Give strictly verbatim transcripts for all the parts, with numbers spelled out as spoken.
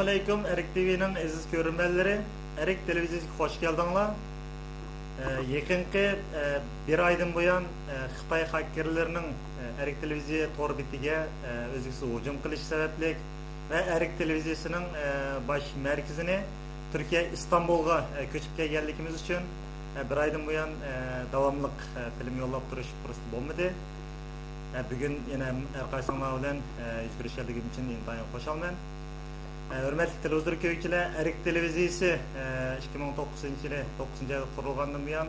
ئەلەيكۇم، ئەرك تىۋىنىڭ ئەزىز كۆرۈرمەنلىرى، ئەرك تېلېۋىزىيىسىگە خوش كەلدىڭلار. ئە، يېقىنقى، ئە، بىر ئايدىن بۇيان، ئە، خىتاي خاككېرلىرىنىڭ، ئە، ئەرك تېلېۋىزىيە تور بېتىگە، ئە، ئۈزلۈكسىز ھۇجۇم قىلىشى سەۋەبلىك ۋە ئەرك تېلېۋىزىيىسىنىڭ، ئە، باش مەركىزىنى تۈركىيە ئىستانبۇلغا، ئە، كۆچۈپ كەلگەنلىكىمىز ئۈچۈن، ئە، بىر ئايدىن بۇيان، ئە، داۋاملىق، ئە، فىلىم يوللاپ تۇرۇش پۇرسىتى بولمىدى. ئە، بۈگۈن يەنە ھەر قايسىڭلار بىلەن، ئە، يۈز كۆرۈشكەنلىكىم ئۈچۈن ئىنتايىن خۇشالمەن. ئە، ھۆرمەتلىك تېلېۋىزور كۆرگۈچىلەر، ئەرك تېلېۋىزىيىسى، ئە، ئىككى مىڭ توققۇزىنچى يىلى، توققۇزىنچى ئايدا قۇرۇلغاندىن بۇيان،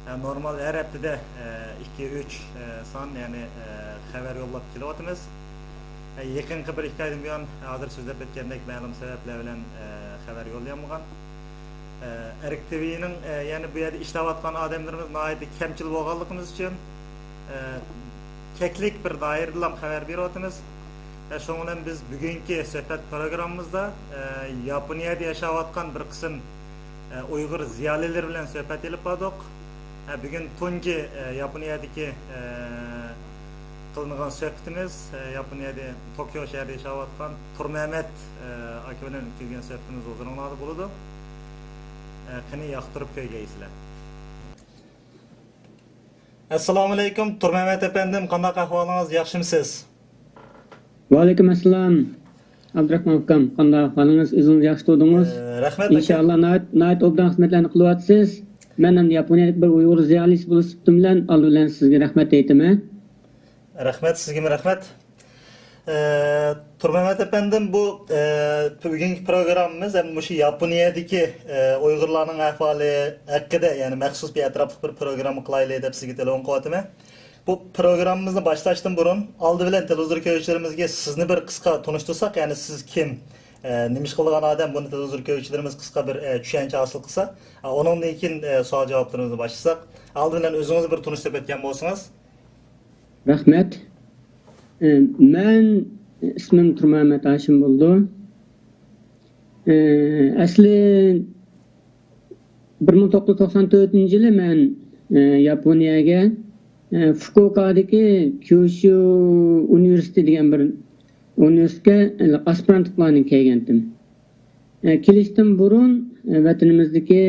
ئە، نورمال ھەر ھەپتىدە، ئە، ئىككى، ئۈچ، ئە، سان، يەنى، ئە، خەۋەر يوللاپ كېلىۋاتىمىز. ئە، يېقىنقى بىر ئىككى ئايدىن بۇيان، ئە، ھازىر سۆزلەپ ئۆتكەندەك مەلۇم سەۋەبلەر بىلەن، ئە، خەۋەر يوللىيالمىغان. ئە، ئەرك تىۋىنىڭ، ئە، يەنە بۇ يەردە ئىشلەۋاتقان ئادەملىرىمىز ناھايىتى كەمچىل بولغانلىقىمىز ئۈچۈن، ئە، چەكلىك بىر دائىرىدىلا خەۋەر بېرىۋاتىمىز. ئە، شۇنىڭ بىلەن بىز بۈگۈنكى سۆھبەت پروگراممىمىزدا، ئە، ياپونىيەدە ياشاۋاتقان بىر قىسىم، ئە، ئۇيغۇر زىيالىيلىرى بىلەن سۆھبەت ئېلىپ باردۇق. ئە، بۈگۈن تۇنجى، ئە، ياپونىيەدىكى، ئە، قىلىنغان سۆھبىتىمىز، ئە، ياپونىيەدە توكيو شەھىرىدە ياشاۋاتقان تۇرمەمەت، ئە، ئاكا بىلەن ئۆتكۈزگەن سۆھبىتىمىز ھۇزۇرۇڭلاردا بولىدۇ. ئە، قېنى ياقتۇرۇپ كۆرگەيسىلەر. ئەسسالامۇئەلەيكۇم، تۇرمەمەت ئەپەندىم، قانداق ئەھۋالىڭىز، ياخشىمۇسىز؟ ۋەئەلەيكۇم ئەسسالام، ئابدۇراخمان ئۇكام، قانداق ئەھۋالىڭىز؟ ئۆزىڭىز ياخشى تۇردىڭىز؟ ئە، رەھمەت، ئىنشائاللا، ناھايىت، ناھايىت ئوبدان خىزمەتلەرنى قىلىۋاتىسىز. مەن ئەمدى ياپونىيەدىكى بىر ئۇيغۇر زىيالىيسى بولۇش سۈپىتىم بىلەن ئالدى بىلەن سىزگە رەھمەت ئېيتىمەن. رەھمەت، سىزگىمۇ رەھمەت. ئە، تۇرمەمەت ئەپەندىم، بۇ، ئە، بۈگۈنكى پروگراممىمىز ھەم مۇشۇ ياپونىيەدىكى، ئە، ئۇيغۇرلارنىڭ ئەھۋالى ھەققىدە، يەنى مەخسۇس بىر ئەتراپلىق بىر پروگرامما قىلايلى دەپ سىزگە تېلېفون قىلىۋاتىمەن. بۇ پروگراممىمىزنى باشلاشتىن بۇرۇن، ئالدى بىلەن تېلېۋىزور كۆرگۈچىلىرىمىزگە سىزنى بىر قىسقا تونۇشتۇرساق، يەنى سىز كىم، ئە، نېمە ئىش قىلىدىغان ئادەم، بۇنى تېلېۋىزور كۆرگۈچىلىرىمىز قىسقا بىر، ئە، چۈشەنچە ھاسىل قىلسا. ئە، ئۇنىڭدىن كېيىن، ئە، سوئال-جاۋابلىرىمىزنى باشلىساق. ئالدى بىلەن ئۆزىڭىزنى بىر تونۇشتۇرۇپ ئۆتكەن بولسىڭىز. رەھمەت. ئە، مەن ئىسمىم تۇرمەمەت ھاشىم بولىدۇ. ئە، ئەسلى بىر مىڭ توققۇز يۈز توقسان تۆتىنچى يىلى مەن، ئە، ياپونىيەگە، ئە، فۇكۇئوكادىكى كيۇشۇ ئۇنىۋېرسىتېتى دېگەن بىر ئۇنىۋېرسىتېتكە ئاسپىرانت بولۇپ كەلگەنتىم. ئە، كېلىشتىن بۇرۇن، ئە، ۋەتىنىمىزدىكى،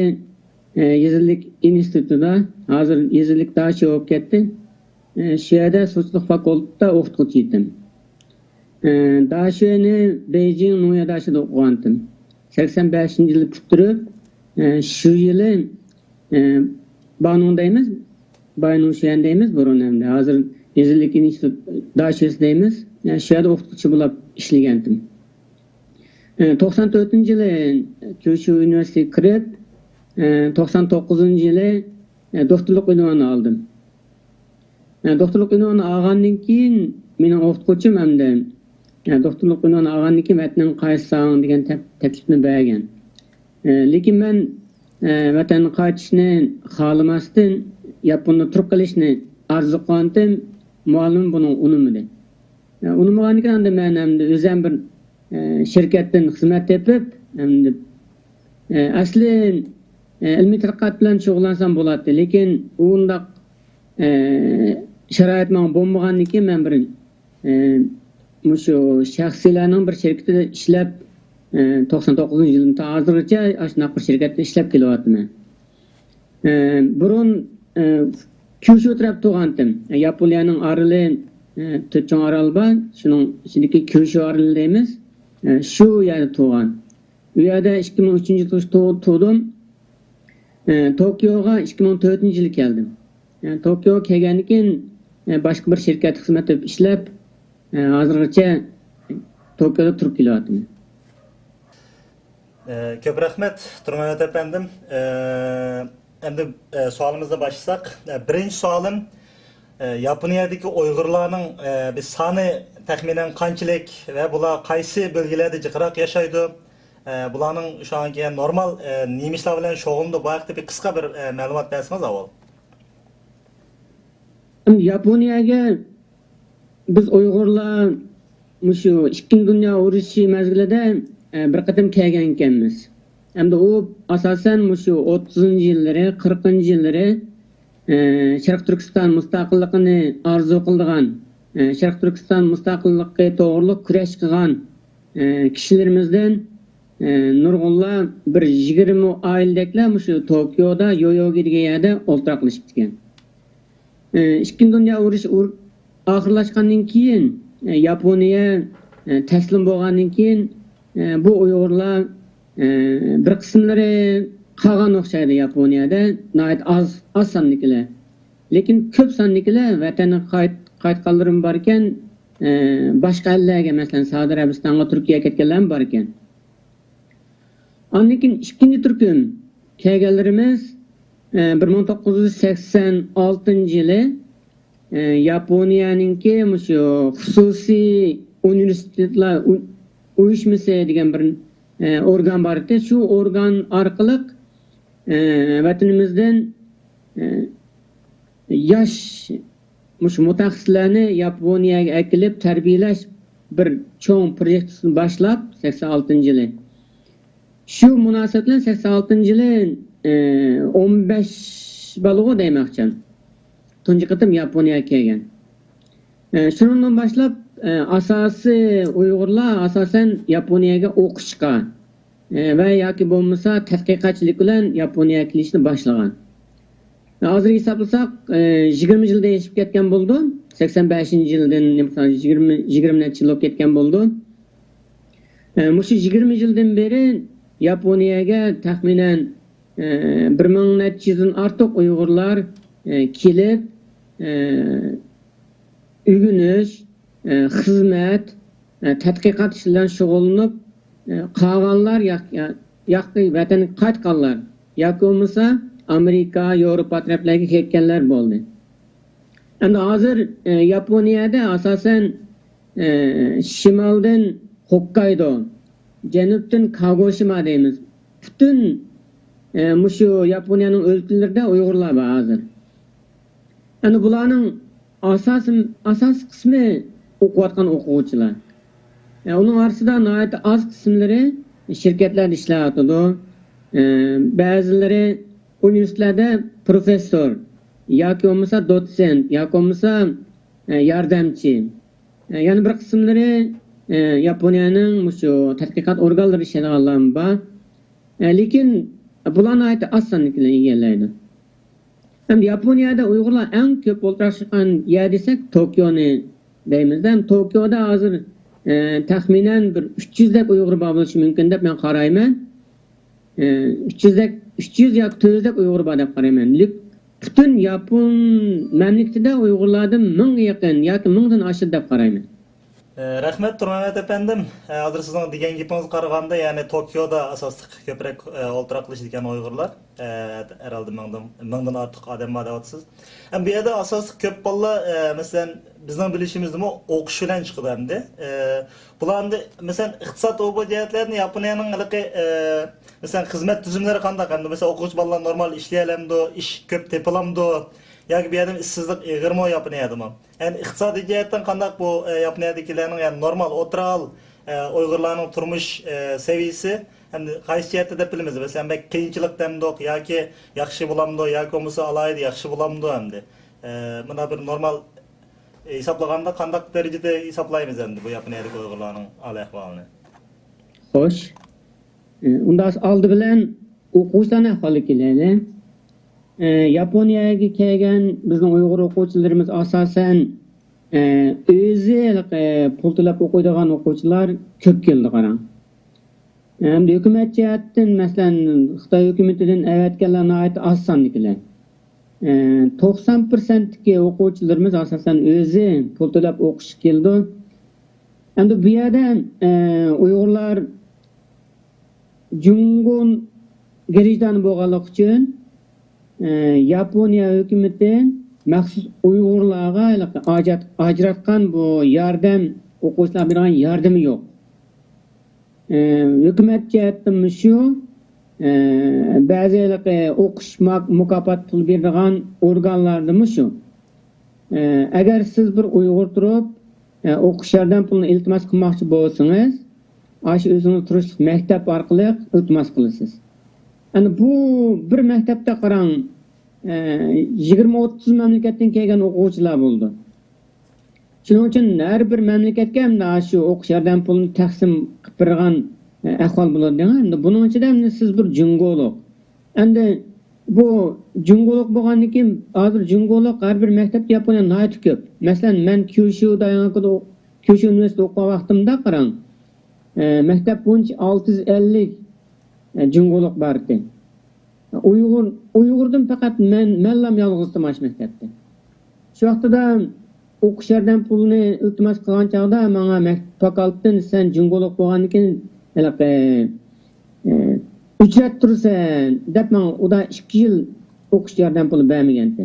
ئە، يېزا ئىگىلىك ئىنستىتۇتىدا، ھازىر يېزا ئىگىلىك داشۆ بولۇپ كەتتى. ئە، شۇ يەردە سۇچىلىق فاكۇلتېتىدا ئوقۇتقۇچى ئىدىم. ئە، داشۆنى بېيجىڭ نويا داشۆدا ئوقۇغانتىم. سەكسەن بەشىنچى يىلى پۈتتۈرۈپ، ئە، شۇ يىلى، ئە، بانۇڭ دەيمىز، باينۇڭشۈەن دەيمىز بۇرۇن ئەمدى. ھازىر يېزا ئىگىلىك ئىنستىتۇت داشۆسى دەيمىز. ئە، شۇ يەردە ئوقۇتقۇچى بولاپ ئىشلىگەنتىم. ئە، توقسان تۆتىنچى يىلى كيۇشۇ ئۇنىۋېرسىتېتىگە كىرىپ، ئە، توقسان توققۇزىنچى يىلى، ئە، دوكتورلۇق ئۇنۋانىنى ئالدىم. ئە، دوكتورلۇق ئۇنۋانىنى ئالغاندىن كېيىن مېنىڭ ئوقۇتقۇچىم ئەمدى، ئە، دوكتورلۇق ئۇنۋانىنى ئالغاندىن كېيىن ۋەتىنىڭگە قايتساڭ دېگەن تەپ-، تەكلىپنى بەرگەن. ئە، لېكىن مەن، ئە، ۋەتەنگە قايتىشنى خالىماستىن، ياپوندا تۇرۇپ قېلىشنى ئارزۇ قىلغانتىم، مۇئەللىمىم بۇنىڭغا ئۇنىمىدى. ئە، ئۇنىمىغاندىكىن ئەمدى مەن ئەمدى ئۆزۈم بىر، ئە، شىركەتتىن خىزمەت تېپىپ، ئەمدى، ئە، ئەسلى، ئە، ئىلمىي تەتقىقات بىلەن شۇغۇللانسام بولاتتى، لېكىن ئۇنداق، ئە، شارائىت ماڭا بولمىغاندىن كېيىن مەن بىر، ئە، مۇشۇ شەخسىيلەرنىڭ بىر شىركىتىدە ئىشلەپ، ئە، توقسان توققۇزىنچى يىلدىن تا ھازىرغىچە ئاشۇنداق بىر شىركەتتە ئىشلەپ كېلىۋاتىمەن. ئە، بۇرۇن، ئە، كيۇشۇ تەرەپتە تۇغانتىم. ياپونىيەنىڭ ئارىلى، ئە، تۆت چوڭ ئارال بار. شۇنىڭ ئىچىدىكى كيۇشۇ ئارىلى دەيمىز. ئە، شۇ يەردە تۇغان. ئۇ يەردە ئىككى مىڭ ئۈچىنچى يىلى تۇغ-، تۇغدۇم. ئە، توكيوغا ئىككى مىڭ تۆتىنچى يىلى كەلدىم. ئە، توكيوغا كەلگەندىن كېيىن، ئە، باشقا بىر شىركەتتە خىزمەت قىلىپ ئىشلەپ، ئە، ھازىرغىچە توكيودا تۇرۇپ كېلىۋاتىمەن. ئە، كۆپ رەھمەت، تۇرمەمەت ئەپەندىم. ئە، ئەمدى، ئە، سوئالىمىزنى باشلىساق. ئە، بىرىنچى سوئالىم، ئە، ياپونىيەدىكى ئۇيغۇرلارنىڭ، ئە، بىر سانى تەخمىنەن قانچىلىك ۋە بۇلار قايسى بۆلگىلەردە جىقراق ياشايدۇ؟ ئە، بۇلارنىڭ شۇ ئانكى نورمال، ئە، نېمە ئىشلار بىلەن شۇغۇللىنىدۇ؟ بۇ ھەقتە بىر قىسقا بىر، ئە، مەلۇمات بەرسىڭىز ئاۋۋال. ياپونىيەگە بىز ئۇيغۇرلار مۇشۇ ئىككىنچى دۇنيا ئۇرۇشى مەزگىلىدە، ئە، بىر قېتىم كەلگەن ئىكەنمىز. ئەمدى ئۇ ئاساسەن مۇشۇ ئوتتۇزىنچى يىللىرى، قىرىقىنچى يىللىرى، ئە، شەرقىي تۈركىستان مۇستەقىللىقىنى ئارزۇ قىلىدىغان، ئە، شەرقىي تۈركىستان مۇستەقىللىقى توغرۇلۇق كۈرەش قىلغان، ئە، كىشىلىرىمىزدىن، ئە، نۇرغۇنلار بىر يىگىرمە ئائىلىدەكلەر مۇشۇ توكيودا يويوگى دېگەن يەردە ئولتۇراقلىشىپتىكەن. ئە، ئىككىنچى دۇنيا ئۇرۇشى ئۇر-، ئاخىرلاشقاندىن كېيىن، ئە، ياپونىيە، ئە، تەسلىم بولغاندىن كېيىن، ئە، بۇ ئۇيغۇرلار، ئە، بىر قىسىملىرى قالغان ئوخشايدۇ ياپونىيەدە، ناھايىتى ئاز، ئاز ساندىكىلەر. لېكىن كۆپ ساندىكىلەر ۋەتەنگە قايت-، قايتقانلىرىمۇ باركەن، ئە، باشقا ئەللەرگە، مەسىلەن، سەئۇدى ئەرەبىستانغا، تۈركىيەگە كەتكەنلەرمۇ باركەن. ئاندىن كېيىن ئىككىنچى تۈركۈم كەلگەنلىرىمىز، ئە، بىر مىڭ توققۇز يۈز سەكسەن ئالتىنچى يىلى، ئە، ياپونىيەنىڭكى مۇشۇ خۇسۇسىي ئۇنىۋېرسىتېتلار ئۇ-، ئۇيۇشمىسى دېگەن بىر، ئە، ئورگان بار ئىدى. شۇ ئورگان ئارقىلىق، ئە، ۋەتىنىمىزدىن، ئە، ياش مۇشۇ مۇتەخەسسىسلەرنى ياپونىيەگە ئەكېلىپ تەربىيەلەش بىر چوڭ پروژېكتىسىنى باشلاپ، سەكسەن ئالتىنچى يىلى. شۇ مۇناسىۋەت بىلەن سەكسەن ئالتىنچى يىلى، ئە، ئون بەش بالىغۇ دەيمەن ئاخچام. تۇنجى قېتىم ياپونىيەگە كەلگەن. ئە، شۇنىڭدىن باشلاپ، ئە، ئاساسىي ئۇيغۇرلار ئاساسەن ياپونىيەگە ئوقۇشقا، ئە، ۋە ياكى بولمىسا تەتقىقاتچىلىق بىلەن ياپونىيەگە كېلىشنى باشلىغان. ھازىر ھېسابلىساق، ئە، يىگىرمە يىلدىن ئېشىپ كەتكەن بولىدۇ. سەكسەن بەشىنچى يىلدىن، يىگىرمە، يىگىرمە نەچچە يىل بولۇپ كەتكەن بولىدۇ. ئە، مۇشۇ يىگىرمە يىلدىن بېرى ياپونىيەگە تەخمىنەن، ئە، بىر مىڭ نەچچە يۈزدىن ئارتۇق ئۇيغۇرلار، ئە، كېلىپ، ئە، ئۆگىنىش، ئە، خىزمەت، ئە، تەتقىقات ئىشى بىلەن شۇغۇللىنىپ، ئە، قالغانلار ياق-، يا-، ياقى ۋەتەنگە قايتقانلار ياكى بولمىسا ئامېرىكا، ياۋروپا تەرەپلەرگە كەتكەنلەر بولدى. ئەمدى ھازىر، ئە، ياپونىيەدە ئاساسەن، ئە، شىمالدىن خوككايدو، جەنۇبتىن كاگوشىما دەيمىز. پۈتۈن، ئە، مۇشۇ ياپونىيەنىڭ ئۆلكىلىرىدە ئۇيغۇرلار بار ھازىر. ئەنە بۇلارنىڭ ئاساسىي، ئاساسىي قىسمى ئوقۇۋاتقان ئوقۇغۇچىلار. ئە، ئۇنىڭ ئارىسىدا ناھايىتى ئاز قىسىملىرى شىركەتلەردە ئىشلەۋاتىدۇ. ئە، بەزىلىرى ئۇنىۋېرسىتېتلاردا پروفېسسور ياكى بولمىسا دوتسېنت ياكى بولمىسا، ئە، ياردەمچى. ئە، يەنە بىر قىسىملىرى، ئە، ياپونىيەنىڭ مۇشۇ تەتقىقات ئورگانلىرىدا ئىشلەيدىغانلارمۇ بار. ئە، لېكىن بۇلار ناھايىتى ئاز ساندىكىلەرنى ئىگىلەيدۇ. ئەمدى ياپونىيەدە ئۇيغۇرلار ئەڭ كۆپ ئولتۇراقلاشقان يەر دېسەك، توكيونى دەيمىز. ھەم توكيودا ھازىر، ئە، تەخمىنەن بىر ئۈچ يۈزدەك ئۇيغۇر بار بولۇشى مۇمكىن دەپ مەن قارايمەن. ئە، ئۈچ يۈزدەك، ئۈچ يۈز ياكى تۆت يۈزدەك ئۇيغۇر بار دەپ قارايمەن. لېك-، پۈتۈن ياپون مەملىكىتىدە ئۇيغۇرلاردىن مىڭغا يېقىن ياكى مىڭدىن ئاشىدۇ دەپ قارايمەن. ئە، رەھمەت، تۇرمەمەت ئەپەندىم. ئە، ھازىر سىزنىڭ دېگەن گېپىڭىزگە قارىغاندا، يەنى توكيودا ئاساسلىق كۆپرەك، ئە، ئولتۇراقلىشىدىكەن ئۇيغۇرلار. ئە، ھەرھالدا مىڭدىن، مىڭدىن ئارتۇق ئادەم بار دەۋاتىسىز. ھەم بۇ يەردە ئاساسلىق كۆپ بالىلار، ئە، مەسىلەن، بىزنىڭ بىلىشىمىزدىمۇ ئوقۇش بىلەن چىقىدۇ ئەمدى. ئە، بۇلار ئەمدى، مەسىلەن، ئىقتىساد ئۇ بۇ جەھەتلەردىن ياپونىيەنىڭ ھېلىقى، ئە، مەسىلەن، خىزمەت تۈزۈملىرى قانداق؟ ئەمدى، مەسىلەن، ئوقۇغۇچى بالىلار نورمال ئىشلىيەلەمدۇ؟ ئىش كۆپ تېپىلامدۇ؟ ياكى بۇ يەردە ئىشسىزلىق ئېغىرمۇ ياپونىيەدىمۇ؟ يەنى ئىقتىسادىي جەھەتتىن قانداق بۇ، ئە، ياپونىيەدىكىلەرنىڭ، يەنى نورمال ئوتتۇرا ئەھۋال، ئە، ئۇيغۇرلارنىڭ تۇرمۇش، ئە، سەۋىيىسى ھەمدە قايسى جەھەتتە دەپ بىلىمىز؟ مەسىلەن، بەك قىيىنچىلىق دەمدۇق ياكى ياخشى بولامدۇ ياكى بولمىسا ئالاھىدە ياخشى بولامدۇ ئەمدى؟ ئە، مۇنداق بىر نورمال ھېسابلىغاندا قانداق دەرىجىدە ھېسابلايمىز ئەمدى بۇ ياپونىيەدىكى ئۇيغۇرلارنىڭ ھال-ئەھۋالىنى؟ خوش. ئە، ئۇندا ئالدى بىلەن ئوقۇغۇچىلارنىڭ ئەھۋالىغا كېلەيلى. ئە، ياپونىيەگە كەلگەن بىزنىڭ ئۇيغۇر ئوقۇغۇچىلىرىمىز ئاساسەن، ئە، ئۆزى ھېلىقى پۇل تۆلەپ ئوقۇيدىغان ئوقۇغۇچىلار كۆپ كېلىدۇ، قاراڭ. ئەمدى ھۆكۈمەت جەھەتتىن، مەسىلەن، خىتاي ھۆكۈمىتىدىن ئەۋەتكەنلەر ناھايىتى ئاز ساندىكىلەر. ئە، توقسان پىرسەنتتىكى ئوقۇغۇچىلىرىمىز ئاساسەن ئۆزى پۇل تۆلەپ ئوقۇشقا كېلىدۇ. ئەمدى بۇ يەردە، ئە، ئۇيغۇرلار جۇڭگو گرېجدانى بولغانلىقى ئۈچۈن، ئە، ياپونىيە ھۆكۈمىتى مەخسۇس ئۇيغۇرلارغا ھېلىقى ئاجات-، ئاجراتقان بۇ ياردەم، ئوقۇغۇچىلارغا بېرىدىغان ياردىمى يوق. ئە، ھۆكۈمەت جەھەتتىنمۇ شۇ، ئە، بەزى ھېلىقى ئوقۇش ماك-، مۇكاپات پۇل بېرىدىغان ئورگانلاردىمۇ شۇ. ئە، ئەگەر سىز بىر ئۇيغۇر تۇرۇپ، ئە، ئوقۇش ياردەم پۇلىنى ئىلتىماس قىلماقچى بولسىڭىز، ئاشۇ ئۆزىڭىز تۇرۇشلۇق مەكتەپ ئارقىلىق ئىلتىماس قىلىسىز. ئەنە بۇ بىر مەكتەپتە قاراڭ، ئە، يىگىرمە ئوتتۇز مەملىكەتتىن كەلگەن ئوقۇغۇچىلار بولىدۇ. شۇنىڭ ئۈچۈن ھەر بىر مەملىكەتكە مۇنداق شۇ ئوقۇش ياردەم پۇلىنى تەقسىم قىلىپ بېرىدىغان ئەھۋال بولىدۇ دەڭ. ئەمدى بۇنىڭ ئىچىدە ئەمدى سىز بىر جۇڭگولۇق. ئەمدى بۇ جۇڭگولۇق بولغاندىن كېيىن، ھازىر جۇڭگولۇق ھەر بىر مەكتەپتە ياپونىيە ناھايىتى كۆپ. مەسىلەن، مەن كيۇشۇدا، ياڭاكۇدا، كيۇشۇ ئۇنىۋېرسىتېتىدا ئوقۇغان ۋاقتىمدا قاراڭ، ئە، مەكتەپ بويىچە ئالتە يۈز ئەللىك، ئە، جۇڭگولۇق بار ئىدى. ئۇيغۇر، ئۇيغۇردىن پەقەت مەن، مەنلام يالغۇز ئىدىم ئاشۇ مەكتەپتە. شۇ ۋاقتىدا ئوقۇش ياردەم پۇلىنى ئىلتىماس قىلغان چاغدا ماڭا مەكتەپ ۋاكالىتىدىن، «سەن جۇڭگولۇق بولغاندىكىن، ھېلىقى، ئە، ئۆچرەتتۈرىسەن» دەپ، ماڭا ئۇدا ئىككى يىل ئوقۇش ياردەم پۇلى بەرمىگەنتى.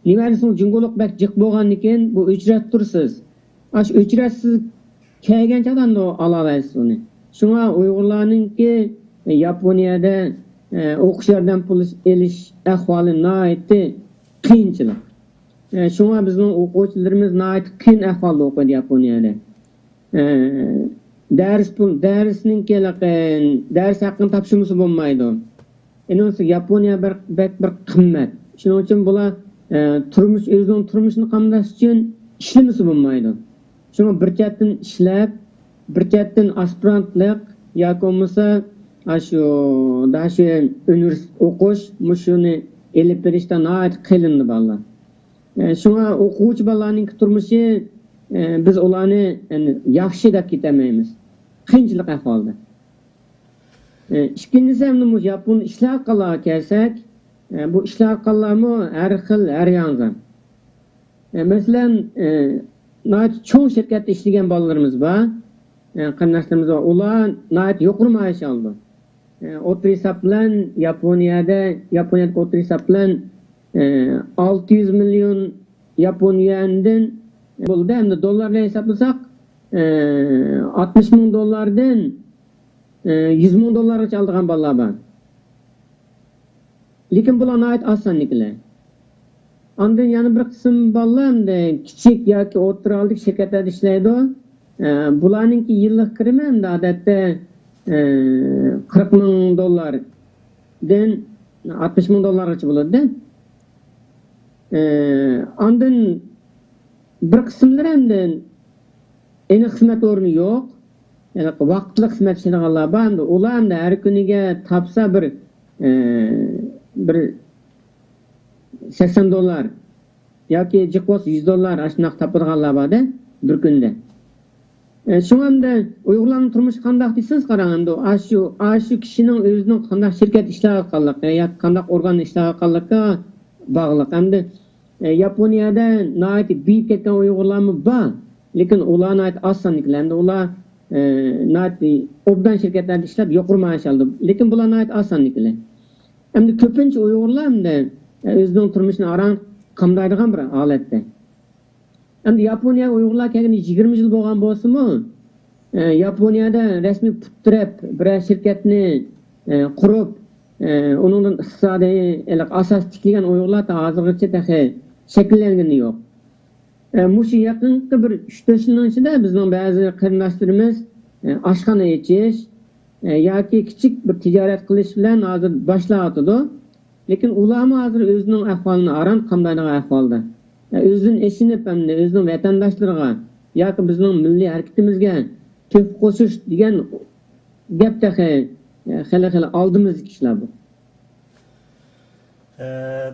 نېمە دېسىڭىز، جۇڭگولۇق بەك جىق بولغاندىكىن، بۇ ئۆچرەتتۈرىسىز. ئاشۇ ئۆچرەتسىز كەلگەن چاغدا ئاندىن ئالالايسىز ئۇنى. شۇڭا ئۇيغۇرلارنىڭكى ياپونىيەدە، ئە، ئوقۇش ياردەم پۇلى ئېلىش ئەھۋالى ناھايىتى قىيىنچىلىق. ئە، شۇڭا بىزنىڭ ئوقۇغۇچىلىرىمىز ناھايىتى قىيىن ئەھۋالدا ئوقۇيدۇ ياپونىيەدە. ئە، دەرس پۇل، دەرسنىڭكى، دەرس ھەققىنى تاپشۇرمىسا بولمايدۇ. ئېنىڭ ئۈستىگە ياپونىيە بەك، بەك بىر قىممەت. شۇنىڭ ئۈچۈن بۇلار، ئە، تۇرمۇش، ئۆزىنىڭ تۇرمۇشىنى قامداش ئۈچۈن ئىشلىمىسە بولمايدۇ. شۇڭا بىر چەتتىن ئىشلەپ، بىر چەتتىن ئاسپىرانتلىق ياكى بولمىسا ئاشۇ داشۆ ئۇنىۋېرسىتېت ئوقۇش، مۇشۇنى ئېلىپ بېرىشتا ناھايىتى قىينىلىدۇ بالىلار. ئە، شۇڭا ئوقۇغۇچى بالىلارنىڭكى تۇرمۇشى، ئە، بىز ئۇلارنى، يەنى، ياخشى دەپ كېتەلمەيمىز. قىيىنچىلىق ئەھۋالدا. ئە، ئىككىنچىسى، ئەمدى مۇشۇ ياپون ئىشلەۋاتقانلارغا كەلسەك، ئە، بۇ ئىشلەۋاتقانلارمۇ ھەر خىل، ھەر يانغا. ئە، مەسىلەن، ئە، ناھايىتى چوڭ شىركەتتە ئىشلىگەن بالىلىرىمىز بار، ئە، قېرىنداشلىرىمىز بار. ئۇلار ناھايىتى يۇقىرى مائاش ئالىدۇ. ئە، ئوتتۇرا ھېساب بىلەن ياپونىيەدە، ياپونىيەدىكى ئوتتۇرا ھېساب بىلەن، ئە، ئالتە يۈز مىليون ياپون يۈەندىن بولدى. ئەمدى دوللار بىلەن ھېسابلىساق، ئە، ئاتمىش مىڭ دوللاردىن، ئە، يۈز مىڭ دوللارغىچە ئالىدىغان بالىلار بار. لېكىن بۇلار ناھايىتى ئاز ساندىكىلەر. ئاندىن يەنە بىر قىسىم بالىلار ئەمدى كىچىك ياكى ئوتتۇرا ھالدىكى شىركەتلەردە ئىشلەيدۇ. ئە، بۇلارنىڭكى يىللىق كىرىمى ئەمدى ئادەتتە، ئە، قىرىق مىڭ دوللاردىن ئاتمىش مىڭ دوللارغىچە بولىدۇ. ئە، ئاندىن بىر قىسىملىرى ئەمدى ئېنىق خىزمەت ئورنى يوق. يەنى ۋاقىتلىق خىزمەت ئىشلەيدىغانلار بار. ئەمدى ئۇلار ئەمدى ھەر كۈنىگە تاپسا بىر، ئە، بىر سەكسەن دوللار ياكى جىق بولسا يۈز دوللار ئاشۇنداق تاپىدىغانلار بار-دە بىر كۈندە. ئە، شۇڭا ئەمدى ئۇيغۇرلارنىڭ تۇرمۇشى قانداق دېسىڭىز، قاراڭ ئەمدى ئاشۇ، ئاشۇ كىشىنىڭ ئۆزىنىڭ قانداق شىركەتتە ئىشلەۋاتقانلىقى ياكى قانداق ئورگاندا ئىشلەۋاتقانلىقىغا باغلىق. ئەمدى ئە، ياپونىيەدە ناھايىتى بېيىپ كەتكەن ئۇيغۇرلارمۇ بار. لېكىن ئۇلار ناھايىتى ئاز ساندىكىلەر. ئەمدى ئۇلار، ئە، ناھايىتى ئوبدان شىركەتلەردە ئىشلەپ، يۇقىرى مائاش ئالىدۇ. لېكىن بۇلار ناھايىتى ئاز ساندىكىلەر. ئەمدى كۆپىنچە ئۇيغۇرلار ئەمدى، ئە، ئۆزىنىڭ تۇرمۇشىنى ئاران قامدايدىغان بىر ھالەتتە. ئەمدى ياپونىيەگە ئۇيغۇرلار كەلگىنى يىگىرمە يىل بولغان بولسىمۇ، ئە، ياپونىيەدە رەسمىي پۇت تىرەپ بىرەر شىركەتنى، ئە، قۇرۇپ، ئە، ئۇنىڭدىن ئىقتىسادىي ھېلىقى ئاساس تىكلىگەن ئۇيغۇرلار تا ھازىرغىچە تېخى شەكىللەنگىنى يوق. ئە، مۇشۇ يېقىنقى بىر ئۈچ تۆت يىلنىڭ ئىچىدە بىزنىڭ بەزى قېرىنداشلىرىمىز، ئە، ئاشخانا ئېچىش، ئە، ياكى كىچىك بىر تىجارەت قىلىش بىلەن ھازىر باشلاۋاتىدۇ. لېكىن ئۇلارمۇ ھازىر ئۆزىنىڭ ئەھۋالىنى ئاران قامدايدىغان ئەھۋالدا. ئە، ئۆزىدىن ئېچىنىپ، ئەمدى ئۆزىنىڭ ۋەتەنداشلىرىغا ياكى بىزنىڭ مىللىي ھەرىكىتىمىزگە تۆھپە قوشۇش دېگەن گەپ تېخى، ئە، خېلى، خېلى ئالدىمىزدىكى ئىشلار بۇ. ئە،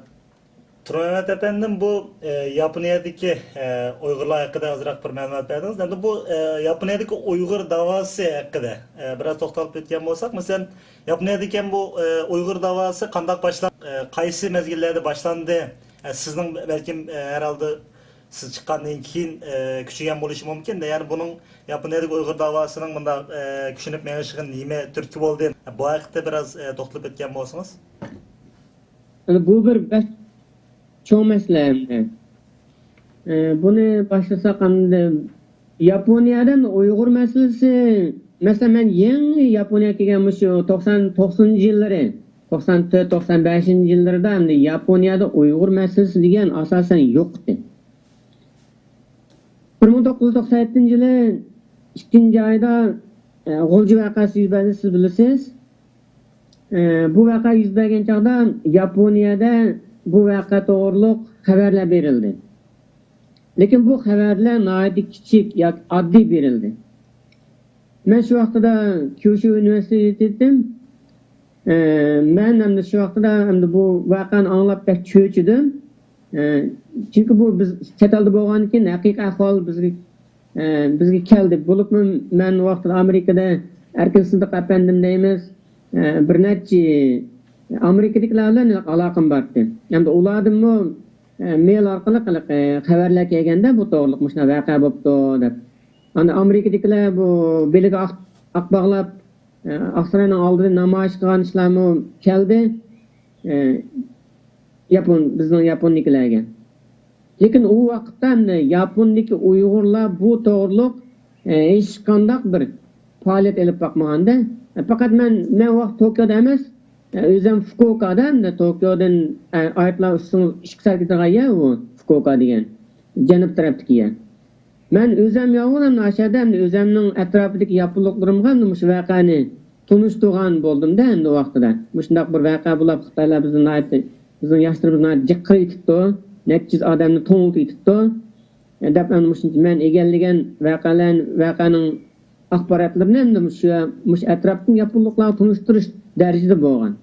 تۇرمەمەت ئەپەندىم، بۇ، ئە، ياپونىيەدىكى، ئە، ئۇيغۇرلار ھەققىدە ئازراق بىر مەلۇمات بەردىڭىز. ئەمدى بۇ، ئە، ياپونىيەدىكى ئۇيغۇر داۋاسى ھەققىدە، ئە، بىراز توختالىپ ئۆتكەن بولساق، مەسىلەن، ياپونىيەدىكى بۇ، ئە، ئۇيغۇر داۋاسى قانداق باشلا-، ئە، قايسى مەزگىللەردە باشلاندى؟ ئە، سىزنىڭ بەلكىم، ئە، ھەر ھالدا سىز چىققاندىن كېيىن، ئە، كۈچىگەن بولۇشى مۇمكىن. يەنى بۇنىڭ ياپونىيەدىكى ئۇيغۇر داۋاسىنىڭ مۇنداق، ئە، كۈچىنىپ مېڭىشىغا نېمە تۈرتكە بولدى؟ بۇ ھەقتە بىراز، ئە، توختىلىپ ئۆتكەن بولسىڭىز. ئەمدى بۇ بىر بەك چوڭ مەسىلە ئەمدى. ئە، بۇنى باشلىساق ئەمدى ياپونىيەدىن ئۇيغۇر مەسىلىسى، مەسىلەن، مەن يېڭى ياپونىيەگە كەلگەن مۇشۇ توقسان، توقسىنىنچى يىللىرى، توقسان تۆت، توقسان بەشىنچى يىللىرىدا ئەمدى ياپونىيەدە ئۇيغۇر مەسىلىسى دېگەن ئاساسەن يوق ئىدى. بىر مىڭ توققۇز يۈز توقسان يەتتىنچى يىلى ئىككىنچى ئايدا، ئە، غۇلجا ۋەقەسى يۈز بەردى، سىز بىلىسىز. ئە، بۇ ۋەقە يۈز بەرگەن چاغدا ياپونىيەدە بۇ ۋەقە توغرۇلۇق خەۋەرلەر بېرىلدى. لېكىن بۇ خەۋەرلەر ناھايىتى كىچىك ياكى ئاددىي بېرىلدى. مەن شۇ ۋاقتىدا كيۇشۇ ئۇنىۋېرسىتېتىدىن، ئە، مەن ئەمدى شۇ ۋاقتىدا ئەمدى بۇ ۋەقەنى ئاڭلاپ بەك چۆچۈدۈم. ئە، چۈنكى بۇ بىز چەت ئەلدە بولغاندىن كېيىن ھەقىقىي ئەھۋال بىزگە، ئە، بىزگە كەلدى. بولۇپمۇ مەن ۋاقتىدا ئامېرىكىدا ئەركىن سىدىق ئەپەندىم دەيمىز، ئە، بىر نەچچە ئامېرىكىدىكىلەر بىلەن ئالاقەم بارتى. ئەمدى ئۇلاردىنمۇ، ئە، مېيل ئارقىلىق، ئە، خەۋەرلەر كەلگەندە، بۇ توغرىلىق مۇشۇنداق ۋەقە بوپتۇ دەپ. ئاندىن ئامېرىكىدىكىلەر بۇ بېلىگە ئاق، ئاق باغلاپ، ئە، ئاقساراينىڭ ئالدىدا نامايىش قىلغان ئىشلارمۇ كەلدى. ئە، ياپون، بىزنىڭ ياپوندىكىلەرگە. لېكىن ئۇ ۋاقىتتا ئەمدى ياپوندىكى ئۇيغۇرلار بۇ توغرۇلۇق، ئە، ھېچقانداق بىر پائالىيەت ئېلىپ باقمىغاندا، ئە، پەقەت مەن، مەن ۋاقىت توكيودا ئەمەس، ئە، ئۆزۈم فۇكۇئوكادا، ئەمدى توكيودىن، ئە، ئايروپىلان ئۈستىدىن ئىككى سائەت كېتىدىغان يەر ئۇ، فۇكۇئوكا دېگەن. جەنۇب تەرەپتىكى يەر. مەن ئۆزۈم يالغۇز ئەمدى ئاشۇ يەردە ئەمدى ئۆزۈمنىڭ ئەتراپىدىكى ياپونلۇقلىرىمغا ئەمدى مۇشۇ ۋەقەنى تونۇشتۇرغان بولدۇمدا ئەمدى ئۇ ۋاقتىدا. مۇشۇنداق بىر ۋەقە بولۇپ، خىتايلار بىزنى ناھايىتى، بىزنىڭ ياشلىرىمىزنى ناھايىتى جىق قىرىۋېتىپتۇ. نەچچە يۈز ئادەمنى توڭلىتىۋېتىپتۇ، دەپ ئەمدى مۇشۇنچە مەن ئىگىلىگەن ۋەقەلەر، ۋەقەنىڭ ئاخباراتلىرىنى ئەمدى مۇشۇ، مۇشۇ ئەتراپتىكى ياپونلۇقلارغا تونۇشتۇرۇش دەرىجىدە بولغان.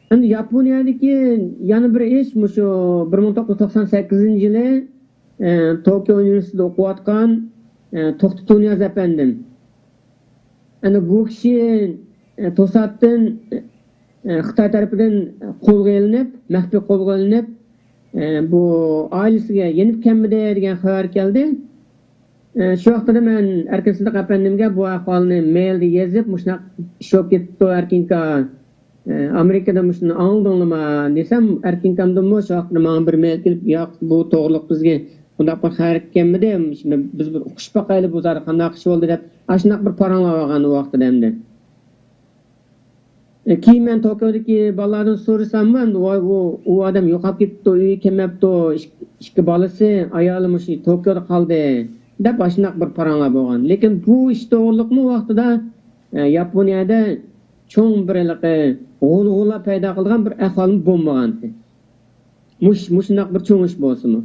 ئەمدى ياپونىيەدىكى يەنە بىر ئىش، مۇشۇ بىر مىڭ توققۇز يۈز توقسان سەككىزىنچى يىلى، ئە، توكيو ئۇنىۋېرسىتېتىدا ئوقۇۋاتقان، ئە، توختى تۇنىياز ئەپەندىم. ئەنە بۇ كىشى، ئە، توساتتىن، ئە، خىتاي تەرىپىدىن قولغا ئېلىنىپ، مەخپىي قولغا ئېلىنىپ، ئە، بۇ ئائىلىسىگە يېنىپ كەلمىدى دېگەن خەۋەر كەلدى. ئە، شۇ ۋاقتىدا مەن ئەركىن سىدىق ئەپەندىمگە بۇ ئەھۋالنى مەيلدە يېزىپ، مۇشۇنداق ئىش بولۇپ كېتىپتۇ، ئەركىنكا، ئە، ئامېرىكىدا مۇشۇنى ئاڭلىدىڭلىما دېسەم، ئەركىنكامدىنمۇ شۇ ۋاقىتتا ماڭا بىر مەيل كېلىپ، ياق، بۇ توغرىلىق بىزگە بۇنداق بىر خەۋەر كەلمىدى، شۇنى بىز بىر ئۇقۇشۇپ باقايلى، بۇ زادى قانداق ئىش بولدى دەپ، ئاشۇنداق بىر پاراڭلار بولغان ئۇ ۋاقتىدا ئەمدى. ئە، كېيىن مەن توكيودىكى بالىلاردىن سورىساممۇ، ئەمدى، ۋاي، ئۇ، ئۇ ئادەم يوقاپ كېتىپتۇ، ئۆيگە كەلمەپتۇ، ئىك-، ئىككى بالىسى، ئايالى مۇشۇ توكيودا قالدى، دەپ ئاشۇنداق بىر پاراڭلار بولغان. لېكىن بۇ ئىش توغرىلىقمۇ ۋاقتىدا، ئە، ياپونىيەدە چوڭ بىر ھېلىقى غۇلغۇلا پەيدا قىلىدىغان بىر ئەھۋالمۇ بولمىغانتى. مۇش-، مۇشۇنداق بىر چوڭ ئىش بولسىمۇ.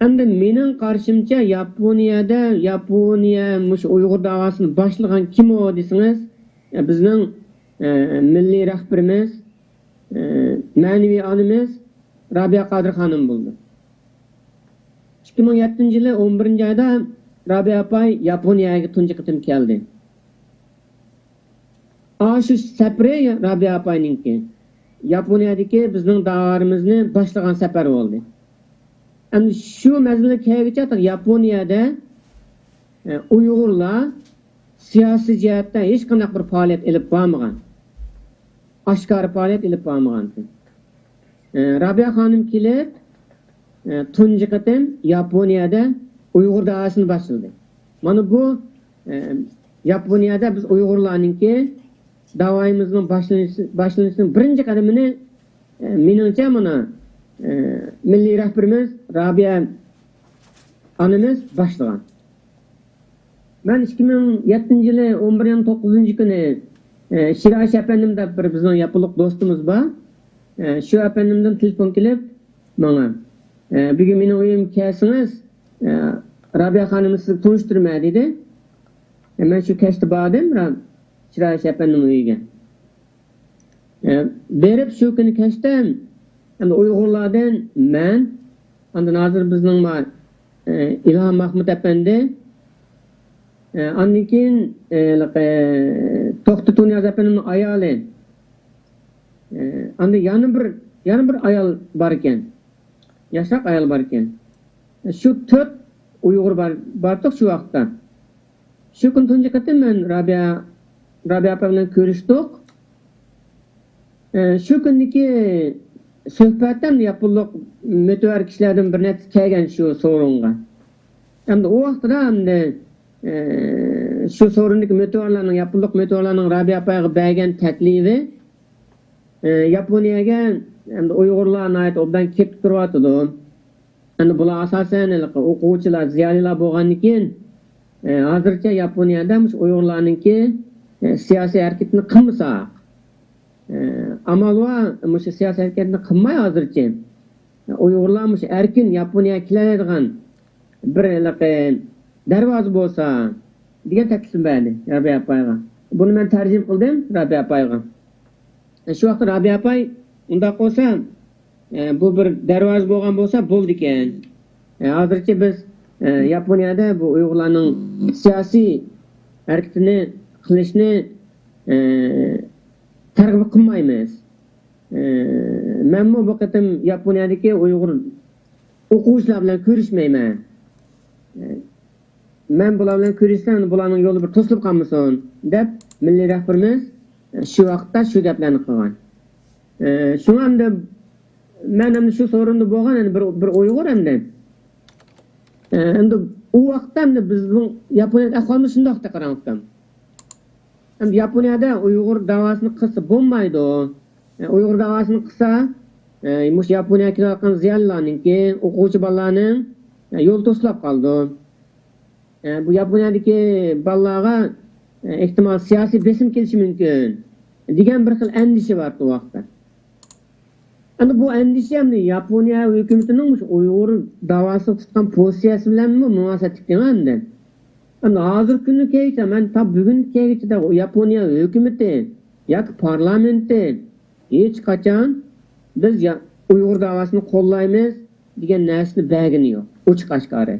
ئەمدى مېنىڭ قارىشىمچە، ياپونىيەدە، ياپونىيە مۇشۇ ئۇيغۇر داۋاسىنى باشلىغان كىم ئۇ دېسىڭىز، بىزنىڭ، ئە، مىللىي رەھبىرىمىز، ئە، مەنىۋى ئانىمىز رابىيە قادىر خانىم بولدى. ئىككى مىڭ يەتتىنچى يىلى ئون بىرىنچى ئايدا رابىيە ئاپاي ياپونىيەگە تۇنجى قېتىم كەلدى. ئاشۇ سەپىرى رابىيە ئاپاينىڭكى ياپونىيەدىكى بىزنىڭ داۋالىرىمىزنى باشلىغان سەپەر بولدى. ئەمدى شۇ مەزگىلگە كەلگۈچە ياپونىيەدە، ئە، ئۇيغۇرلار سىياسىي جەھەتتە ھېچقانداق بىر پائالىيەت ئېلىپ بارمىغان. ئاشكارا پائالىيەت ئېلىپ بارمىغان. ئە، رابىيە خانىم كېلىپ، ئە، تۇنجى قېتىم ياپونىيەدە ئۇيغۇر داۋاسىنى باشلىدى. مانا بۇ، ئە، ياپونىيەدە بىز ئۇيغۇرلارنىڭكى داۋايىمىزنىڭ باشلىنىشى، باشلىنىشىنىڭ بىرىنچى قەدىمىنى، ئە، مېنىڭچە مانا، ئە، مىللىي رەھبىرىمىز رابىيە ئانىمىز باشلىغان. مەن ئىككى مىڭ يەتتىنچى يىلى ئون بىرىنىڭ توققۇزىنچى كۈنى، ئە، شىرائىش ئەپەندىم دەپ بىر بىزنىڭ ياپونلۇق دوستىمىز بار. ئە، شۇ ئەپەندىمدىن تېلېفون كېلىپ ماڭا، ئە، بۈگۈن مېنىڭ ئۆيۈمگە كەلسىڭىز، ئە، رابىيە خانىمنى سىزگە تونۇشتۇرىمەن دېدى. ئە، مەن شۇ كەچتە باردىم را-، شىرائىش ئەپەندىمنىڭ ئۆيىگە. ئە، بېرىپ شۇ كۈنى كەچتە ئەمدى ئۇيغۇرلاردىن مەن، ئاندىن ھازىر بىزنىڭ بار، ئە، ئىلھام مەھمۇت ئەپەندى، ئە، ئاندىن كېيىن، ئە، ھېلىقى توختى تۇنىياز ئەپەندىمنىڭ ئايالى، ئە، ئاندىن يەنە بىر، يەنە بىر ئايال بار ئىكەن. ياشراق ئايال بار ئىكەن. شۇ تۆت ئۇيغۇر بار، باردۇق شۇ ۋاقىتتا. شۇ كۈنى تۇنجى قېتىم مەن رابىيە، رابىيە ئاپا بىلەن كۆرۈشتۇق. ئە، شۇ كۈندىكى سۆھبەتتە ياپونلۇق مۆتىۋەر كىشىلەردىن بىر نەچچىسى كەلگەن شۇ سورۇنغا. ئەمدى ئۇ ۋاقتىدا ئەمدى، ئە، شۇ سورۇندىكى مۆتىۋەرلەرنىڭ، ياپونلۇق مۆتىۋەرلەرنىڭ رابىيە ئاپايغا بەرگەن تەكلىپى، ئە، ياپونىيەگە ئەمدى ئۇيغۇرلار ناھايىتى ئوبدان كېلىپ تۇرۇۋاتىدۇ. ئەمدى بۇلار ئاساسەن ھېلىقى ئوقۇغۇچىلار، زىيالىيلار بولغاندىن كېيىن، ئە، ھازىرچە ياپونىيەدە مۇشۇ ئۇيغۇرلارنىڭكى، ئە، سىياسىي ھەرىكىتىنى قىلمىساق. ئە، ئامال بار، مۇشۇ سىياسىي ھەرىكەتنى قىلماي ھازىرچە. ئۇيغۇرلار مۇشۇ ئەركىن ياپونىيەگە كېلەلەيدىغان بىر ھېلىقى دەرۋازا بولسا دېگەن تەكلىپنى بەردى رابىيە ئاپايغا. بۇنى مەن تەرجىمە قىلدىم رابىيە ئاپايغا. شۇ ۋاقىتتا رابىيە ئاپاي، ئۇنداق بولسا، ئە، بۇ بىر دەرۋازا بولغان بولسا بولىدىكەن. ئە، ھازىرچە بىز، ئە، ياپونىيەدە بۇ ئۇيغۇرلارنىڭ سىياسىي ھەرىكىتىنى قىلىشنى، ئە، تەرغىب قىلمايمىز. ئە، مەنمۇ بۇ قېتىم ياپونىيەدىكى ئۇيغۇر ئوقۇغۇچىلار بىلەن كۆرۈشمەيمەن. ئە، مەن بۇلار بىلەن كۆرۈشسەم، بۇلارنىڭ يولى بىر توسۇلۇپ قالمىسۇن، دەپ مىللىي رەھبىرىمىز شۇ ۋاقىتتا شۇ گەپلەرنى قىلغان. ئە، شۇڭا ئەمدى مەن ئەمدى شۇ سورۇندا بولغان، ئەمدى بىر، بىر ئۇيغۇر ئەمدى. ئە، ئەمدى ئۇ ۋاقىتتا ئەمدى بىزنىڭ ياپونىيەدىكى ئەھۋالىمىز شۇنداق، قاراڭ ئۇكام. ئەمدى ياپونىيەدە ئۇيغۇر داۋاسىنى قىلسا بولمايدۇ. ئە، ئۇيغۇر داۋاسىنى قىلسا، ئە، مۇشۇ ياپونىيەگە كېلىۋاتقان زىيالىيلارنىڭكى، ئوقۇغۇچى بالىلارنىڭ، ئە، يولى توسۇلۇپ قالىدۇ. ئە، بۇ ياپونىيەدىكى بالىلارغا، ئە، ئېھتىمال سىياسىي بېسىم كېلىشى مۇمكىن دېگەن بىر خىل ئەندىشە بار ئۇ ۋاقىتتا. ئەمدى بۇ ئەندىشە ئەمدى ياپونىيە ھۆكۈمىتىنىڭ مۇشۇ ئۇيغۇر داۋاسىغا تۇتقان پوزىتسىيەسى بىلەنمۇ مۇناسىۋەتلىك ئەمدى. ئەمدى ھازىرقى كۈنگىچە، مەن تا بۈگۈنگىچە ياپونىيە ھۆكۈمىتى ياكى پارلامېنتى ھېچقاچان بىز يا-، ئۇيغۇر داۋاسىنى قوللايمىز دېگەن نەرسىنى بەرگىنى يوق، ئوچۇق ئاشكارا.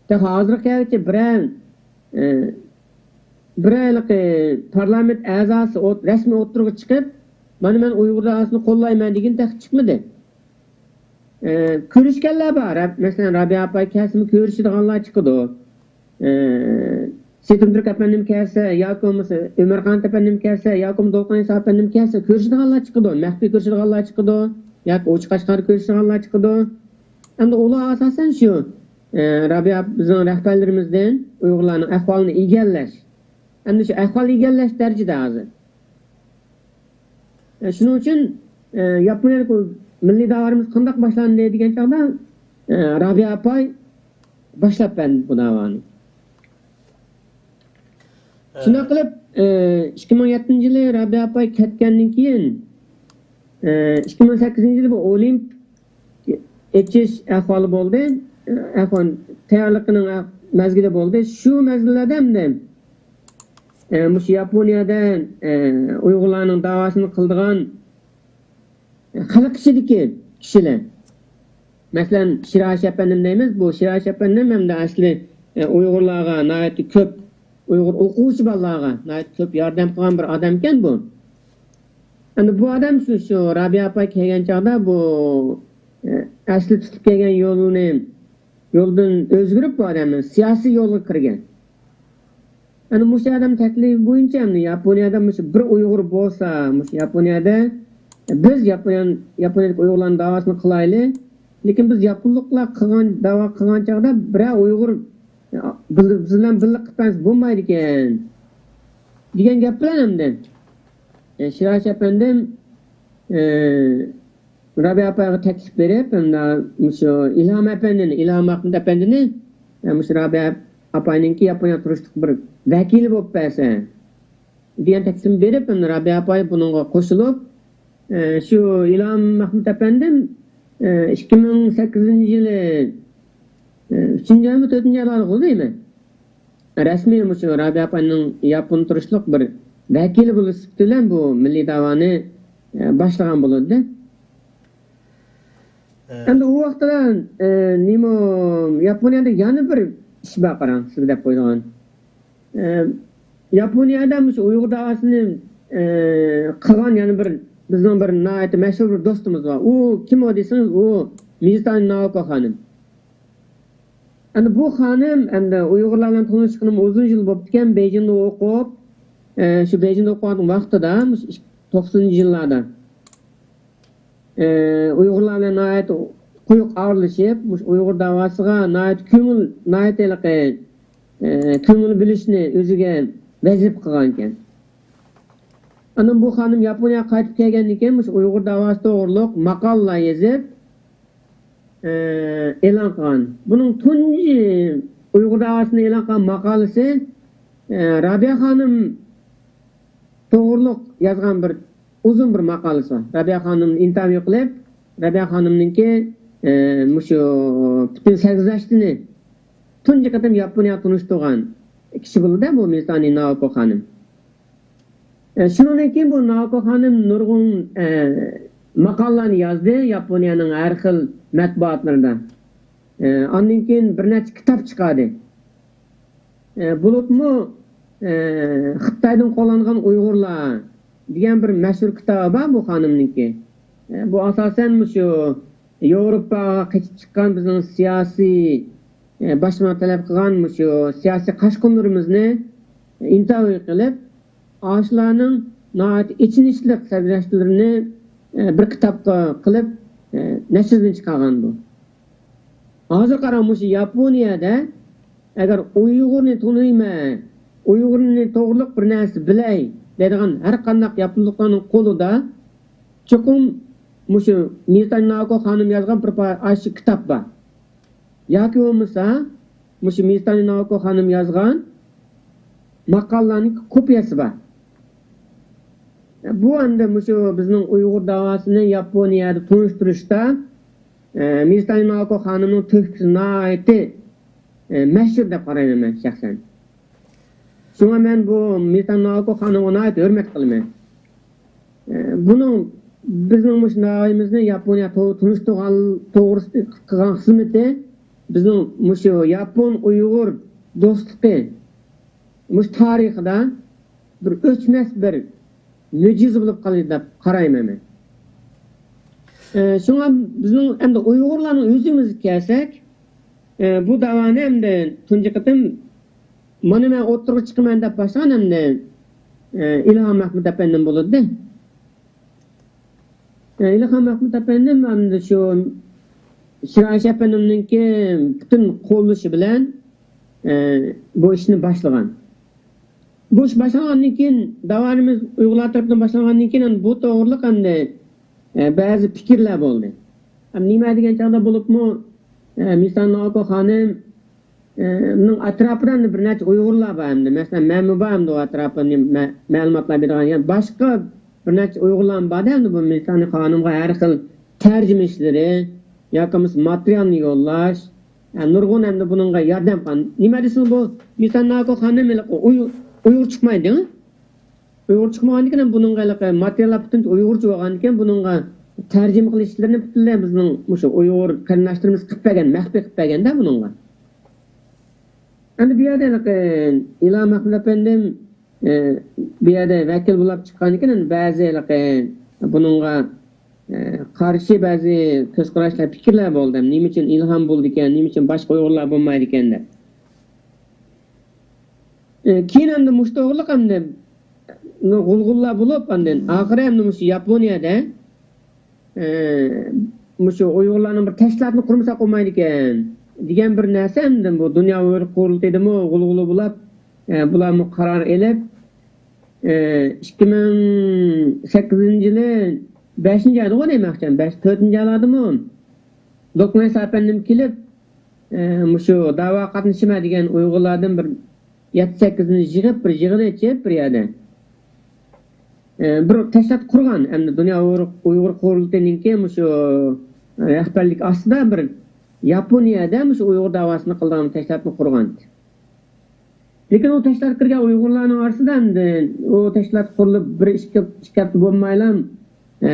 تېخى ھازىرغىچە بىرەر، ئە، بىرەر ھېلىقى پارلامېنت ئەزاسى ئوت-، رەسمىي ئوتتۇرىغا چىقىپ، مانا مەن ئۇيغۇر داۋاسىنى قوللايمەن دېگىنى تېخى چىقمىدى. ئە، كۆرۈشكەنلەر بار. رەب-، مەسىلەن، رابىيە ئاپاي كەلسىمۇ كۆرۈشىدىغانلار چىقىدۇ. ئە، سېيىت ئەتاتۈرك ئەپەندىم كەلسە ياكى بولمىسا ئۆمەرقانات ئەپەندىم كەلسە ياكى بولمىسا دولقۇن ئەيسا ئەپەندىم كەلسە كۆرۈشىدىغانلار چىقىدۇ. مەخپىي كۆرۈشىدىغانلار چىقىدۇ. ياكى ئوچۇق ئاشكارا كۆرۈشىدىغانلار چىقىدۇ. ئەمدى ئۇلار ئاساسەن شۇ، ئە، رابىيە بىزنىڭ رەھبەرلىرىمىزدىن ئۇيغۇرلارنىڭ ئەھۋالىنى ئىگىلەش. ئەمدى شۇ ئەھۋال ئىگىلەش دەرىجىدە ھازىر. ئە، شۇنىڭ ئۈچۈن، ئە، ياپونىيەدىكى مىللىي داۋامىز قانداق باشلاندى دېگەن چاغدا، ئە، رابىيە ئاپاي باشلاپ بەردى بۇ داۋانى. شۇنداق قىلىپ، ئە، ئىككى مىڭ يەتتىنچى يىلى رابىيە ئاپاي كەتكەندىن كېيىن، ئە، ئىككى مىڭ سەككىزىنچى يىلى بۇ ئولىمپ ئېچىش ئەھۋالى بولدى. ئەھۋال تەييارلىقىنىڭ مەزگىلى بولدى. شۇ مەزگىللەردە ئەمدى، ئە، مۇشۇ ياپونىيەدە، ئە، ئۇيغۇرلارنىڭ داۋاسىنى قىلىدىغان خەلق ئىچىدىكى كىشىلەر. مەسىلەن، شىراشى ئەپەندىم دەيمىز. بۇ شىراشى ئەپەندىم ھەمدە ئەسلى، ئە، ئۇيغۇرلارغا ناھايىتى كۆپ، ئۇيغۇر ئوقۇغۇچى بالىلارغا ناھايىتى كۆپ ياردەم قىلغان بىر ئادەمكەن بۇ. ئەمدى بۇ ئادەم شۇ، شۇ رابىيە ئاپا كەلگەن چاغدا بۇ، ئە، ئەسلى تۇتۇپ كەلگەن يولىنى، يولدىن ئۆزگىرىپ بۇ ئادەم سىياسىي يولغا كىرگەن. ئەنە مۇشۇ ئادەم تەكلىپى بويىچە ئەمدى ياپونىيەدە مۇشۇ بىر ئۇيغۇر بولسا، مۇشۇ ياپونىيەدە بىز ياپونىيە-، ياپونىيەدىكى ئۇيغۇرلارنىڭ داۋاسىنى قىلايلى. لېكىن بىز ياپونلۇقلار قىلغان، داۋا قىلغان چاغدا بىرەر ئۇيغۇر بىز بىلەن بىللە قىلىپ بەرسە بولمايدىكەن دېگەن گەپ بىلەن ئەمدى، ئە، شىراشى ئەپەندىم، ئە، رابىيە ئاپايغا تەكلىپ بېرىپ، ئەمدى مۇشۇ ئىلھام ئەپەندىنى، ئىلھام مەخمۇت ئەپەندىنى، ئە، مۇشۇ رابىيە ئاپاينىڭكى ياپونىيە تۇرۇشلۇق بىر ۋەكىلى بولۇپ بەرسە دېگەن تەكلىپنى بېرىپ، ئەمدى رابىيە ئاپاي بۇنىڭغا قوشۇلۇپ، ئە، شۇ ئىلھام مەخمۇت ئەپەندىم، ئە، ئىككى مىڭ سەككىزىنچى يىلى، ئە، ئۈچىنچى ئايمۇ، تۆتىنچى ئايلاردا بولدى دەيمەن. رەسمىي مۇشۇ رابىيە ئاپاينىڭ ياپون تۇرۇشلۇق بىر ۋەكىلى بولۇش سۈپىتى بىلەن بۇ مىللىي داۋانى، ئە، باشلىغان بولىدۇ. ئە. ئەمدى ئۇ ۋاقىتتا، ئە، نېمە، ياپونىيەدە يەنە بىر ئىش بار قاراڭ، سىزگە دەپ قويىدىغان. ئە، ياپونىيەدە مۇشۇ ئۇيغۇر داۋاسىنى، ئە، قىلغان يەنە بىر، بىزنىڭ بىر ناھايىتى مەشھۇر بىر دوستىمىز بار. ئۇ كىم ئۇ دېسىڭىز، ئۇ مىزۇتانى نائوكا خانىم. ئەمدى بۇ خانىم، ئەمدى ئۇيغۇرلار بىلەن تونۇشقىنىمۇ ئۇزۇن يىل بوپتىكەن، بېيجىڭدا ئوقۇپ، ئە، شۇ بېيجىڭدا ئوقۇۋاتقان ۋاقتىدا، مۇشۇ توقسىنىنچى يىللاردا، ئە، ئۇيغۇرلار بىلەن ناھايىتى قويۇق ئارىلىشىپ، مۇشۇ ئۇيغۇر داۋاسىغا ناھايىتى كۆڭۈل، ناھايىتى ھېلىقى، ئە، كۆڭۈل بۆلۈشنى ئۆزىگە ۋەزىپە قىلغانىكەن. ئاندىن بۇ خانىم ياپونىيەگە قايتىپ كەلگەندىن كېيىن، مۇشۇ ئۇيغۇر داۋاسى توغرۇلۇق ماقالىلار يېزىپ، ئېلان قىلغان. بۇنىڭ تۇنجى ئۇيغۇر داۋاسىنى ئېلان قىلغان ماقالىسى، ئە، رابىيە خانىم توغرۇلۇق يازغان بىر ئۇزۇن بىر ماقالىسى بار. رابىيە خانىمنى ئىنتېرۋيۇ قىلىپ، رابىيە خانىمنىڭكى، ئە، مۇشۇ پۈتۈن سەرگۈزەشتىنى تۇنجى قېتىم ياپونىيەگە تونۇشتۇرغان كىشى بولدى بۇ مىسانى ناوكو خانىم. ئە، شۇنىڭدىن كېيىن بۇ ناۋاكو خانىم نۇرغۇن، ئە، ماقالىلەرنى يازدى ياپونىيەنىڭ ھەر خىل مەتبۇئاتلىرىدا. ئە، ئاندىن كېيىن بىر نەچچە كىتاب چىقاردى. ئە، بولۇپمۇ، ئە، خىتايدىن قوغلانغان ئۇيغۇرلار دېگەن بىر مەشھۇر كىتابى بار بۇ خانىمنىڭكى. ئە، بۇ ئاساسەن مۇشۇ ياۋروپاغا قېچىپ چىققان بىزنىڭ سىياسىي، ئە، باشقىلار تەلەپ قىلغان مۇشۇ سىياسىي قاچقۇنلىرىمىزنى ئىنتەرۋيۇ قىلىپ، ئاشۇلارنىڭ ناھايىتى ئېچىنىشلىق سەرگۈزەشتلىرىنى، ئە، بىر كىتابقا قىلىپ، ئە، نەشردىن چىقارغان بۇ. ھازىر قاراڭ، مۇشۇ ياپونىيەدە ئەگەر ئۇيغۇرنى تونۇيمەن، ئۇيغۇرنى توغرىلىق بىر نەرسە بىلەي دەيدىغان ھەر قانداق ياپونلۇقلارنىڭ قولىدا چوقۇم مۇشۇ مىسانى ناۋاكو خانىم يازغان بىر پا-، ئاشۇ كىتاب بار. ياكى بولمىسا مۇشۇ مىسانى ناۋاكو خانىم يازغان ماقالىلەرنىڭ كوپىيەسى بار. بۇ ئەمدى مۇشۇ بىزنىڭ ئۇيغۇر داۋاسىنى ياپونىيەدە تونۇشتۇرۇشتا، ئە، مىسانى ناۋاكو خانىمنىڭ تۆھپىسى ناھايىتى، ئە، مەشھۇر دەپ قارايمەن مەن شەخسەن. شۇڭا مەن بۇ مىسانى ناۋاكو خانىمغا ناھايىتى ھۆرمەت قىلىمەن. ئە، بۇنىڭ بىزنىڭ مۇشۇ ناۋايىمىزنى ياپونىيە تو-، تونۇشتۇرغان توغرىسىدا قىلغان خىزمىتى بىزنىڭ مۇشۇ ياپون ئۇيغۇر دوستلۇقى مۇشۇ تارىخىدا بىر ئۆچمەس بىر مۆجىزە بولۇپ قالدى دەپ قارايمەن مەن. ئە، شۇڭا بىزنىڭ ئەمدى ئۇيغۇرلارنىڭ ئۆزىمىزگە كەلسەك، ئە، بۇ داۋانى ئەمدى تۇنجى قېتىم مانا مەن ئوتتۇرىغا چىقىمەن دەپ باشلىغان ئەمدى، ئە، ئىلھام مەھمۇد ئەپەندىم بولدى. ئە، ئىلھام مەھمۇد ئەپەندىم ئەمدى شۇ شىرائىش ئەپەندىمنىڭكى پۈتۈن قوللىشى بىلەن، ئە، بۇ ئىشنى باشلىغان. بۇ ئىش باشلانغاندىن كېيىن، داۋانىمىز ئۇيغۇرلار تەرىپىدىن باشلانغاندىن كېيىن، بۇ توغرىلىق ئەمدى، ئە، بەزى پىكىرلەر بولدى. ھەم نېمە دېگەن چاغدا بولۇپمۇ، ئە، مىسان ناۋاكو خانىم، ئە، نىڭ ئەتراپىدا ئەمدى بىر نەچچە ئۇيغۇرلار بار ئەمدى. مەسىلەن، مەنمۇ بار ئەمدى ئۇ ئەتراپىدا مە-، مەلۇماتلار بېرىدىغان. يەنە باشقا بىر نەچچە ئۇيغۇرلارمۇ بار ئەمدى بۇ مىسان خانىمغا ھەر خىل تەرجىمە ئىشلىرى ياكى بولمىسا ماتېرىيالنى يوللاش، ئە، نۇرغۇن ئەمدى بۇنىڭغا ياردەم قىلغان. نېمە دېسىڭىز، بۇ مىسان ناۋاكو خانىم ھېلىقى ئۇي-، ئۇيغۇر چىقمايدۇ. ئۇيغۇر چىقمىغاندىكىن، بۇنىڭغا ھېلىقى ماتېرىياللار پۈتۈنچە ئۇيغۇرچە بولغاندىكىن، بۇنىڭغا تەرجىمە قىلىش ئىشلىرىنى پۈتۈنلەي بىزنىڭ مۇشۇ ئۇيغۇر قېرىنداشلىرىمىز قىلىپ بەرگەن، مەخپىي قىلىپ بەرگەندە بۇنىڭغا. ئەمدى بۇ يەردە ھېلىقى ئىلھام مەھمۇد ئەپەندىم، ئە، بۇ يەردە ۋەكىل بولۇپ چىققاندىكىن، ئەمدى بەزى ھېلىقى بۇنىڭغا، ئە، قارشى بەزى كۆز قاراشلار، پىكىرلەر بولدى. نېمە ئۈچۈن ئىلھام بولىدىكەن، نېمە ئۈچۈن باشقا ئۇيغۇرلار بولمايدىكەن دەپ. ئە، كېيىن ئەمدى مۇشۇ توغرىلىق ئەمدى غۇلغۇلىلار بولۇپ، ئاندىن ئاخىرى ئەمدى مۇشۇ ياپونىيەدە، ئە، مۇشۇ ئۇيغۇرلارنىڭ بىر تەشكىلاتنى قۇرمىساق بولمايدىكەن دېگەن بىر نەرسە ئەمدى بۇ دۇنيا ئۇيغۇر قۇرۇلتىيىدىمۇ غۇلغۇلا بولۇپ، ئە، بۇلارمۇ قارار ئېلىپ، ئە، ئىككى مىڭ سەككىزىنچى يىلى بەشىنچى ئايدىغۇ دېمەكچىمەن، بەش، تۆتىنچى ئايلاردىمۇ لوكنايسا ئەپەندىم كېلىپ، ئە، مۇشۇ داۋا قاتنىشىمەن دېگەن ئۇيغۇرلاردىن بىر يەتتە سەككىزنى يىغىپ، بىر يىغىن ئېچىپ بىر يەردە، ئە، بىر تەشكىلات قۇرغان. ئەمدى دۇنيا ئۇيغۇر، ئۇيغۇر قۇرۇلتىيىنىڭكى مۇشۇ رەھبەرلىك ئاستىدا بىر ياپونىيەدە مۇشۇ ئۇيغۇر داۋاسىنى قىلىدىغان تەشكىلاتنى قۇرغان. لېكىن ئۇ تەشكىلاتقا كىرگەن ئۇيغۇرلارنىڭ ئارىسىدا ئەمدى ئۇ تەشكىلات قۇرۇلۇپ بىر ئىككى، ئىككى ھەپتە بولمايلا، ئە،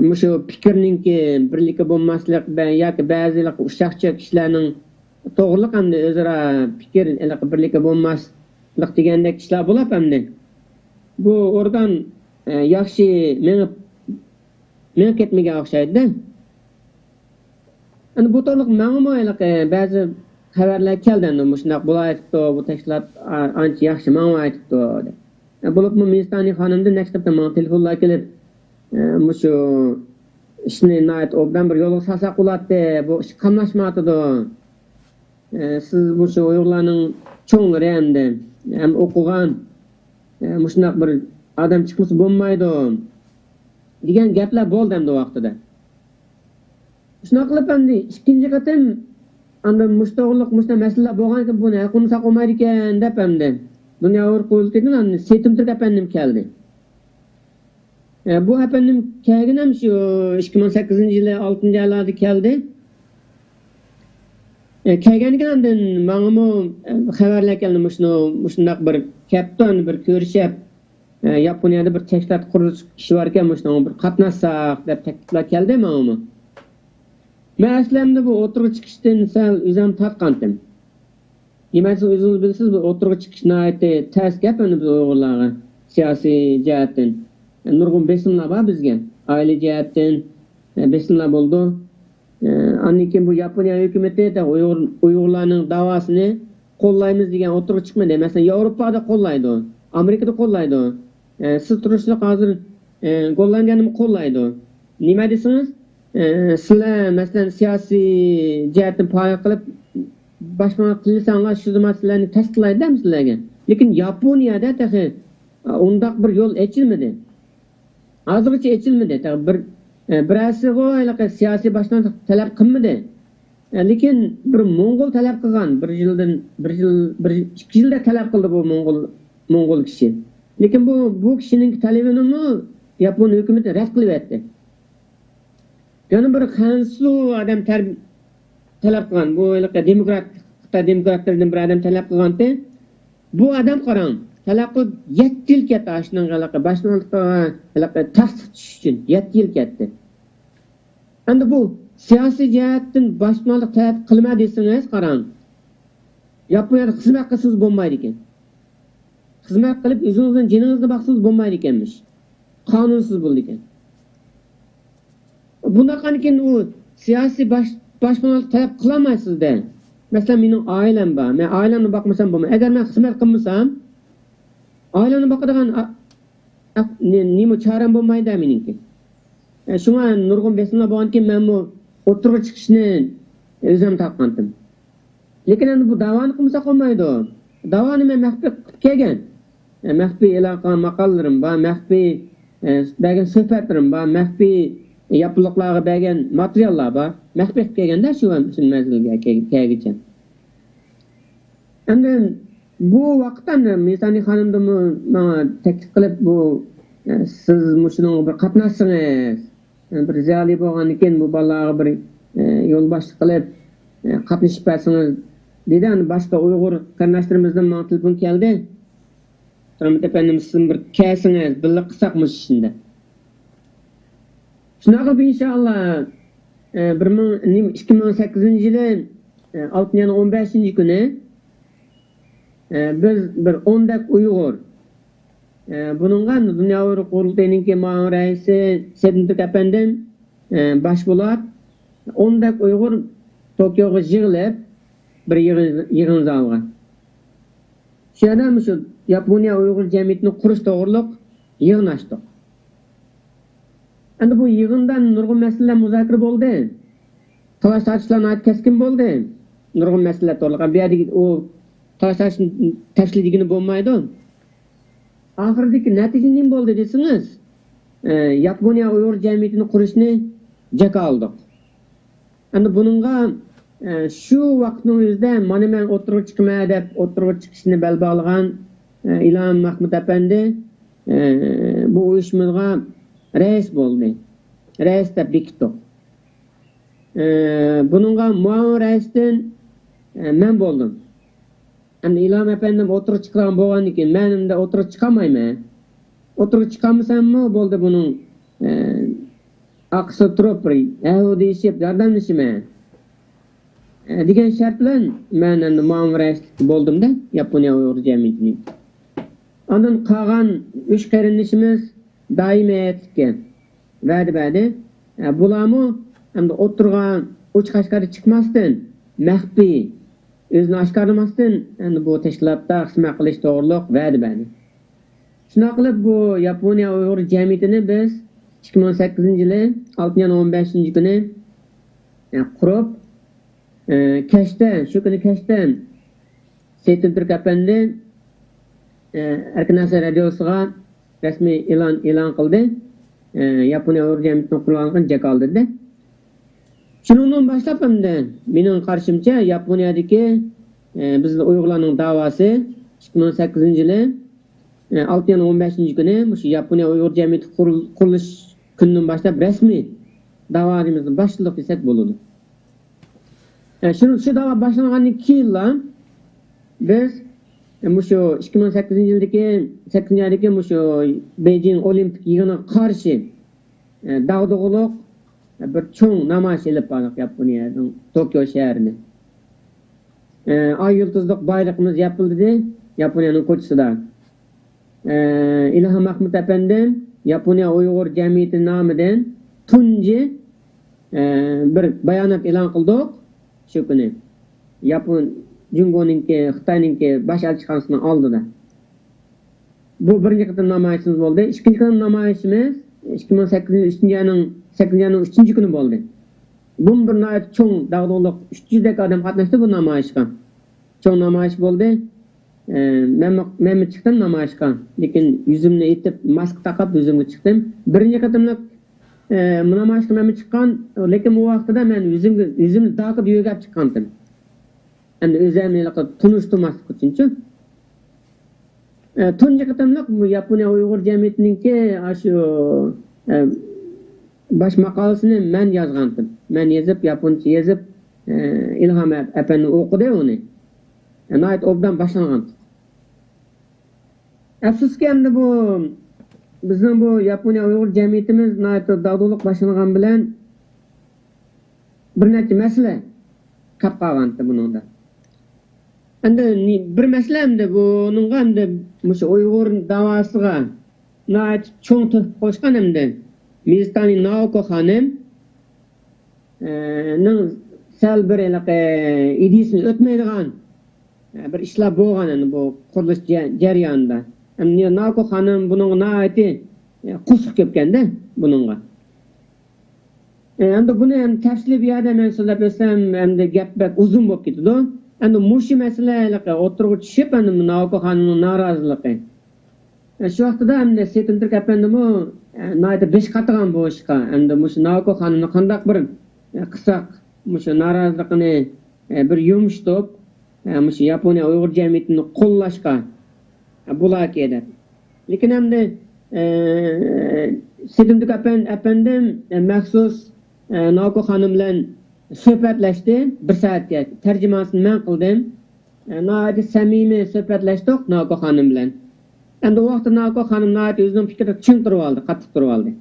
مۇشۇ پىكىرنىڭكى بىرلىكى بولماسلىق بە-، ياكى بەزى ئۇششاق-چۈششەك ئىشلارنىڭ توغرىلىق ئەمدى ئۆزئارا پىكىر ھېلىقى بىرلىكى بولماسلىق دېگەندەك ئىشلار بولۇپ ئەمدى بۇ ئورگان، ئە، ياخشى مېڭىپ، مېڭىپ كەتمىگەن ئوخشايدۇ. ئەمدى بۇ توغرىلىق ماڭىمۇ ھېلىقى بەزى خەۋەرلەر كەلدى، ئەمدى مۇشۇنداق بولايتىپتۇ، بۇ تەشكىلات ئا-، ئانچە ياخشى ماڭمايتىپتۇ دەپ. بولۇپمۇ مىسانى خانىمدىن نەچچە قېتىم ماڭا تېلېفونلار كېلىپ، ئە، مۇشۇ ئىشنى ناھايىتى ئوبدان بىر يولغا سالساق بولاتتى، بۇ ئىش قاملاشمايۋاتىدۇ. ئە، سىز مۇشۇ ئۇيغۇرلارنىڭ چوڭلىرى ئەمدى، ھەم ئوقۇغان، ئە، مۇشۇنداق بىر ئادەم چىقمىسا بولمايدۇ، دېگەن گەپلەر بولدى ئەمدى ۋاقتىدا. شۇنداق قىلىپ ئەمدى ئىككىنچى قېتىم ئاندىن مۇشۇ توغرىلىق مۇشۇنداق مەسىلىلەر بولغانكەن، بۇنى ھەل قىلمىساق بولمايدىكەن دەپ ئەمدى دۇنيا ئۇيغۇر قۇرۇلتىيىدىن ئاندىن سېتىم تۈرك ئەپەندىم كەلدى. ئە، بۇ ئەپەندىم كەلگىنىم شۇ ئىككى مىڭ سەككىزىنچى يىلى ئالتىنچى ئايلاردا كەلدى. ئە، كەلگەندىكىن ئاندىن ماڭىمۇ، ئە، خەۋەرلەر كەلدى، مۇشۇنى، مۇشۇنداق بىر كەپتۇ، ئەنە بىر كۆرۈشۈپ، ئە، ياپونىيەدە بىر تەشكىلات قۇرۇلۇش ئىشى باركەن، مۇشۇنىڭغا بىر قاتناشساق دەپ تەكلىپلەر كەلدى ماڭىمۇ. مەن ئەسلىمدە بۇ ئوتتۇرىغا چىقىشتىن سەل ئۆزۈم تارتقانتىم. نېمە دېسىڭىز، ئۆزىڭىز بىلىسىز، بۇ ئوتتۇرىغا چىقىش ناھايىتى تەس گەپ ئەمدى بىز ئۇيغۇرلارغا سىياسىي جەھەتتىن. نۇرغۇن بېسىملار بار بىزگە. ئائىلە جەھەتتىن، ئە، بېسىملار بولىدۇ. ئە، ئاندىن كېيىن بۇ ياپونىيە ھۆكۈمىتى ئۇيغۇر، ئۇيغۇرلارنىڭ داۋاسىنى قوللايمىز دېگەن ئوتتۇرىغا چىقمىدى. مەسىلەن، ياۋروپادا قوللايدۇ، ئامېرىكىدا قوللايدۇ. ئە، سىز تۇرۇشلۇق ھازىر، ئە، گوللاندىيەنىمۇ قوللايدۇ. نېمە دېسىڭىز، ئە، سىلەر، مەسىلەن، سىياسىي جەھەتتىن پائال قىلىپ، باشپانا قىلساڭلار، شۇ زامان سىلەرنى تەستىقلايدۇ سىلەرگە. لېكىن ياپونىيەدە تېخى، ئە، ئۇنداق بىر يول ئېچىلمىدى. ھازىرغىچە ئېچىلمىدى. تېخى بىر، ئە، بىرەرسىغۇ ھېلىقى سىياسىي باشلامچىلىق تەلەپ قىلمىدى. ئە، لېكىن بىر موڭغۇل تەلەپ قىلغان، بىر يىلدىن، بىر يىل، بىر، ئىككى يىلدا تەلەپ قىلدى بۇ موڭغۇل، موڭغۇل كىشى. لېكىن بۇ، بۇ كىشىنىڭ تەلىپىنىمۇ ياپون ھۆكۈمىتى رەت قىلىۋەتتى. يەنە بىر خەنسۇ ئادەم تەر-، تەلەپ قىلغان. بۇ ھېلىقى دېموكرات، خىتاي دېموكراتلىرىدىن بىر ئادەم تەلەپ قىلغانتى. بۇ ئادەم قاراڭ، تەلەپ قىلىپ يەتتە يىل كەتتى، ئاشۇنىڭ ھېلىقى باشلىققا، ھېلىقى تەستە چۈشۈش ئۈچۈن يەتتە يىل كەتتى. ئەمدى بۇ سىياسىي جەھەتتىن باشپانىلىق تەلەپ قىلىمەن دېسىڭىز، قاراڭ، ياپونىيەدە خىزمەت قىلسىڭىز بولمايدىكەن. خىزمەت قىلىپ ئۆزىڭىزنىڭ جېنىڭىزنى باقسىڭىز بولمايدىكەنمىش. قانۇنسىز بولىدىكەن. بۇنداق قىلغاندىكىن ئۇ سىياسىي باش-، باشپانىلىق تەلەپ قىلالمايسىز-دە. مەسىلەن، مېنىڭ ئائىلەم بار. مەن ئائىلەمنى باقمىسام بولمايدۇ. ئەگەر مەن خىزمەت قىلمىسام، ئائىلەمنى باقىدىغان ئا-، ئا-، نې-، نېمە چارەم بولمايدۇ مېنىڭكى. ئە، شۇڭا نۇرغۇن بېسىملار بولغاندىكىن مەنمۇ ئوتتۇرىغا چىقىشنى ئۆزۈم تارتقانتىم. لېكىن ئەمدى بۇ داۋانى قىلمىساق بولمايدۇ. داۋانى مەن مەخپىي قىلىپ كەلگەن. ئە، مەخپىي ئېلان قىلغان ماقالىلىرىم بار، مەخپىي، ئە، بەرگەن سۆھبەتلىرىم بار، مەخپىي ياپونلۇقلارغا بەرگەن ماتېرىياللار بار. مەخپىي قىلىپ كەلگەندە شۇ، شۇ مەزگىلگە كەل-، كەلگۈچە. ئەمدى بۇ ۋاقىتتا ئەمدى مىسانى خانىمدىنمۇ ماڭا تەكلىپ قىلىپ، بۇ، ئە، سىز مۇشۇنىڭغا بىر قاتناشسىڭىز، بىر زىيالىي بولغاندىكىن بۇ بالىلارغا بىر، ئە، يولباشچىلىق قىلىپ، ئە، قاتنىشىپ بەرسىڭىز، دېدى. ئەمدى باشقا ئۇيغۇر قېرىنداشلىرىمىزدىن ماڭا تېلېفون كەلدى. تۇرمۇت ئەپەندىم، سىزمۇ بىر كەلسىڭىز، بىللە قىلساق مۇشۇ ئىشنى دەپ. شۇنداق قىلىپ، ئىنشائاللا، ئە، بىر مىڭ، نېمە، ئىككى مىڭ سەككىزىنچى يىلى، ئە، ئالتىنچى ئاينىڭ ئون بەشىنچى كۈنى، ئە، بىز بىر ئوندەك ئۇيغۇر، ئە، بۇنىڭغا دۇنيا ئۇيغۇر قۇرۇلتىيىنىڭكى مۇئاۋىن رەئىسى سېيىت ئىمىنتۈرك ئەپەندىم، ئە، باش بولۇپ، ئوندەك ئۇيغۇر توكيوغا يىغىلىپ، بىر يىغىن، يىغىن زالىغا. شۇ يەردە مۇشۇ ياپونىيە ئۇيغۇر جەمئىيىتىنى قۇرۇش توغرۇلۇق يىغىن ئاچتۇق. ئەمدى بۇ يىغىندا نۇرغۇن مەسىلىلەر مۇزاكىرە بولدى. تالاش-تارتىشلار ناھايىتى كەسكىن بولدى. نۇرغۇن مەسىلىلەر توغرىلىق. بۇ يەردە ئۇ تالاش-تارتىشنى تەشكىل دېگىلى بولمايدۇ. ئاخىرىدىكى نەتىجە نېمە بولدى دېسىڭىز، ئە، ياپونىيە ئۇيغۇر جەمئىيىتىنى قۇرۇشنى جاكارلىدۇق. ئەمدى بۇنىڭغا، ئە، شۇ ۋاقىتنىڭ ئۆزىدە مانا مەن ئوتتۇرىغا چىقىمەن دەپ ئوتتۇرىغا چىقىشنى بەل باغلىغان، ئە، ئىلھام مەخمۇت ئەپەندى، ئە، بۇ ئۇيۇشمىغا رەئىس بولدى. رەئىس دەپ بېكىتتۇق. ئە، بۇنىڭغا مۇئاۋىن رەئىستىن، ئە، مەن بولدۇم. ئەمدى ئىلھام ئەپەندىم ئوتتۇرىغا چىقىدىغان بولغاندىكىن، مەن ئەمدى ئوتتۇرىغا چىقالمايمەن. ئوتتۇرىغا چىقالمىساممۇ بولدى، بۇنىڭ، ئە، ئارقىسىدا تۇرۇپ بىر ھەۋ دېيىشىپ ياردەملىشىمەن، ئە، دېگەن شەرت بىلەن مەن ئەمدى مۇئاۋىن رەئىسلىك بولدۇم-دە، ياپونىيە ئۇيغۇر جەمئىيىتىنىڭ. ئاندىن قالغان ئۈچ قېرىندىشىمىز دائىمىي ھەيئەتلىككە ۋەدە بەردى. ئە، بۇلارمۇ ئەمدى ئوتتۇرىغا ئوچۇق ئاشكارا چىقماستىن، مەخپىي، ئۆزىنى ئاشكارىلىماستىن، ئەمدى بۇ تەشكىلاتتا خىزمەت قىلىش توغرۇلۇق ۋەدە بەردى. شۇنداق قىلىپ، بۇ ياپونىيە ئۇيغۇر جەمئىيىتىنى بىز ئىككى مىڭ سەككىزىنچى يىلى ئالتىنچى ئاينىڭ ئون بەشىنچى كۈنى، ئە، قۇرۇپ، ئە، كەچتە، شۇ كۈنى كەچتە سېيىت ئىمىنتۈرك ئەپەندى، ئە، ئەركىن ئاسىيا رادىيوسىغا رەسمىي ئېلان، ئېلان قىلدى. ئە، ياپونىيە ئۇيغۇر جەمئىيىتىنىڭ قۇرۇلغانلىقىنى جاكارلىدى. شۇنىڭدىن باشلاپ ئەمدى مېنىڭ قارىشىمچە ياپونىيەدىكى، ئە، بىز ئۇيغۇرلارنىڭ داۋاسى ئىككى مىڭ سەككىزىنچى يىلى، ئە، ئالتىنچى ئاينىڭ ئون بەشىنچى كۈنى مۇشۇ ياپونىيە ئۇيغۇر جەمئىيىتى قۇرۇل-، قۇرۇلۇش كۈنىدىن باشلاپ رەسمىي داۋامىزنى باشلىدۇق دېسەك بولىدۇ. شۇ، شۇ داۋا باشلانغاندىن كېيىنلا بىز مۇشۇ ئىككى مىڭ سەككىزىنچى يىلدىكى، سەككىزىنچى ئايدىكى مۇشۇ بېيجىڭ ئولىمپىك يىغىنىغا قارشى داغدۇغىلىق بىر چوڭ نامايىش ئېلىپ باردۇق ياپونىيەنىڭ توكيو شەھىرىدە. ئاي يۇلتۇزلۇق بايرىقىمىز ياپىلدىدى ياپونىيەنىڭ كوچىسىدا. ئىلھام مەھمۇت ئەپەندىم ياپونىيە ئۇيغۇر جەمئىيىتى نامىدىن تۇنجى بىر بايانات ئېلان قىلدۇق شۇ كۈنى. ياپون، جۇڭگونىڭكى، خىتاينىڭكى باش ئەلچىخانىسىنىڭ ئالدىدا. بۇ بىرىنچى قېتىم نامايىشىمىز بولدى. ئىككىنچى قېتىم نامايىشىمىز ئىككى مىڭ سەككىزىنچى يىلنىڭ سەككىزىنچى ئاينىڭ ئۈچىنچى كۈنى بولدى. بۇمۇ بىر ناھايىتى چوڭ داغدۇغىلىق، ئۈچ يۈزدەك ئادەم قاتناشتى بۇ نامايىشقا. چوڭ نامايىش بولدى. ئە، مەنمۇ، مەنمۇ چىقتىم نامايىشقا. لېكىن يۈزۈمنى ئېتىپ، ماسكا تاقاپ يۈزۈمگە چىقتىم. بىرىنچى قېتىملىق، ئە، نامايىشقا مەنمۇ چىققان. لېكىن ئۇ ۋاقتىدا مەن يۈزۈمگە، يۈزۈمنى داكىدا يۆگەپ چىققانتىم. ئەمدى ئۆزۈمنى ھېلىقى تونۇشتۇرماسلىق ئۈچۈنچۇ. ئە، تۇنجى قېتىملىق بۇ ياپونىيە ئۇيغۇر جەمئىيىتىنىڭكى ئاشۇ، ئە، باش ماقالىسىنى مەن يازغانتىم. مەن يېزىپ، ياپونچە يېزىپ، ئە، ئىلھام ئەپ-، ئەپەندى ئوقۇدى ئۇنى. ئە، ناھايىتى ئوبدان باشلانغانتى. ئەپسۇسكى، ئەمدى بۇ بىزنىڭ بۇ ياپونىيە ئۇيغۇر جەمئىيىتىمىز ناھايىتى داغدۇغىلىق باشلانغان بىلەن بىر نەچچە مەسىلە كەپ قالغانتى بۇنىڭدا. ئەمدى نى-، بىر مەسىلە ئەمدى بۇنىڭغا ئەمدى مۇشۇ ئۇيغۇر داۋاسىغا ناھايىتى چوڭ تۆھپە قوشقان ئەمدى مىزتانى ناۋاكو خانىم، ئە، نىڭ سەل بىر ھېلىقى ئىدىيىسىنى ئۆتمەيدىغان، ئە، بىر ئىشلار بولغان ئەمدى بۇ قۇرۇلۇش جە-، جەريانىدا. ئەمدى ناۋاكو خانىم بۇنىڭغا ناھايىتى، ئە، قورسىقى كۆپكەندە بۇنىڭغا. ئە، ئەمدى بۇنى ئەمدى تەپسىلىي بۇ يەردە مەن سۆزلەپ ئۆتسەم، ئەمدى گەپ بەك ئۇزۇن بولۇپ كېتىدۇ. ئەمدى مۇشۇ مەسىلە ھېلىقى ئوتتۇرىغا چۈشۈپ، ئەمدى ناۋاكو خانىمنىڭ نارازىلىقى. ئە، شۇ ۋاقتىدا ئەمدى سېيىت ئىمتۇرك ئەپەندىمۇ، ئە، ناھايىتى بېشى قاتىغان بۇ ئىشقا. ئەمدى مۇشۇ ناۋاكو خانىمنى قانداق بىر، ئە، قىلساق، مۇشۇ نارازىلىقىنى، ئە، بىر يۇمشىتىپ، ئە، مۇشۇ ياپونىيە ئۇيغۇر جەمئىيىتىنى قوللاشقا، ئە، بولاركى دەپ. لېكىن ئەمدى، ئە، سېيىت ئىمتۇرك ئەپەن-، ئەپەندىم، ئە، مەخسۇس، ئە، ناۋاكو خانىم بىلەن سۆھبەتلەشتى بىر سائەتكە. تەرجىمانىسىنى مەن قىلدىم. ئە، ناھايىتى سەمىمىي سۆھبەتلەشتۇق ناۋاكو خانىم بىلەن. ئەمدى ئۇ ۋاقىتتا ناۋاكو خانىم ناھايىتى ئۆزىنىڭ پىكرىدە چىڭ تۇرۇۋالدى، قاتتىق تۇرۇۋالدى.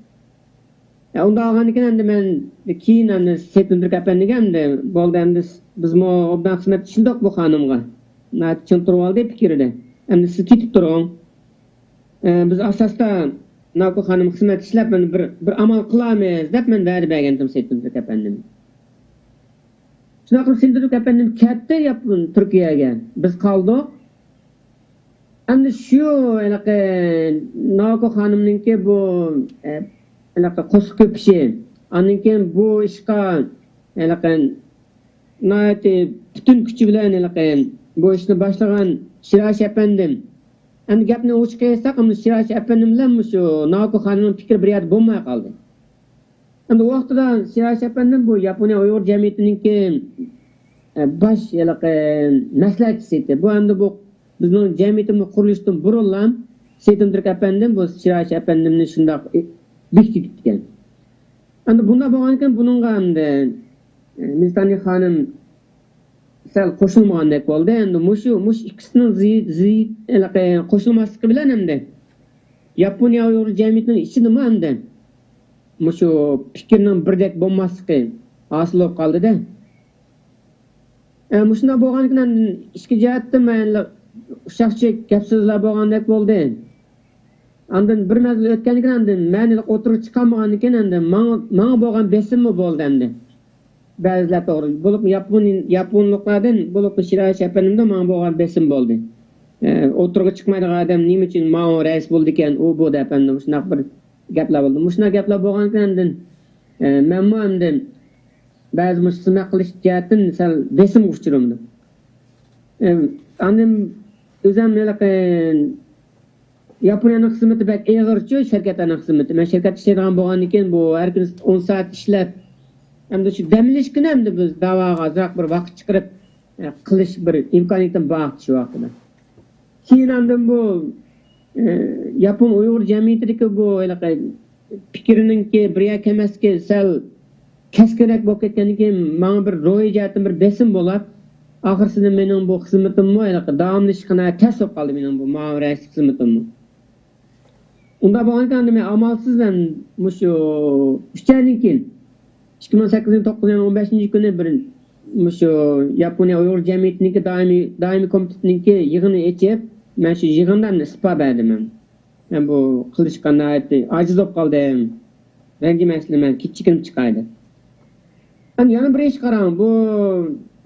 ئە، ئۇنداق بولغاندىكىن ئەمدى مەن كېيىن ئەمدى سېيىت ئىمتۇرك ئەپەندىگە ئەمدى، بولدى ئەمدى بىزمۇ ئوبدان خىزمەت ئىشلىدۇق بۇ خانىمغا. ناھايىتى چىڭ تۇرۇۋالدى پىكرىدە. ئەمدى سىز كېتىپ تۇرۇڭ. ئە، بىز ئاساستا ناۋاكو خانىم خىزمەت ئىشلەپ، مەن بىر، بىر ئامال قىلارمىز دەپ مەن ۋەدە بەرگەنتىم سېيىت ئىمتۇرك ئەپەندىم. شۇنداق قىلىپ سېيىت ئىمتۇرك ئەپەندىم كەتتى ياپون تۈركىيەگە. بىز قالدۇق. ئەمدى شۇ ھېلىقى ناۋاكو خانىمنىڭكى بۇ، ئە، ھېلىقى قورسىقى كۆپۈشى، ئاندىن كېيىن بۇ ئىشقا ھېلىقى ناھايىتى پۈتۈن كۈچى بىلەن ھېلىقى بۇ ئىشنى باشلىغان شىراشى ئەپەندىم. ئەمدى گەپنى ئوچۇق ئېيتساق، ئەمدى شىراشى ئەپەندىم بىلەن مۇشۇ ناۋاكو خانىمنىڭ پىكرى بىر يەردە بولماي قالدى. ئەمدى ئۇ ۋاقتىدا شىراشى ئەپەندىم بۇ ياپونىيە ئۇيغۇر جەمئىيىتىنىڭكى، ئە، باش ھېلىقى مەسلىھەتچىسى ئىدى. بۇ ئەمدى بۇ بىزنىڭ جەمئىيىتىمىز قۇرۇلۇشتىن بۇرۇنلا سېيىت ئىمتۇرك ئەپەندىم بۇ شىراشى ئەپەندىمنى شۇنداق بېكىتىپ كەتكەن. ئەمدى بۇنداق بولغاندىكىن بۇنىڭغا ئەمدى، ئە، مىزتانى خانىم سەل قوشۇلمىغاندەك بولدى. ئەمدى مۇشۇ، مۇشۇ ئىككىسىنىڭ زىي-، زىي-، ھېلىقى قوشۇلماسلىقى بىلەن ئەمدى ياپونىيە ئۇيغۇر جەمئىيىتىنىڭ ئىچىدىمۇ ئەمدى مۇشۇ پىكىرنىڭ بىردەك بولماسلىقى ھاسىل بولۇپ قالدى-دە. ئە، مۇشۇنداق بولغاندىكىن ئاندىن ئىچكى جەھەتتە مەن ئۇششاق گەپ سۆزلەر بولغاندەك بولدى. ئاندىن بىر مەزگىل ئۆتكەندىن كېيىن ئاندىن مەن ئوتتۇرىغا چىقالمىغاندىن كېيىن ئاندىن ماڭا، ماڭا بولغان بېسىممۇ بولدى ئەمدى. بەزىلەر توغرا. بولۇپمۇ ياپون، ياپونلۇقلاردىن، بولۇپمۇ شىراشى ئەپەندىمدىن ماڭا بولغان بېسىم بولدى. ئە، ئوتتۇرىغا چىقمايدىغان ئادەم نېمە ئۈچۈن ماڭا رەئىس بولىدىكەن، ئۇ بۇ دەپ ئەمدى مۇشۇنداق بىر گەپلەر بولدى. مۇشۇنداق گەپلەر بولغاندىكىن ئاندىن، ئە، مەنمۇ ئەمدى بەزى مۇشۇ خىزمەت قىلىش جەھەتتىن سەل بېسىمغا ئۇچرىدىم. ئە، ئاندىن ئۆزۈم ھېلىقى ياپونىيەنىڭ خىزمىتى بەك ئېغىرچۇ، شىركەتلەرنىڭ خىزمىتى. مەن شىركەتتە ئىشلەيدىغان بولغاندىن كېيىن، بۇ ھەر كۈنى ئون سائەت ئىشلەپ، ئەمدى شۇ دەم ئېلىش كۈنى ئەمدى بىز داۋاغا ئازراق بىر ۋاقىت چىقىرىپ، ئە، قىلىش بىر ئىمكانىيىتىم بار شۇ ۋاقتىدا. كېيىن ئاندىن بۇ، ئە، ياپون ئۇيغۇر جەمئىيىتىدىكى بۇ ھېلىقى پىكرىنىڭكى بىر يەرگە كەلمەسلىكى سەل كەسكىنرەك بولۇپ كەتكەندىن كېيىن، ماڭا بىر روھىي جەھەتتىن بىر بېسىم بولۇپ، ئاخىرسىدا مېنىڭ بۇ خىزمىتىممۇ ھېلىقى داۋاملىشىشقا ناھايىتى تەس بولۇپ قالدى، مېنىڭ بۇ مائارىپ رەئىسلىك خىزمىتىممۇ. ئۇنداق بولغانىكەن، ئەمدى مەن ئامالسىز مەن مۇشۇ ئۈچ ئايدىن كېيىن، ئىككى مىڭ سەككىزىنچى توققۇزىنچى ئون بەشىنچى كۈنى بىر مۇشۇ ياپونىيە ئۇيغۇر جەمئىيىتىنىڭكى دائىمىي، دائىمىي كومىتېتىنىڭكى يىغىنى ئېچىپ، مەن شۇ يىغىندا ئىستېپا بەردىم مەن. مەن بۇ قىلىشقا ناھايىتى ئاجىز بولۇپ قالدىم. رەنجىمەسلەر، مەن كېچىكىنىپ چىقاي دەپ. ئەمدى يەنە بىر ئىش قاراڭ، بۇ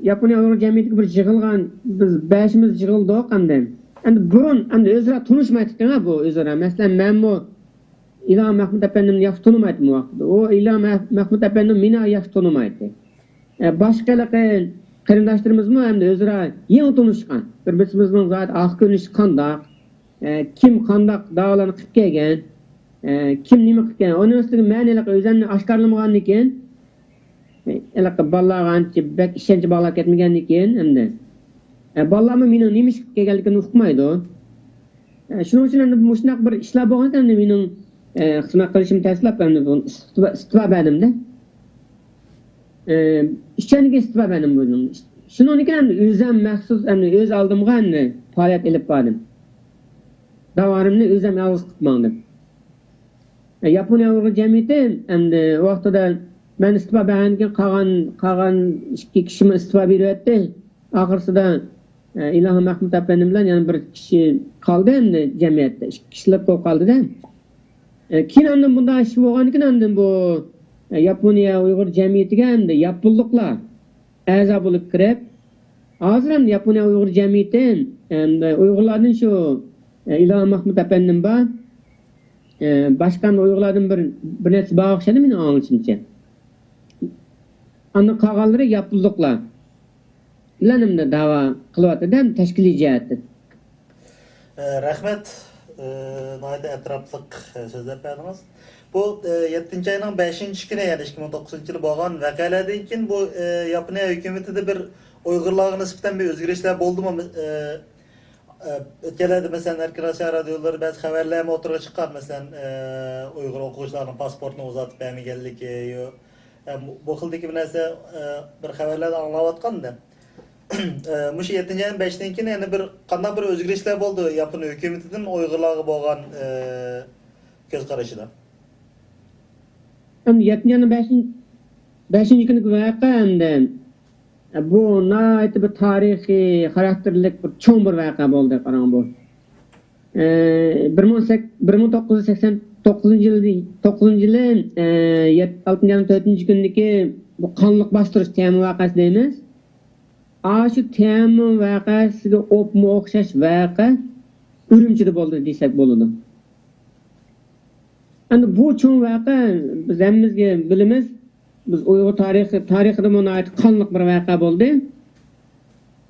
ياپونىيە ئۇيغۇر جەمئىيىتىگە بىر يىغىلغان، بىز بەشىمىز يىغىلدۇق ئەمدى. ئەمدى بۇرۇن ئەمدى ئۆزئارا تونۇشمايتتىڭ ھە، بۇ ئۆزئارا. مەسىلەن، مەنمۇ ئىلھام مەھمۇت ئەپەندىمنى ياخشى تونۇمايتتىم ئۇ ۋاقىتتا. ئۇ ئىلھام مەھ-، مەھمۇت ئەپەندىمۇ مېنى ياخشى تونۇمايتتى. ئە، باشقا ھېلىقى قېرىنداشلىرىمىزمۇ ئەمدى ئۆزئارا يېڭى تونۇشقان. بىر-بىرىمىزنىڭ زادى ئارقا كۆرۈنۈشى قانداق، ئە، كىم قانداق داۋالارنى قىلىپ كەلگەن، ئە، كىم نېمە قىلىپ كەلگەن. ئۇنىڭ ئۈستىگە مەن ھېلىقى ئۆزۈمنى ئاشكارىلىمىغاندىن كېيىن، ئە، ھېلىقى بالىلارغا ئانچە بەك ئىشەنچ باغلاپ كەتمىگەندىن كېيىن ئەمدى، ئە، بالىلارمۇ مېنىڭ نېمە ئىش قىلىپ كەلگەنلىكىمنى ئۇقمايدۇ. ئە، شۇنىڭ ئۈچۈن ئەمدى مۇشۇنداق بىر ئىشلار بولغانكەن، ئەمدى مېنىڭ، ئە، خىزمەت قىلىشىمنى تەستىقلاپ، ئەمدى بۇنى ئىستىپا، ئىستىپا بەردىم-دە. ئە، ئىشەنگە ئىستىپا بەردىم بۇنىڭ. شۇنىڭدىن كېيىن ئەمدى ئۆزۈم مەخسۇس، ئەمدى ئۆز ئالدىمغا ئەمدى پائالىيەت ئېلىپ باردىم. داۋالىرىمنى ئۆزۈم يالغۇز قىلىپ ماڭدىم. ئە، ياپونىيە ئۇيغۇر جەمئىيىتى ئەمدى ۋاقتىدا مەن ئىستېپا بەرگەندىن كېيىن قالغان، قالغان ئىككى كىشىمۇ ئىستېپا بېرىۋەتتى. ئاخىرسىدا، ئە، ئىلاھىم مەھمۇت ئەپەندىم بىلەن يەنە بىر كىشى قالدى ئەمدى جەمئىيەتتە. ئىككى كىشىلىك بولۇپ قالدى-دە. ئە، كېيىن ئاندىن بۇنداق ئىش بولغاندىن كېيىن ئاندىن بۇ، ئە، ياپونىيە ئۇيغۇر جەمئىيىتىگە ئەمدى ياپونلۇقلار ئەزا بولۇپ كىرىپ، ھازىر ئەمدى ياپونىيە ئۇيغۇر جەمئىيىتى، ئەمدى ئۇيغۇرلاردىن شۇ، ئە، ئىلاھىم مەھمۇت ئەپەندىم بار. ئە، باشقا ئۇيغۇرلاردىن بىر، بىر نەچچە بار ئوخشايدۇ مېنىڭ ئاڭلىشىمچە. ئاندىن قالغانلىرى ياپونلۇقلار بىلەن ئەمدى داۋا قىلىۋاتىدۇ، ئەمدى تەشكىلىي جەھەتتىن. ئە، رەھمەت، ئە، ناھايىتى ئەتراپلىق، ئە، سۆزلەپ بەردىڭىز. بۇ، ئە، يەتتىنچى ئاينىڭ بەشىنچى كۈنى، يەنى ئىككى مىڭ توققۇزىنچى يىلى بولغان ۋەقەلەردىن كېيىن بۇ، ئە، ياپونىيە ھۆكۈمىتىدە بىر ئۇيغۇرلارغا نىسبەتەن بىر ئۆزگىرىشلەر بولدىمۇ؟ ئە، ئە، ئۆتكەنلەردە، مەسىلەن، ئەركىن ئاسىيا رادىيولىرى بەزى خەۋەرلەرمۇ ئوتتۇرىغا چىققان، مەسىلەن، ئە، ئۇيغۇر ئوقۇغۇچىلارنىڭ پاسپورتىنى ئۇزارتىپ بەرمىگەنلىكى، يو-، ئە، بۇ، بۇ خىلدىكى بىر نەرسە، ئە، بىر خەۋەرلەردە ئاڭلاۋاتقان ئىدىم. ئە، مۇشۇ يەتتىنچى ئاينىڭ بەشىنچى كۈنى يەنە بىر، قانداق بىر ئۆزگىرىشلەر بولدى ياپون ھۆكۈمىتىدىن ئۇيغۇرلارغا بولغان، ئە، كۆز قارىشىدا؟ ئەمدى يەتتىنچى ئاينىڭ بەشىنچى، بەشىنچى كۈنىدىكى ۋەقە ئەمدى، بۇ ناھايىتى بىر تارىخىي خاراكتېرلىك بىر چوڭ بىر ۋەقە بولدى، قاراڭ بۇ. ئە، بىر مىڭ سەك-، بىر مىڭ توققۇز يۈز سەكسەن توققۇزىنچى يىلى، توققۇزىنچى يىلى، ئە، يەت-، ئالتىنچى ئاينىڭ تۆتىنچى كۈنىدىكى بۇ قانلىق باستۇرۇش تېما ۋەقەسى دەيمىز. ئاشۇ تېما ۋەقەسىگە ئوپمۇ ئوخشاش ۋەقە ئۈرۈمچىدە بولدى دېسەك بولىدۇ. ئەمدى بۇ چوڭ ۋەقە بىز ھەممىمىزگە بىلىمىز. بىز ئۇيغۇر تارىخى، تارىخىدىمۇ ناھايىتى قانلىق بىر ۋەقە بولدى.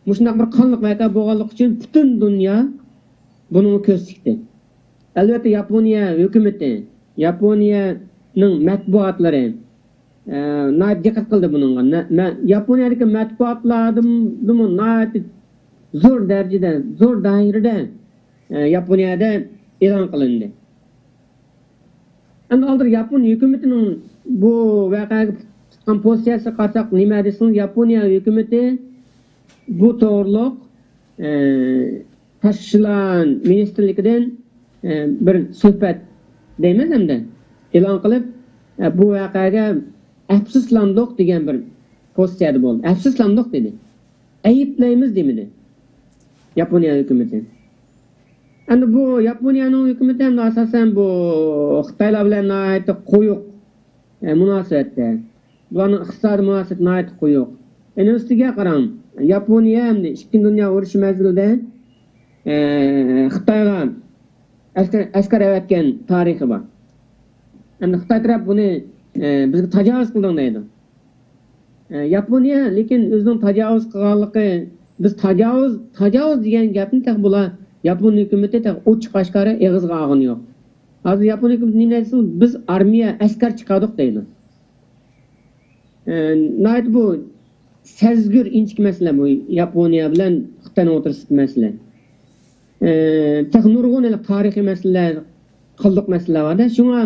مۇشۇنداق بىر قانلىق ۋەقە بولغانلىقى ئۈچۈن پۈتۈن دۇنيا بۇنىڭغا كۆز تىكتى. ئەلۋەتتە، ياپونىيە ھۆكۈمىتى، ياپونىيەنىڭ مەتبۇئاتلىرى، ئە، ناھايىتى دىققەت قىلدى بۇنىڭغا. نە-، مە-، ياپونىيەدىكى مەتبۇئاتلاردىمۇ ناھايىتى زور دەرىجىدە، زور دائىرىدە، ئە، ياپونىيەدە ئېلان قىلىندى. ئەمدى ئالدىدا ياپون ھۆكۈمىتىنىڭ بۇ ۋەقەگە تۇتقان پوزىتسىيەسىگە قارىساق، نېمە دېسىڭىز، ياپونىيە ھۆكۈمىتى بۇ توغرۇلۇق، ئە، تاشقى ئىشلار مىنىستىرلىكىدىن، ئە، بىر سۆھبەت دەيمىز ئەمدى، ئېلان قىلىپ، ئە، بۇ ۋەقەگە ئەپسۇسلاندۇق دېگەن بىر پوزىتسىيەدە بولدى. ئەپسۇسلاندۇق دېدى. ئەيىبلەيمىز دېمىدى ياپونىيە ھۆكۈمىتى. ئەمدى بۇ ياپونىيەنىڭ ھۆكۈمىتى ئەمدى ئاساسەن بۇ خىتايلار بىلەن ناھايىتى قويۇق، ئە، مۇناسىۋەتتە. بۇلارنىڭ ئىقتىسادىي مۇناسىۋىتى ناھايىتى قويۇق. ئەنە ئۈستىگە قاراڭ، ياپونىيە ئەمدى ئىككىنچى دۇنيا ئۇرۇشى مەزگىلىدە، ئە، خىتايغا ئەسكەر، ئەسكەر ئەۋەتكەن تارىخى بار. ئەمدى خىتاي تەرەپ بۇنى، ئە، بىزگە تاجاۋۇز قىلدىڭ دەيدۇ. ئە، ياپونىيە لېكىن ئۆزىنىڭ تاجاۋۇز قىلغانلىقى، بىز تاجاۋۇز، تاجاۋۇز دېگەن گەپنى تېخى بۇلار، ياپون ھۆكۈمىتى تېخى ئوچۇق ئاشكارا ئېغىزغا ئالغىنى يوق. ھازىر ياپون ھۆكۈمىتى نېمە دەيدۇ؟ بىز ئارمىيە، ئەسكەر چىقاردۇق دەيدۇ. ئە، ناھايىتى بۇ سەزگۈر ئىنچىكە مەسىلە بۇ ياپونىيە بىلەن خىتاينىڭ ئوتتۇرىسىدىكى مەسىلە. ئە، تېخى نۇرغۇن ھېلى تارىخىي مەسىلىلەر، قىلدۇق مەسىلىلەر بار-دە. شۇڭا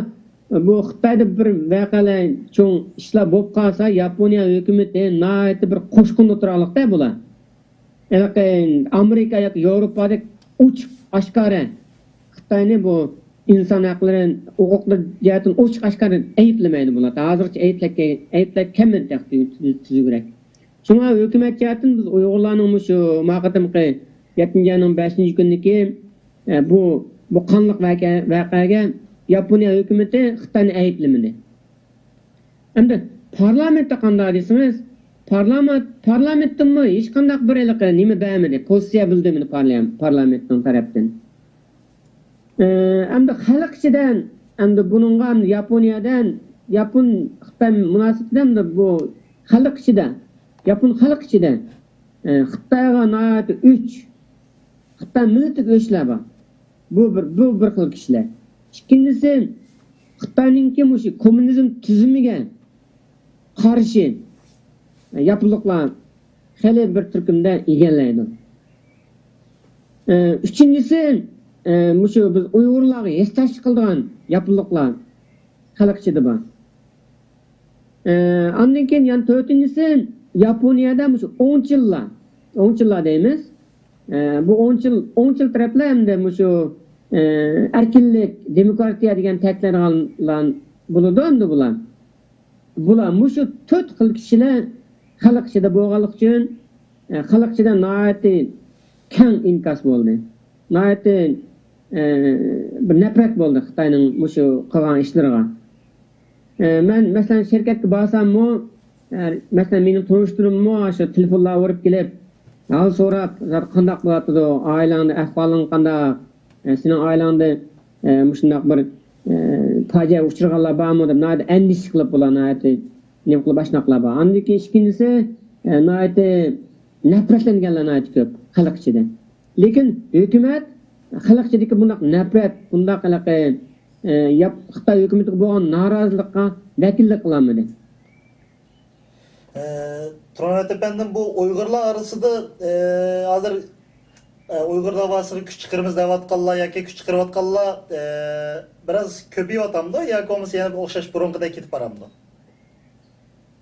بۇ خىتايدا بىر ۋەقەلەر، چوڭ ئىشلار بولۇپ قالسا، ياپونىيە ھۆكۈمىتى ناھايىتى بىر قوشقۇندا تۇرالىقتا بۇلار. ھېلىقى ئامېرىكا ياكى ياۋروپادەك ئوچۇق ئاشكارا خىتاينى بۇ ئىنسان ھەقلىرى، ھوقۇقلىرى جەھەتتىن ئوچۇق ئاشكارا ئەيىبلىمەيدۇ بۇلار. ھازىرغىچە ئەيىبلەپ، ئەيىبلەپ كەلمىدى تېخى تۈزۈكرەك. شۇڭا ھۆكۈمەت جەھەتتىن بىز ئۇيغۇرلارنىڭ مۇشۇ ما قېتىمقى يەتتىنچى ئاينىڭ بەشىنچى كۈنىدىكى، ئە، بۇ، بۇ قانلىق ۋەقە-، ۋەقەگە ياپونىيە ھۆكۈمىتى خىتاينى ئەيىبلىمىدى. ئەمدى پارلامېنتتا قانداق دېسىڭىز، پارلامېنت، پارلامېنتتىنمۇ ھېچقانداق بىر ھېلىقى نېمە بەرمىدى، پوزىتسىيە بىلدۈرمىدى پارلام-، پارلامېنتنىڭ تەرەپتىن. ئە، ئەمدى خەلق ئىچىدە، ئەمدى بۇنىڭغا ياپونىيەدە، ياپون خىتاي مۇناسىۋىتىدە ئەمدى بۇ خەلق ئىچىدە، ياپون خەلق ئىچىدە، ئە، خىتايغا ناھايىتى ئۆچ، خىتاي مىللىتىگە ئۆچلەر بار. بۇ بىر، بۇ بىر خىل كىشىلەر. ئىككىنچىسى، خىتاينىڭكى مۇشۇ كوممۇنىزم تۈزۈمىگە قارشى ياپونلۇقلار خېلى بىر تۈركۈمدە ئىگىلەيدۇ. ئە، ئۈچىنچىسى، ئە، مۇشۇ بىز ئۇيغۇرلارغا ھېسداشلىق قىلىدىغان ياپونلۇقلار خەلق ئىچىدە بار. ئە، ئاندىن كېيىن يەنە تۆتىنچىسى، ياپونىيەدە مۇشۇ ئوڭچىللار، ئوڭچىللار دەيمىز. ئە، بۇ ئوڭچىل، ئوڭچىل تەرەپلەر ئەمدى مۇشۇ، ئە، ئەركىنلىك، دېموكراتىيە دېگەن تەكىتلەيدىغانلار بولىدۇ ئەمدى بۇلار. بۇلار مۇشۇ تۆت خىل كىشىلەر خەلق ئىچىدە بولغانلىقى ئۈچۈن، ئە، خەلق ئىچىدە ناھايىتى كەڭ ئىنكاس بولدى. ناھايىتى، ئە، بىر نەپرەت بولدى خىتاينىڭ مۇشۇ قىلغان ئىشلىرىغا. ئە، مەن، مەسىلەن، شىركەتكە بارساممۇ، ئە، مەسىلەن، مېنىڭ تونۇشلىرىممۇ شۇ تېلېفونلار ئۇرۇپ كېلىپ، ھال سوراپ، زادى قانداق بولۇۋاتىدۇ، ئائىلەڭدە ئەھۋالىڭ قانداق، ئە، سېنىڭ ئائىلەڭدە، ئە، مۇشۇنداق بىر، ئە، پاجىئەگە ئۇچرىغانلار بارمۇ دەپ ناھايىتى ئەندىشە قىلىپ، بۇلار ناھايىتى نېمە قىلىپ ئاشۇنداقلار بار. ئاندىن كېيىن ئىككىنچىسى، ئە، ناھايىتى نەپرەتلەنگەنلەر ناھايىتى كۆپ خەلق ئىچىدە. لېكىن ھۆكۈمەت خەلق ئىچىدىكى بۇنداق نەپرەت، بۇنداق ھېلىقى، ئە، ياپ-، خىتاي ھۆكۈمىتىگە بولغان نارازىلىققا ۋەكىللىك قىلالمىدى. ئە، تۇرمۇھەت ئەپەندىم، بۇ ئۇيغۇرلار ئارىسىدا، ئە، ھازىر، ئە، ئۇيغۇر داۋاسىغا كۈچ چىقىرىمىز دەۋاتقانلار ياكى كۈچ چىقىرىۋاتقانلار، ئە، بىراز كۆپىيىۋاتامدۇ ياكى بولمىسا يەنە ئوخشاش بۇرۇنقىدەك كېتىپ بارامدۇ؟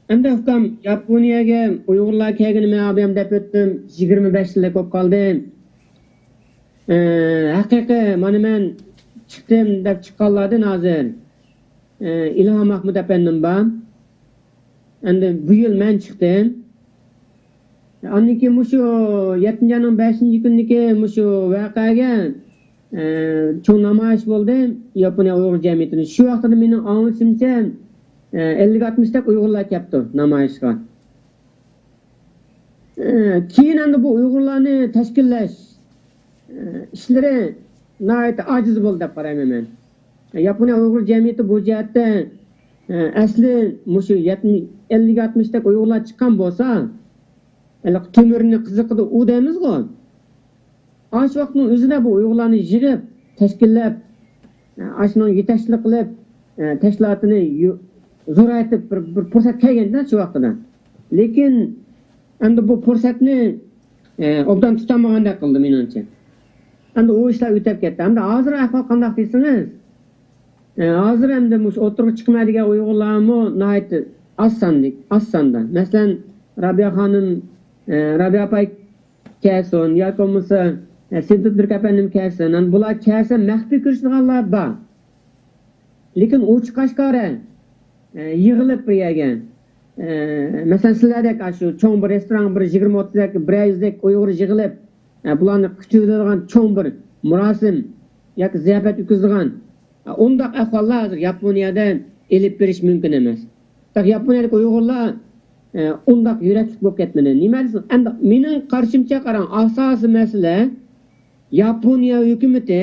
ئەمدى ئۇكام، ياپونىيەگە ئۇيغۇرلار كەلگىنى مەن ئابىيام دەپ ئۆتتۈم. يىگىرمە بەش يىلدەك بولۇپ قالدى. ئە، ھەقىقىي، مانا مەن چىقتىم دەپ چىققانلاردىن ھازىر، ئە، ئىلھام مەھمۇد ئەپەندىم بار. ئەمدى بۇ يىل مەن چىقتىم. ئاندىن كېيىن مۇشۇ يەتتىنچى ئاينىڭ بەشىنچى كۈنىدىكى مۇشۇ ۋەقەگە، ئە، چوڭ نامايىش بولدى ياپونىيە ئۇيغۇر جەمئىيىتىنىڭ. شۇ ۋاقىتتا مېنىڭ ئاڭلىشىمچە، ئە، ئەللىك ئاتمىشتەك ئۇيغۇرلار كەپتۇ نامايىشقا. ئە، كېيىن ئەمدى بۇ ئۇيغۇرلارنى تەشكىللەش، ئە، ئىشلىرى ناھايىتى ئاجىز بولدى دەپ قارايمەن مەن. ياپونىيە ئۇيغۇر جەمئىيىتى بۇ جەھەتتە، ئە، ئەسلى مۇشۇ يەتمىش، ئەللىك ئاتمىشتەك ئۇيغۇرلار چىققان بولسا، ھېلىقى تۆمۈرنى قىزىقىدۇ ئۇ دەيمىزغۇ. ئاشۇ ۋاقىتنىڭ ئۆزىدە بۇ ئۇيغۇرلارنى يىغىپ، تەشكىللەپ، ئاشۇنىڭ يېتەكچىلىك قىلىپ، تەشكىلاتىنى يۇ-، زورايتىپ بىر، بىر پۇرسەت كەلگەنىدى شۇ ۋاقتىدا. لېكىن ئەمدى بۇ پۇرسەتنى، ئوبدان تۇتالمىغاندەك قىلدى مېنىڭچە. ئەمدى ئۇ ئىشلار ئۆتۈپ كەتتى. ئەمدى ھازىر ئەھۋال قانداق دېسىڭىز، ھازىر ئەمدى مۇشۇ ئوتتۇرىغا چىقماي دېگەن ئۇيغۇرلارمۇ ناھايىتى ئاز ساندىكى، ئاز ساندا. مەسىلەن، رابىيە خانىم، رابىيە ئاپاي كەلسۇن ياكى بولمىسا، ئە، سىددىق تۈرك ئەپەندىم كەلسۇن. ئەنە بۇلار كەلسە مەخپىي كۆرۈشىدىغانلار بار. لېكىن ئوچۇق ئاشكارا، ئە، يىغىلىپ بىر يەرگە، ئە، مەسىلەن، سىلەردەك ئاشۇ چوڭ بىر رېستوران، بىر يىگىرمە ئوتتۇزدەك، بىر يۈزدەك ئۇيغۇر يىغىلىپ، ئە، بۇلارنى كۈتۈۋېلىدىغان چوڭ بىر مۇراسىم ياكى زىياپەت ئۆتكۈزىدىغان، ئە، ئۇنداق ئەھۋاللار ھازىر ياپونىيەدە ئېلىپ بېرىش مۇمكىن ئەمەس. ياپونىيەلىك ئۇيغۇرلار، ئە، ئۇنداق يۈرەكلىك بولۇپ كەتمىدى. نېمە دېسىڭىز، ئەمدى مېنىڭ قارىشىمچە قاراڭ، ئاساسىي مەسىلە ياپونىيە ھۆكۈمىتى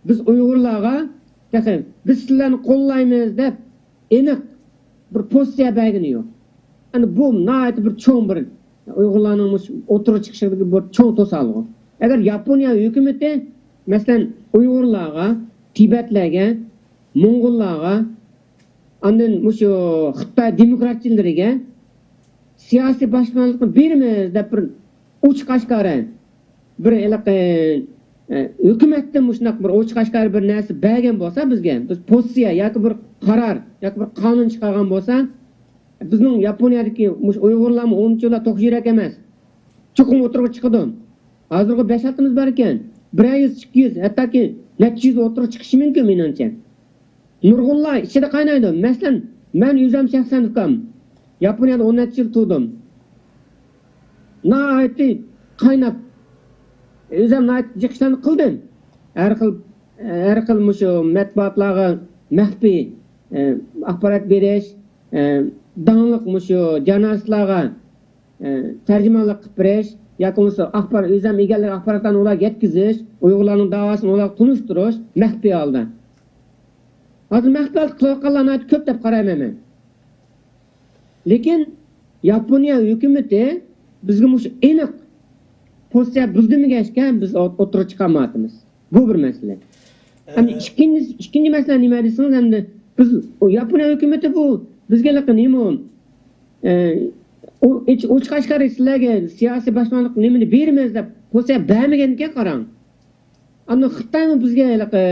بىز ئۇيغۇرلارغا تېخى بىز سىلەرنى قوللايمىز دەپ ئېنىق بىر پوزىتسىيە بەرگىنى يوق. ئەنە بۇ ناھايىتى بىر چوڭ بىر ئۇيغۇرلارنىڭ مۇشۇ ئوتتۇرىغا چىقىشىدىكى بىر چوڭ توسالغۇ. ئەگەر ياپونىيە ھۆكۈمىتى، مەسىلەن، ئۇيغۇرلارغا، تىبەتلەرگە، موڭغۇللارغا، ئاندىن مۇشۇ خىتاي دېموكراتچىلىرىگە سىياسىي باشتۇرغانلىقنى بېرىمىز دەپ بىر ئوچۇق ئاشكارا بىر ھېلىقى ئە، ھۆكۈمەتتىن مۇشۇنداق بىر ئوچۇق ئاشكارا بىر نەرسە بەرگەن بولسا بىزگە، بىز پوزىتسىيە ياكى بىر قارار ياكى بىر قانۇن چىقارغان بولسا، بىزنىڭ ياپونىيەدىكى مۇشۇ ئۇيغۇرلارمۇ ئۇنچىۋالا توق يۈرەك ئەمەس. چوقۇم ئوتتۇرىغا چىقىدۇ. ھازىرغۇ بەش ئالتىمىز بار ئىكەن. بىرەر يۈز، ئىككى يۈز، ھەتتاكى نەچچە يۈز ئوتتۇرىغا چىقىشى مۇمكىن مېنىڭچە. نۇرغۇنلار ئىچىدە قاينايدۇ. مەسىلەن، مەن ئۆزۈم شەخسەن ئۇكام، ياپونىيەدە ئون نەچچە يىل تۇردۇم. ناھايىتى قايناپ، ئۆزۈم ناھايىتى جىق ئىشلارنى قىلدىم. ھەر خىل، ھەر خىل مۇشۇ مەتبۇئاتلارغا مەخپىي، ئە، ئاخبارات بېرىش، ئە، داڭلىق مۇشۇ ژۇرنالىستلارغا، ئە، تەرجىمانلىق قىلىپ بېرىش ياكى بولمىسا ئاخبار-، ئۆزۈم ئىگىلىگەن ئاخباراتلارنى ئۇلارغا يەتكۈزۈش، ئۇيغۇرلارنىڭ داۋاسىنى ئۇلارغا تونۇشتۇرۇش مەخپىي ھالدا. ھازىر مەخپىي ھالدا قىلىۋاتقانلار ناھايىتى كۆپ دەپ قارايمەن مەن. لېكىن ياپونىيە ھۆكۈمىتى بىزگە مۇشۇ ئېنىق پوزىتسىيە بىلدۈرمىگەچكە بىز ئوت-، ئوتتۇرىغا چىقالمايۋاتىمىز. بۇ بىر مەسىلە. ئەمدى ئىككىنچى، ئىككىنچى مەسىلە نېمە دېسىڭىز، ئەمدى بىز، ئۇ ياپونىيە ھۆكۈمىتى بۇ بىزگە ھېلىقى نېمە ئۇ، ئە، ئۇ ئېچ-، ئوچۇق ئاشكارا سىلەرگە سىياسىي باشلامچىلىق نېمىنى بېرىمىز دەپ پوزىتسىيە بەرمىگەنكەن، قاراڭ. ئاندىن خىتايمۇ بىزگە ھېلىقى،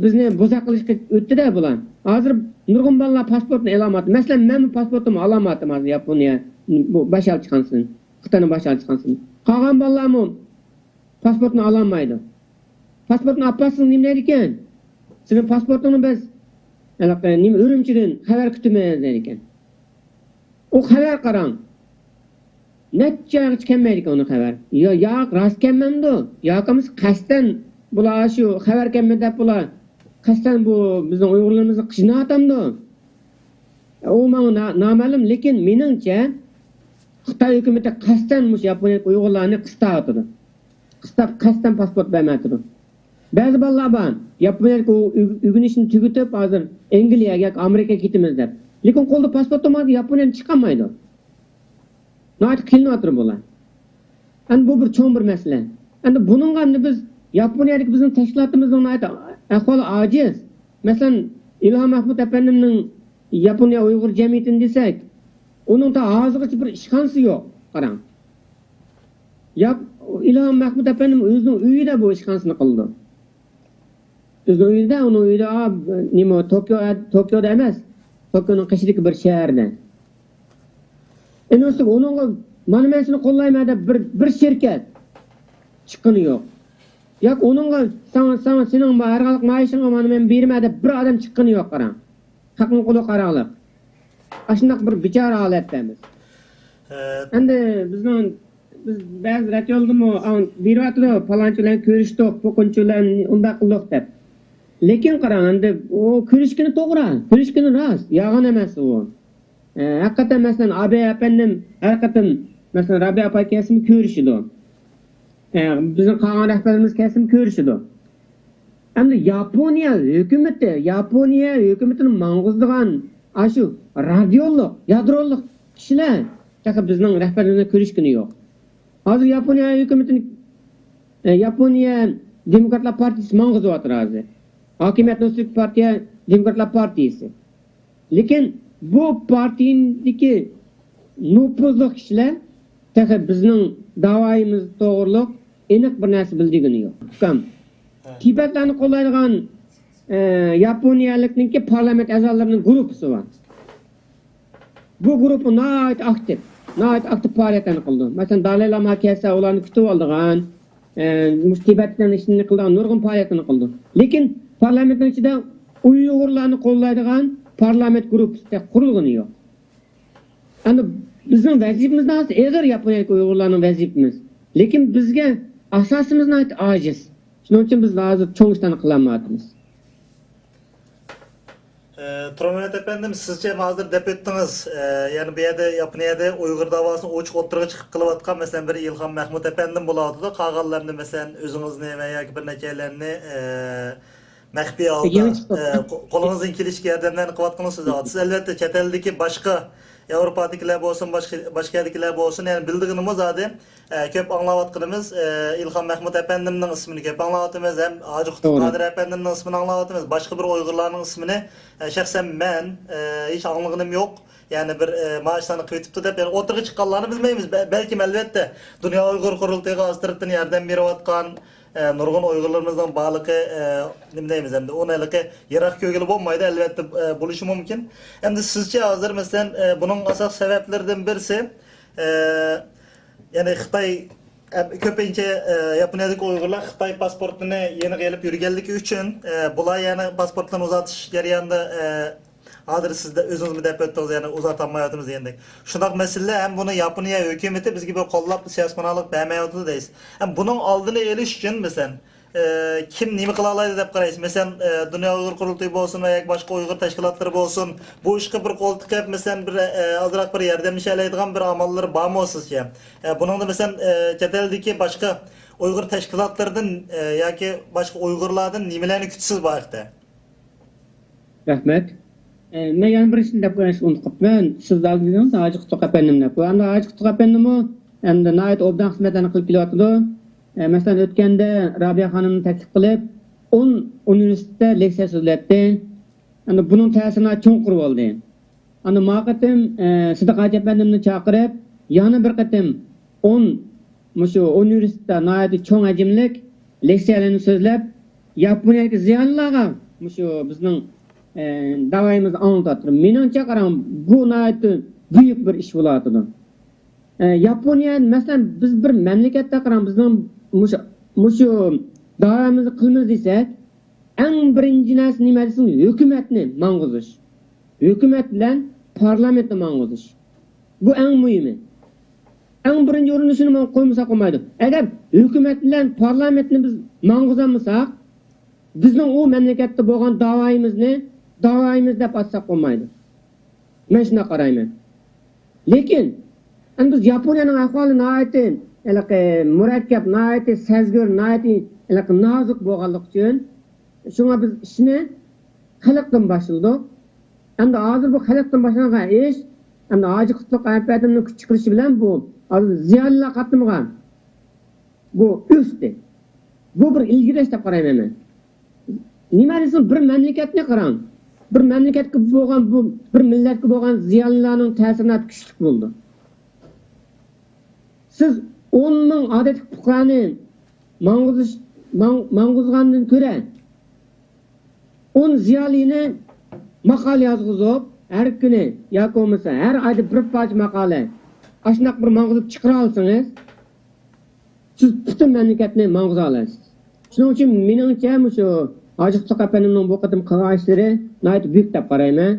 بىزنى بوزەك قىلىشقا ئۆتتى-دە بۇلار. ھازىر نۇرغۇن بالىلار پاسپورتنى ئالالمايۋاتىدۇ. مەسىلەن، مەنمۇ پاسپورتۇمنى ئالالمايۋاتىمەن ھازىر ياپونىيە، بۇ باش ئەلچىخانىسىدىن، خىتاينىڭ باش ئەلچىخانىسىدىن. قالغان بالىلارمۇ پاسپورتنى ئالالمايدۇ. پاسپورتنى ئاپارسىڭىز نېمە دەيدىكەن؟ سېنىڭ پاسپورتۇڭنى بىز، ھېلىقى، نېمە، ئۈرۈمچىدىن خەۋەر كۈتىمىز دەيدىكەن. ئۇ خەۋەر قاراڭ. نەچچە ئايغىچە كەلمەيدىكەن ئۇنىڭ خەۋەر. يا، ياق، راست كەلمەمدۇ؟ ياكى بولمىسا قەستەن بۇلار شۇ خەۋەر كەلمىدى دەپ بۇلار قەستەن بۇ بىزنىڭ ئۇيغۇرلىرىمىزنى قىيناۋاتامدۇ؟ ئۇ ماڭا نا-، نامەلۇم، لېكىن مېنىڭچە خىتاي ھۆكۈمىتى قەستەن مۇشۇ ياپونىيەدىكى ئۇيغۇرلارنى قىستاۋاتىدۇ. قىستاپ قەستەن پاسپورت بەرمەيۋاتىدۇ. بەزى بالىلار بار، ياپونىيەدىكى ئۆ-، ئۆگىنىشنى تۈگىتىپ، ھازىر ئەنگلىيە ياكى ئامېرىكىغا كېتىمىز دەپ. لېكىن قولىدا پاسپورت بولمىغاچقا ياپونىيەدىن چىقالمايدۇ. ناھايىتى قىينىلىۋاتىدۇ بۇلار. ئەمدى بۇ بىر چوڭ بىر مەسىلە. ئەمدى بۇنىڭغا ئەمدى بىز ياپونىيەدىكى بىزنىڭ تەشكىلاتىمىزنىڭ ناھايىتى ئەھۋالى ئاجىز. مەسىلەن، ئىلھام مەھمۇت ئەپەندىمنىڭ ياپونىيە ئۇيغۇر جەمئىيىتىنى دېسەك، ئۇنىڭ تا ھازىرغىچە بىر ئىشخانىسى يوق. قاراڭ. ياپ-، ئىلھام مەھمۇت ئەپەندىم ئۆزىنىڭ ئۆيىدە بۇ ئىشخانىسىنى قىلىدۇ. ئۆزىنىڭ ئۆيىدە، ئۇنىڭ ئۆيىدە، ئا، نېمە، توكيو، توكيودا ئەمەس، توكيونىڭ قېشىدىكى بىر شەھەردە. ئەنە ئۇنىڭغا مانا مەن سېنى قوللايمەن دەپ بىر، بىر شىركەت چىققىنى يوق. ياكى ئۇنىڭغا ساڭا، ساڭا، سېنىڭ ھەر قانداق مائاشىڭغا مانا مەن بېرىمەن دەپ بىر ئادەم چىققىنى يوق، قاراڭ. خەقنىڭ قولىغا قاراڭلار. ئاشۇنداق بىر بىچارە ھالەتتە بىز. ئەمدى بىزنىڭ، بىز بەزى رادىيولىرىمۇ بېرىۋاتىدۇ، پالانچى بىلەن كۆرۈشتۇق، پوقۇنچى بىلەن ئۇنداق قىلدۇق دەپ. لېكىن قاراڭ، ئەمدى ئۇ كۆرۈشكىنى توغرا، كۆرۈشكىنى راست، يالغان ئەمەس ئۇ. ئە، ھەقىقەتەن، مەسىلەن، ئابەي ئەپەندىم ھەر قېتىم، مەسىلەن، رابىيە ئاپا كەلسىمۇ كۆرۈشىدۇ. ئە، بىزنىڭ قالغان رەھبەرلىرىمىز كەلسىمۇ كۆرۈشىدۇ. ئەمدى ياپونىيە ھۆكۈمىتى، ياپونىيە ھۆكۈمىتىنى ماڭغۇزىدىغان ئاشۇ رادىيولۇق، يادرولۇق كىشىلەر تېخى بىزنىڭ رەھبەرلىرىمىزنى كۆرۈشكىنى يوق. ھازىر ياپونىيە ھۆكۈمىتىنى، ئە، ياپونىيە دېموكراتلار پارتىيىسى ماڭغۇزۇۋاتىدۇ ھازىر. ھاكىمىيەتنىڭ ئۈستىدىكى پارتىيە دېموكراتلار پارتىيىسى. لېكىن بۇ پارتىيىدىكى نوپۇزلۇق كىشىلەر تېخى بىزنىڭ داۋايىمىز توغرۇلۇق ئېنىق بىر نەرسە بىلىدىغىنى يوق. ئۇكام، تىبەتلەرنى قوللايدىغان، ئە، ياپونىيەلىكنىڭكى پارلامېنت ئەزالىرىنىڭ گۇرۇپپىسى بار. بۇ گۇرۇپپا ناھايىتى ئاكتىپ، ناھايىتى ئاكتىپ پائالىيەتلەرنى قىلىدۇ. مەسىلەن، دالاي لاما كەلسە، ئۇلارنى كۈتۈۋالىدىغان، ئە، مۇشۇ تىبەتلەرنىڭ ئىشىنى قىلىدىغان نۇرغۇن پائالىيەتلەرنى قىلىدۇ. لېكىن پارلامېنتنىڭ ئىچىدە ئۇيغۇرلارنى قوللايدىغان پارلامېنت گۇرۇپپىسى تېخى قۇرۇلغىنى يوق. ئەمدى بىزنىڭ ۋەزىپىمىز ناھايىتى ئېغىر، ياپونىيەدىكى ئۇيغۇرلارنىڭ ۋەزىپىمىز. لېكىن بىزگە ئاساسىمىز ناھايىتى ئاجىز. شۇنىڭ ئۈچۈن بىز ھازىر چوڭ ئىشلارنى قىلالمايۋاتىمىز. ئە، تۇرمەمەت ئەپەندىم، سىزچە ھازىر دەپ ئۆتتىڭىز، ئە، يەنى بۇ يەردە، ياپونىيەدە ئۇيغۇر داۋاسىنى ئوچۇق ئوتتۇرىغا چىقىپ قىلىۋاتقان، مەسىلەن، بىر ئىلھام مەھمۇت ئەپەندىم بولاۋاتىدۇ، قالغانلىرىنى، مەسىلەن، ئۆزىڭىزنى ۋە ياكى بىر نەچچەيلەننى، ئە، مەخپىي ھالدا، ئە، قو-، قولىڭىزدىن كېلىشىچە ياردەملەرنى قىلىۋاتقىنىڭىزنى سۆزلەۋاتىسىز. ئەلۋەتتە، چەت ئەلدىكى باشقا ياۋروپادىكىلەر بولسۇن، باشقا، باشقا يەردىكىلەر بولسۇن، يەنى بىلىدىغىنىمىز ئادەم، ئە، كۆپ ئاڭلاۋاتقىنىمىز، ئە، ئىلھام مەھمۇت ئەپەندىمنىڭ ئىسمىنى كۆپ ئاڭلاۋاتىمىز، ھەم ھاجى قۇتلۇق قادىر ئەپەندىمنىڭ ئىسمىنى ئاڭلاۋاتىمىز. باشقا بىر ئۇيغۇرلارنىڭ ئىسمىنى، ئە، شەخسەن مەن، ئە، ھېچ ئاڭلىغىنىم يوق. يەنى بىر، ئە، مائاشلارنى قىلىۋېتىپتۇ دەپ، يەنى ئوتتۇرىغا چىققانلارنى بىلمەيمىز. بە-، بەلكىم، ئەلۋەتتە، دۇنيا ئۇيغۇر قۇرۇلتىيىغا ھازىر تەرەپتىن ياردەم بېرىۋاتقان، ئە، نۇرغۇن ئۇيغۇرلىرىمىزنىڭ بارلىقى، ئە، نېمە دەيمىز ئەمدى، ئۇنى ھېلىقى يىراق كۆرگىلى بولمايدۇ، ئەلۋەتتە، ئە، بولۇشى مۇمكىن. ئەمدى سىزچە ھازىر، مەسىلەن، ئە، بۇنىڭ ئاساس سەۋەبلىرىدىن بىرسى، ئە، يەنى خىتاي، ئە، كۆپىنچە، ئە، ياپونىيەدىكى ئۇيغۇرلار خىتاي پاسپورتىنى يېنىغا ئېلىپ يۈرگەنلىكى ئۈچۈن، ئە، بۇلار يەنى پاسپورتلىرىنى ئۇزارتىش جەريانىدا، ئە، ھازىر سىز دە-، ئۆزىڭىزمۇ دەپ ئۆتتىڭىز، يەنى ئۇزارتالمايۋاتىمىز دېگەندەك. شۇنداق مەسىلىلەر ھەم بۇنى ياپونىيە ھۆكۈمىتى بىزگە بىر قوللاپ سىياسىي پاناھلىق بەرمەيۋاتىدۇ دەيسىز. ھەم بۇنىڭ ئالدىنى ئېلىش ئۈچۈن، مەسىلەن، ئە، كىم نېمە قىلالايدۇ دەپ قارايسىز؟ مەسىلەن، ئە، دۇنيا ئۇيغۇر قۇرۇلتىيى بولسۇن ۋە ياكى باشقا ئۇيغۇر تەشكىلاتلىرى بولسۇن، بۇ ئىشقا بىر قول تىقىپ، مەسىلەن، بىر، ئە، ئازراق بىر ياردەملىشەلەيدىغان بىر ئاماللىرى بارمۇ سىزچە؟ ئە، بۇنىڭدا، مەسىلەن، ئە، چەت ئەلدىكى باشقا ئۇيغۇر تەشكىلاتلىرىدىن، ئە، ياكى باشقا ئۇيغۇرلاردىن نېمىلەرنى كۈتىسىز بۇ ھەقتە؟ رەھمەت. ئە، مەن يەنە بىر ئىشنى دەپ قويۇشنى ئۇنتۇپ قاپتىمەن. سىز ھازىر دېدىڭىز، ھاجى قۇتلۇق ئەپەندىم دەپ. ئەمدى ھاجى قۇتلۇق ئەپەندىمۇ ئەمدى ناھايىتى ئوبدان خىزمەتلەرنى قىلىپ كېلىۋاتىدۇ. ئە، مەسىلەن، ئۆتكەندە رابىيە خانىمنى تەكلىپ قىلىپ، ئون ئۇنىۋېرسىتېتتا لېكسىيە سۆزلەتتى. ئەمدى بۇنىڭ تەسىرى ناھايىتى چوڭقۇر بولدى. ئەمدى ما قېتىم، ئە، سىدىق ھاجى ئەپەندىمنى چاقىرىپ، يەنە بىر قېتىم ئون، مۇشۇ ئۇنىۋېرسىتېتتا ناھايىتى چوڭ ھەجىملىك لېكسىيەلەرنى سۆزلەپ، ياپونىيەدىكى زىيالىيلارغا مۇشۇ بىزنىڭ، ئە، داۋايىمىزنى ئاڭلىتىۋاتىدۇ. مېنىڭچە قاراڭ، بۇ ناھايىتى بۈيۈك بىر ئىش بولۇۋاتىدۇ. ئە، ياپونىيە، مەسىلەن، بىز بىر مەملىكەتتە قاراڭ، بىزنىڭ مۇشۇ، مۇشۇ داۋايىمىزنى قىلىمىز دېسەك، ئەڭ بىرىنچى نەرسە نېمە دېسىڭىز، ھۆكۈمەتنى ماڭغۇزۇش. ھۆكۈمەت بىلەن پارلامېنتنى ماڭغۇزۇش. بۇ ئەڭ مۇھىمى. ئەڭ بىرىنچى ئورۇندا شۇنى قويمىساق بولمايدۇ. ئەگەر ھۆكۈمەت بىلەن پارلامېنتنى بىز ماڭغۇزالمىساق، بىزنىڭ ئۇ مەملىكەتتە بولغان داۋايىمىزنى داۋايىمىز دەپ ئاتىساق بولمايدۇ. مەن شۇنداق قارايمەن. لېكىن، ئەمدى بىز ياپونىيەنىڭ ئەھۋالى ناھايىتى، ھېلىقى، مۇرەككەپ، ناھايىتى سەزگۈر، ناھايىتى، ھېلىقى، نازۇك بولغانلىقى ئۈچۈن، شۇڭا بىز ئىشنى خەلقتىن باشلىدۇق. ئەمدى ھازىر بۇ خەلقتىن باشلانغان ئىش، ئەمدى ھاجى قۇتلۇق ئەپەندىمنىڭ كۈچ چىقىرىشى بىلەن بۇ ھازىر زىيالىيلار قاتلىمىغا بۇ ئۆستى. بۇ بىر ئىلگىرىلەش دەپ قارايمەن مەن. نېمە دېسىڭىز، بىر مەملىكەتنى قاراڭ. بىر مەملىكەتكە بولغان، بۇ بىر مىللەتكە بولغان زىيالىيلارنىڭ تەسىرى ناھايىتى كۈچلۈك بولىدۇ. سىز ئون مىڭ ئادەتتىكى پۇقرانى ماڭغۇزۇش، ماڭ-، ماڭغۇزغاندىن كۆرە، ئون زىيالىينى ماقالە يازغۇزۇپ، ھەر كۈنى ياكى بولمىسا ھەر ئايدا بىر پارچە ماقالە، ئاشۇنداق بىر ماڭغۇزۇپ چىقىرالىسىڭىز، سىز پۈتۈن مەملىكەتنى ماڭغۇزالايسىز. شۇنىڭ ئۈچۈن مېنىڭچە مۇشۇ ھاجى قۇتلۇق ئەپەندىمنىڭ بۇ قېتىم قىلغان ئىشلىرى ناھايىتى بۈيۈك دەپ قارايمەن.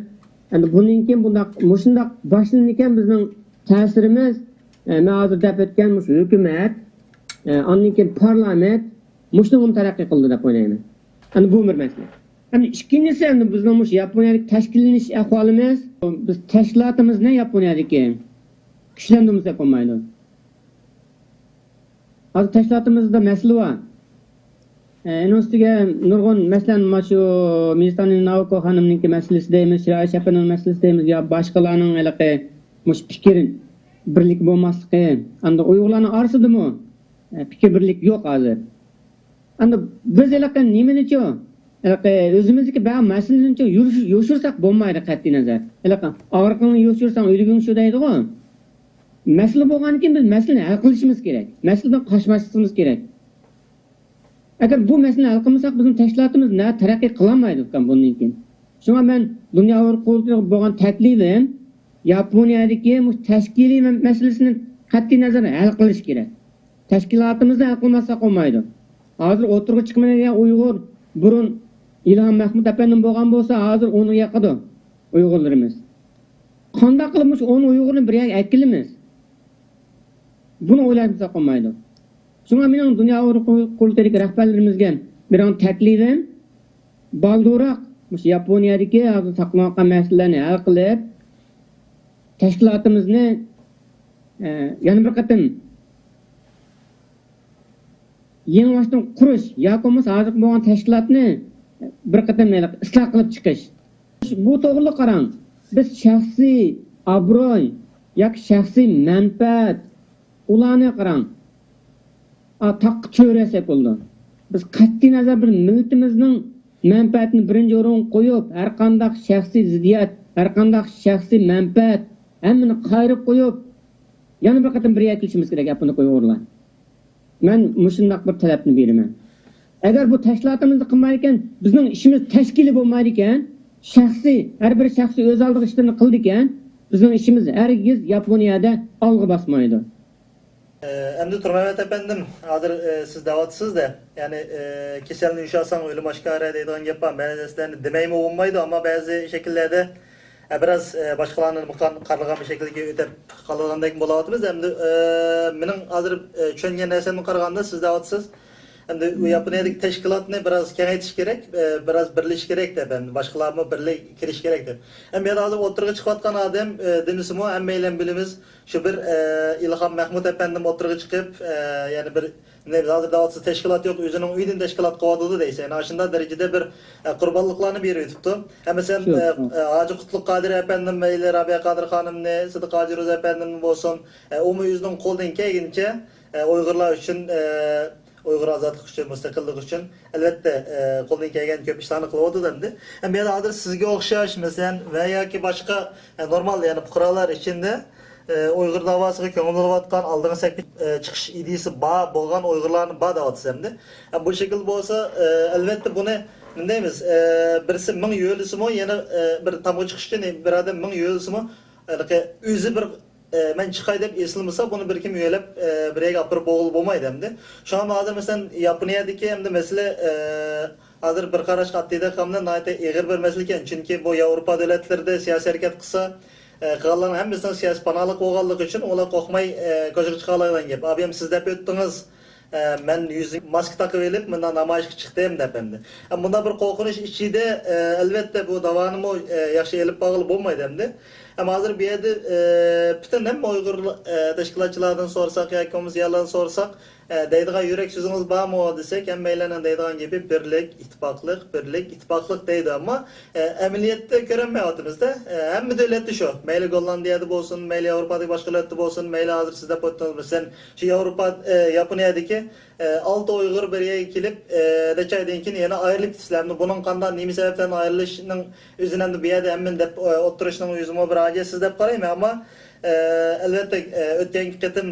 ئەمدى بۇندىن كېيىن بۇنداق، مۇشۇنداق باشلىنىدىكەن بىزنىڭ تەسىرىمىز، ئە، مەن ھازىر دەپ ئۆتكەن مۇشۇ ھۆكۈمەت، ئە، ئاندىن كېيىن پارلامېنت مۇشۇنىڭغىمۇ تەرەققىي قىلىدۇ دەپ ئويلايمەن. ئەمدى بۇ بىر مەسىلە. ئەمدى ئىككىنچىسى، ئەمدى بىزنىڭ مۇشۇ ياپونىيەدىكى تەشكىللىنىش ئەھۋالىمىز، بىز تەشكىلاتىمىزنى ياپونىيەدىكى كۈچلەندۈرمىسەك بولمايدۇ. ھازىر تەشكىلاتىمىزدا مەسىلە بار. ئە، ئۇنىڭ ئۈستىگە نۇرغۇن، مەسىلەن، مانا شۇ مىزتانى ناۋاكو خانىمنىڭكى مەسىلىسى دەيمىز، شىرائىش ئەپەندىنىڭ مەسىلىسى دەيمىز، يا باشقىلارنىڭ ھېلىقى مۇشۇ پىكىر بىرلىكى بولماسلىقى، ئاندىن ئۇيغۇرلارنىڭ ئارىسىدىمۇ، ئە، پىكىر بىرلىكى يوق ھازىر. ئەمدى بىز ھېلىقى نېمىنىچۇ، ھېلىقى ئۆزىمىزدىكى بەزى مەسىلىنىچۇ يوش-، يوشۇرساق بولمايدۇ قەتئىي نەزەر. ھېلىقى ئاغرىقىڭنى يوشۇرساڭ ئۆلۈگۈڭ شۇ دەيدىغۇ. مەسىلە بولغاندىن كېيىن بىز مەسىلىنى ھەل قىلىشىمىز كېرەك. مەسىلىدىن قاچماسلىقىمىز كېرەك. ئەگەر بۇ مەسىلىنى ھەل قىلمىساق، بىزنىڭ تەشكىلاتىمىز نە تەرەققىي قىلالمايدۇ ئۇكام بۇندىن كېيىن. شۇڭا مەن دۇنيا ئۇيغۇر قۇرۇلتىيىغا بولغان تەكلىپىم، ياپونىيەدىكى مۇشۇ تەشكىلىي مە-، مەسىلىسىنى قەتئىي نەزەر ھەل قىلىش كېرەك. تەشكىلاتىمىزنى ھەل قىلماسلىق بولمايدۇ. ھازىر ئوتتۇرىغا چىقمايدىغان ئۇيغۇر، بۇرۇن ئىلھام مەھمۇد ئەپەندىم بولغان بولسا، ھازىر ئونغا يېقىدۇ ئۇيغۇرلىرىمىز. قانداق قىلىپ مۇشۇ ئون ئۇيغۇرنى بىر يەرگە ئەكىلىمىز؟ بۇنى ئويلاشمىساق بولمايدۇ. شۇڭا مېنىڭ دۇنيا ئۇيغۇر قۇرۇلتىيىدىكى رەھبەرلىرىمىزگە بېرىدىغان تەكلىپىم، بالدۇرراق مۇشۇ ياپونىيەدىكى ھازىر ساقلىنىۋاتقان مەسىلىلەرنى ھەل قىلىپ، تەشكىلاتىمىزنى، ئە، يەنە بىر قېتىم يېڭىباشتىن قۇرۇش ياكى بولمىسا ھازىرقى بولغان تەشكىلاتنى بىر قېتىم ئىسلاھ قىلىپ چىقىش. بۇ توغرىلىق قاراڭ، بىز شەخسىي ئابرۇي ياكى شەخسىي مەنپەئەت، ئۇلارنى قاراڭ، ئا، تاغقا چۆرەسەك بولىدۇ. بىز قەتئىي نەزەر بىر مىللىتىمىزنىڭ مەنپەئەتىنى بىرىنچى ئورۇنغا قويۇپ، ھەر قانداق شەخسىي زىددىيەت، ھەر قانداق شەخسىي مەنپەئەت، ھەممىنى قايرىپ قويۇپ، يەنە بىر قېتىم بىر يەرگە كېلىشىمىز كېرەك، ياپونلۇق ئۇيغۇرلار. مەن مۇشۇنداق بىر تەلەپنى بېرىمەن. ئەگەر بۇ تەشكىلاتىمىزنى قىلمايدىكەن، بىزنىڭ ئىشىمىز تەشكىلىي بولمايدىكەن، شەخسىي، ھەر بىر شەخسىي ئۆز ئالدىغا ئىشلىرىنى قىلىدىكەن، بىزنىڭ ئىشىمىز ھەرگىز ياپونىيەدە ئالغا باسمايدۇ. ئەمدى تۇرمەمەت ئەپەندىم، ھازىر، ئە، سىز دەۋاتىسىز-دە، يەنى، ئە، كېسەلنى يوشۇرساڭ ئۆلۈم ئاشكارا دەيدىغان گەپ بار. بەزىلەردە دېمەيمۇ بولمايدۇ، ئەمما بەزى شەكىللەردە، ئە، بىراز، ئە، باشقىلارنى قارىغان بىر شەكىلگە ئۆتۈپ قالىدىغاندەك بولۇۋاتىمىز. ئەمدى، ئە، مېنىڭ ھازىر، ئە، چۈشەنگەن نەرسەمدىن قارىغاندا، سىز دەۋاتىسىز، ئەمدى ئۇ ياپونىيەدىكى تەشكىلاتنى بىراز كېڭەيتىش كېرەك، ئە، بىراز بىرلىشىش كېرەك دەپ، ئەمدى باشقىلارمۇ بىرلىك كىرىش كېرەك دەپ. ئەمما يەنە ھازىر ئوتتۇرىغا چىقىۋاتقان ئادەم، ئە، دېمىسىمۇ، ھەممەيلەن بىلىمىز، شۇ بىر، ئە، ئىلھام مەھمۇت ئەپەندىم ئوتتۇرىغا چىقىپ، ئە، يەنە بىر، نېمە، ھازىر دەۋاتسا تەشكىلات يوق، ئۆزىنىڭ ئۆيىدىن تەشكىلات قىلىۋاتىدۇ دەيسەن. يەنى ئاشۇنداق دەرىجىدە بىر، ئە، قۇربانلىقلارنى بېرىۋېتىپتۇ. ھە، مەسىلەن، شۇ، ئە، شۇ. ئە، ھاجى قۇتلۇق قادىر ئەپەندىم، مەيلى رابىيە قادىر خانىمنى، سىدىق ھاجى روزى ئەپەندىمنى بولسۇن، ئە، ئۇمۇ ئۆزىنىڭ قولىدىن كەلگىنىچە، ئە، ئۇيغۇرلار ئۈچۈن، ئە، ئۇيغۇر ئازادلىقى ئۈچۈن، مۇستەقىللىق ئۈچۈن، ئەلۋەتتە، ئە، قولىدىن كەلگەن كۆپ ئىشلارنى قىلىۋاتىدۇ ئەمدى. ئەمما يەنە ھازىر سىزگە ئوخشاش، مەسىلەن، ۋە ياكى باشقا، ئە، نورمال، يەنى پۇقرالار ئىچىدە، ئە، ئۇيغۇر داۋاسىغا كۆڭۈل بۆلۈۋاتقان، ئالدىنقى سەپكە، ئە، چىقىش ئىدىيىسى بار بولغان ئۇيغۇرلارنى بار دەۋاتىسىز ئەمدى. ئە، بۇ شەكىل بولسا، ئە، ئەلۋەتتە بۇنى نېمە دەيمىز، ئە، بىرسى مىڭ يۆلىسىمۇ يەنە، ئە، بىر تامغا چىقىش ئۈچۈن بىر ئادەم مىڭ يۆلىسىمۇ، ھېلىقى ئۆزى بىر ئە، مەن چىقاي دەپ ئېسىلمىسا، بۇنى بىر كىم يۆلەپ، ئە، بىر يەرگە ئاپىرىپ بولغىلى بولمايدۇ ئەمدى. شۇڭا ھازىر، مەسىلەن، ياپونىيەدىكى ئەمدى مەسىلە، ئە، ھازىر بىر قاراشقا ئاددىيدەك قىلغاندا ناھايىتى ئېغىر بىر مەسىلە ئىكەن. چۈنكى بۇ ياۋروپا دۆلەتلىرىدە سىياسىي ھەرىكەت قىلسا، ئە، قىلغانلارنىڭ ھەممىسىنىڭ سىياسىي پاناھلىق بولغانلىقى ئۈچۈن ئۇلار قورقماي، ئە، كوچىغا چىقالايدىغان گەپ. ئابىيەم، سىز دەپ ئۆتتىڭىز، ئە، مەن يۈزۈم ماسكا تاقىۋېلىپ، مۇنداق نامايىشقا چىقتىم دەپ ئەمدى. ئە، مۇنداق بىر قورقۇنچ ئىچىدە، ئە، ئەلۋەتتە، بۇ داۋانىمۇ، ئە، ياخشى ئېلىپ بارغىلى بولمايدۇ ئەمدى. ئەمما ھازىر بۇ يەردە، ئە، پۈتۈن ھەممە ئۇيغۇر، ئە، تەشكىلاتچىلاردىن سورىساق ياكى بولمىسا زىيالىيلاردىن سورىساق، ئە، دەيدىغان يۈرەك سۆزىڭىز بارمۇ دېسەك، ھەممەيلەننىڭ دەيدىغان گېپى بىرلىك، ئىتتىپاقلىق، بىرلىك، ئىتتىپاقلىق دەيدۇ. ئەمما، ئە، ئەمەلىيەتتە كۆرەلمەيۋاتىمىزدە، ئە، ھەممە دۆلەتتە شۇ. مەيلى گوللاندىيەدە بولسۇن، مەيلى ياۋروپادىكى باشقا دۆلەتتە بولسۇن، مەيلى ھازىر سىز دەپ ئۆتتىڭىز، مەسىلەن، شۇ ياۋروپا، ئە، ياپونىيەدىكى ئە، ئالتە ئۇيغۇر بىر يەرگە كېلىپ، ئە، نەچچە ئايدىن كېيىن يەنە ئايرىلىپ كېتىسىلەر. ئەمدى بۇنىڭ قانداق، نېمە سەۋەبتىن ئايرىلىشىنىڭ ئۆزىنى ئەمدى بۇ يەردە ھەممىنى دەپ، ئە، ئوتتۇرىشىنىڭ ئۆزىمۇ بىر ھاجەتسىز دەپ قارايمەن. ئەمما، ئە، ئەلۋەتتە، ئە، ئۆتكەنكى قېتىم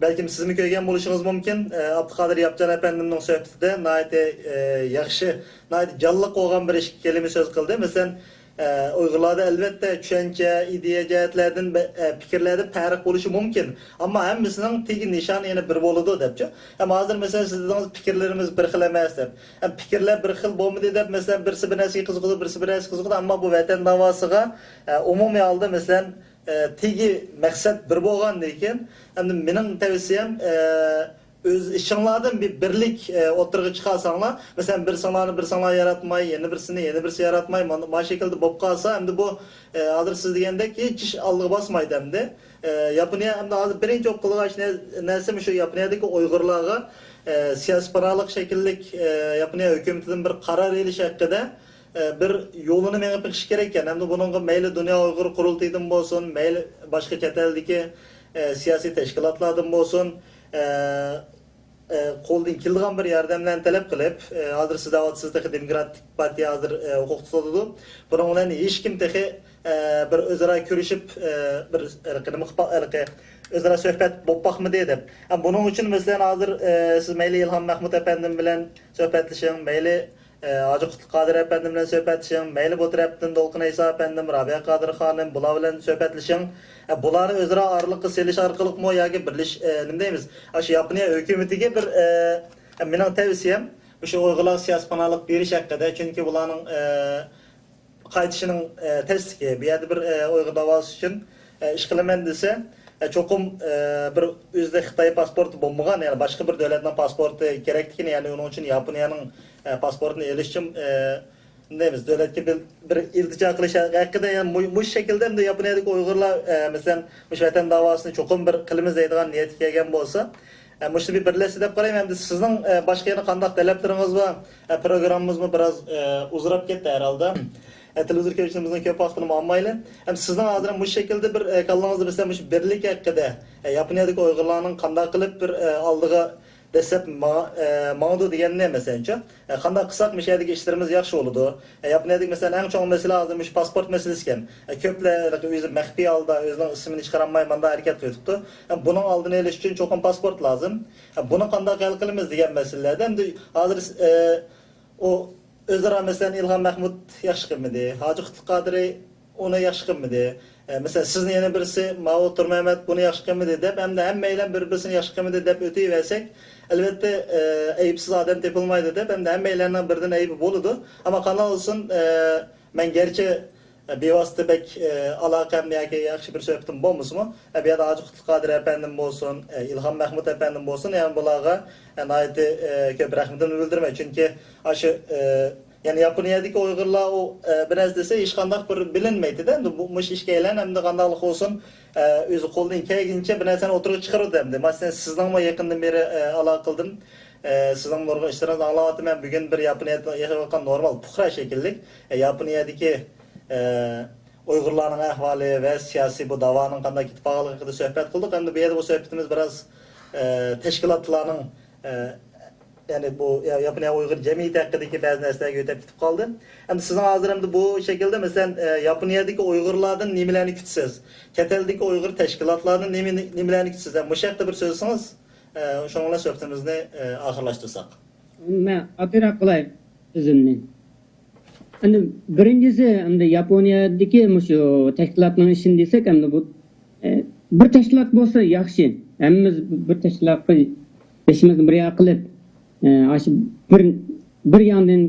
بەلكىم سىزمۇ كۆرگەن بولۇشىڭىز مۇمكىن، ئە، ئابدۇقادىر ياپچان ئەپەندىمنىڭ سۆھبىتىدە ناھايىتى، ئە، ياخشى، ناھايىتى جانلىق بولغان بىر ئىككى كەلىمە سۆز قىلدى. مەسىلەن، ئە، ئۇيغۇرلاردا ئەلۋەتتە چۈشەنچە، ئىدىيە جەھەتلەردىن بە-، ئە، پىكىرلەردە پەرق بولۇشى مۇمكىن. ئەمما ھەممىسىنىڭ تېگى نىشانى يەنە بىر بولىدۇ دەپچۇ. ئەمما ھازىر مەسىلەن سىز دېدىڭىز پىكىرلىرىمىز بىر خىل ئەمەس دەپ. ئەم، پىكىرلەر بىر خىل بولمىدى دەپ مەسىلەن بىرسى بىر نەرسىگە قىزىقىدۇ، بىرسى بىر نەرسىگە قىزىقىدۇ. ئەمما بۇ ۋەتەن داۋاسىغا، ئە، ئومۇمىي ھالدا مەسىلەن، ئە، تېگى مەقسەت بىر بولغاندىن كېيىن، ئەمدى مېنىڭ تەۋسىيەم، ئە، ئۆز ئىچىڭلاردىن بىر بىرلىك، ئە، ئوتتۇرىغا چىقارساڭلار، مەسىلەن، بىرسىڭلارنى بىرسىڭلار ياراتماي، يەنە بىرسىنى يەنە بىرسى ياراتماي، مانا، مانا شەكىلدە بولۇپ قالسا، ئەمدى بۇ، ئە، ھازىر سىز دېگەندەك ھېچ ئىش ئالدىغا باسمايدۇ ئەمدى. ئە، ياپونىيە ئەمدى ھازىر بىرىنچى بولۇپ قىلغان ئىش نە-، نەرسە مۇشۇ ياپونىيەدىكى ئۇيغۇرلارغا، ئە، سىياسىي پاناھلىق شەكىللىك، ئە، ياپونىيە ھۆكۈمىتىدىن بىر قارار ئېلىش ھەققىدە، ئە، بىر يولىنى مېڭىپ بېقىش كېرەككەن. ئەمدى بۇنىڭغا مەيلى دۇنيا ئۇيغۇر قۇرۇلتىيىدىن بولسۇن، مەيلى باشقا چەت ئەلدىكى، ئە، سىياسىي تەشكىلاتلاردىن بولسۇن، ئە، ئە، قولىدىن كېلىدىغان بىر ياردەملەرنى تەلەپ قىلىپ، ئە، ھازىر سىز دەۋاتىسىز، تېخى دېموكراتىك پارتىيە ھازىر، ئە، ھوقۇق تۇتۇۋاتىدۇ. بۇنىڭ بىلەن ھېچكىم تېخى، ئە، بىر ئۆزئارا كۆرۈشۈپ، ئە، بىر، ھېلىقى نېمە قىلىپ، ھېلىقى ئۆزئارا سۆھبەت بولۇپ باقمىدى دەپ. ئە، بۇنىڭ ئۈچۈن، مەسىلەن، ھازىر، ئە، سىز مەيلى ئىلھام مەھمۇت ئەپەندىم بىلەن سۆھبەتلىشىڭ، مەيلى ئە، ھاجى قۇتلۇق قادىر ئەپەندىم بىلەن سۆھبەتلىشىڭ، مەيلى بۇ تەرەپتىن دولقۇن ئەيسا ئەپەندىم، رابىيە قادىر خانىم، بۇلار بىلەن سۆھبەتلىشىڭ. ئە، بۇلارنى ئۆزئارا ئارىلىققا سېلىش ئارقىلىقمۇ ياكى بىرلىش-، ئە، نېمە دەيمىز، ئاشۇ ياپونىيە ھۆكۈمىتىگە بىر، ئە، مېنىڭ تەۋسىيەم، مۇشۇ ئۇيغۇرلارغا سىياسىي پاناھلىق بېرىش ھەققىدە، چۈنكى بۇلارنىڭ، ئە، قايتىشىنىڭ، ئە، تەسلىكى، بۇ يەردە بىر، ئە، ئۇيغۇر داۋاسى ئۈچۈن، ئە، ئىش قىلىمەن دېسە، ئە، چوقۇم، ئە، بىر ئۆزىدە خىتاي پاسپورتى بولمىغان، يەنى باشقا بىر دۆلەتنىڭ پاسپورتى كېرەكتىكىن، يەنى ئۇنىڭ ئۈچۈن ياپونىيەنىڭ، ئە، پاسپورتىنى ئېلىش ئۈچۈن، ئە، نېمە دەيمىز، دۆلەتكە بىر، بىر ئىلتىجا قىلىش ھەققىدە، يەنى مۇ-، مۇشۇ شەكىلدە ئەمدى ياپونىيەدىكى ئۇيغۇرلار، ئە، مەسىلەن، مۇشۇ ۋەتەن داۋاسىنى چوقۇم بىر قىلىمىز دەيدىغان نىيەتكە كەلگەن بولسا، ئە، مۇشۇنى بىر بىرلەشسە دەپ قارايمەن. ئەمدى سىزنىڭ، ئە، باشقا يەنە قانداق تەلەپلىرىڭىز بار؟ ئە، پروگراممىمىزمۇ بىراز، ئە، ئۇزىراپ كەتتى ھەرھالدا. ئە، تېلېۋىزور كۆرۈشىمىزنىڭ كۆپ ۋاقتىنىمۇ ئالمايلى. ئەمدى سىزنىڭ ھازىر مۇشۇ شەكىلدە بىر، ئە، كاللىڭىزدا بىلسەم مۇشۇ بىرلىك ھەققىدە، ئە، ياپونىيەدىكى ئۇيغۇرلارنىڭ قانداق قىلىپ بىر، ئە، ئالدىغا دەسسەپ ماڭا-، ئە، ماڭىدۇ دېگەننى، مەسىلەنچۇ، ئە، قانداق قىلساق مۇشۇ يەردىكى ئىشلىرىمىز ياخشى بولىدۇ؟ ئە، ياپونىيەدىكى، مەسىلەن، ئەڭ چوڭ مەسىلە ھازىر مۇشۇ پاسپورت مەسىلىسىكەن. ئە، كۆپلەر ئۆزى مەخپىي ھالدا ئۆزىنىڭ ئىسمىنى چىقىرالماي ماندا ھەرىكەت قىلىۋېتىپتۇ. ئە، بۇنىڭ ئالدىنى ئېلىش ئۈچۈن چوقۇم پاسپورت لازىم. ئە، بۇنى قانداق ھەل قىلىمىز دېگەن مەسىلىلەردە ئەمدى ھازىر، ئە، ئۇ ئۆزئارا، مەسىلەن، ئىلھام مەھمۇد ياخشى قىلمىدى، ھاجى قۇتلۇق قادىرى ئۇنى ياخشى قىلمىدى. ئە، مەسىلەن، سىزنى يەنە بىرسى، ماۋۇ تۇرمەمەت بۇنى ياخشى قىلمىدى دەپ، ھەمدە ھەممەيلەن بىر-بىرسىنى ياخشى قىلمىدى دەپ ئۆتۈۋەرسەك، ئەلۋەتتە، ئە، ئەيىبسىز ئادەم تېپىلمايدۇ دەپ، ھەمدە ھەممەيلەننىڭ بىردىن ئەيىبى بولىدۇ. ئەمما قانداق بولسۇن، ئە، مەن گەرچە، ئە، بىۋاسىتە بەك، ئە، ئالاقەم ياكى ياخشى بىر سۆھبىتىم بولمىسىمۇ، ئە، بۇ يەردە ھاجى قۇتلۇق قادىر ئەپەندىم بولسۇن، ئە، ئىلھام مەھمۇد ئەپەندىم بولسۇن، يەنى بۇلارغا، ئە، ناھايىتى، ئە، كۆپ رەھمىتىمنى بىلدۈرىمەن. چۈنكى ئاشۇ، ئە، يەنى ياپونىيەدىكى ئۇيغۇرلار ئۇ، ئە، بىر نەرسە دېسە، ھېچقانداق بىر بىلىنمەيتتى-دە. ئەمدى بۇ، مۇشۇ ئىككىيلەن ئەمدى قانداقلىق بولسۇن، ئە، ئۆزى قولىدىن كەلگىنىچە بىر نەرسىنى ئوتتۇرىغا چىقىرىدۇ ئەمدى. مەسىلەن، سىزنىڭمۇ يېقىندىن بېرى، ئە، ئالاقە قىلدىم. ئە، سىزنىڭ نۇرغۇن ئىشلىرىڭىزنى ئاڭلاۋاتىمەن. بۈگۈن بىر ياپونىيەدە ياشاۋاتقان نورمال پۇقرا شەكىللىك، ئە، ياپونىيەدىكى، ئە، ئۇيغۇرلارنىڭ ئەھۋالى ۋە سىياسىي بۇ داۋانىڭ قانداق كېتىپ بارغانلىقى ھەققىدە سۆھبەت قىلدۇق. ئەمدى بۇ يەردە بۇ سۆھبىتىمىز بىراز، ئە، تەشكىلاتلارنىڭ، ئە، يەنى بۇ يا-، ياپونىيە ئۇيغۇر جەمئىيىتى ھەققىدىكى بەزى نەرسىلەرگە ئۆتۈپ كېتىپ قالدى. ئەمدى سىزنىڭ ھازىر ئەمدى بۇ شەكىلدە، مەسىلەن، ئە، ياپونىيەدىكى ئۇيغۇرلاردىن نېمىلەرنى كۈتىسىز؟ چەت ئەلدىكى ئۇيغۇر تەشكىلاتلاردىن نېمىنى، نېمىلەرنى كۈتىسىز؟ ھەم مۇشۇ ھەقتە بىر سۆزلىسىڭىز، ئە، شۇنىڭ بىلەن سۆھبىتىمىزنى، ئە، ئاخىرلاشتۇرساق. مەن ئاپىراق قىلاي سۆزۈمنى. ئەمدى بىرىنچىسى، ئەمدى ياپونىيەدىكى مۇشۇ تەشكىلاتنىڭ ئىشىنى دېسەك، ئەمدى بۇ، ئە، بىر تەشكىلات بولسا ياخشى. ھەممىمىز بىر تەشكىلاتقا بېشىمىزنى بىر ياق قىلىپ، ئە، ئاشۇ بىر، بىر ياندىن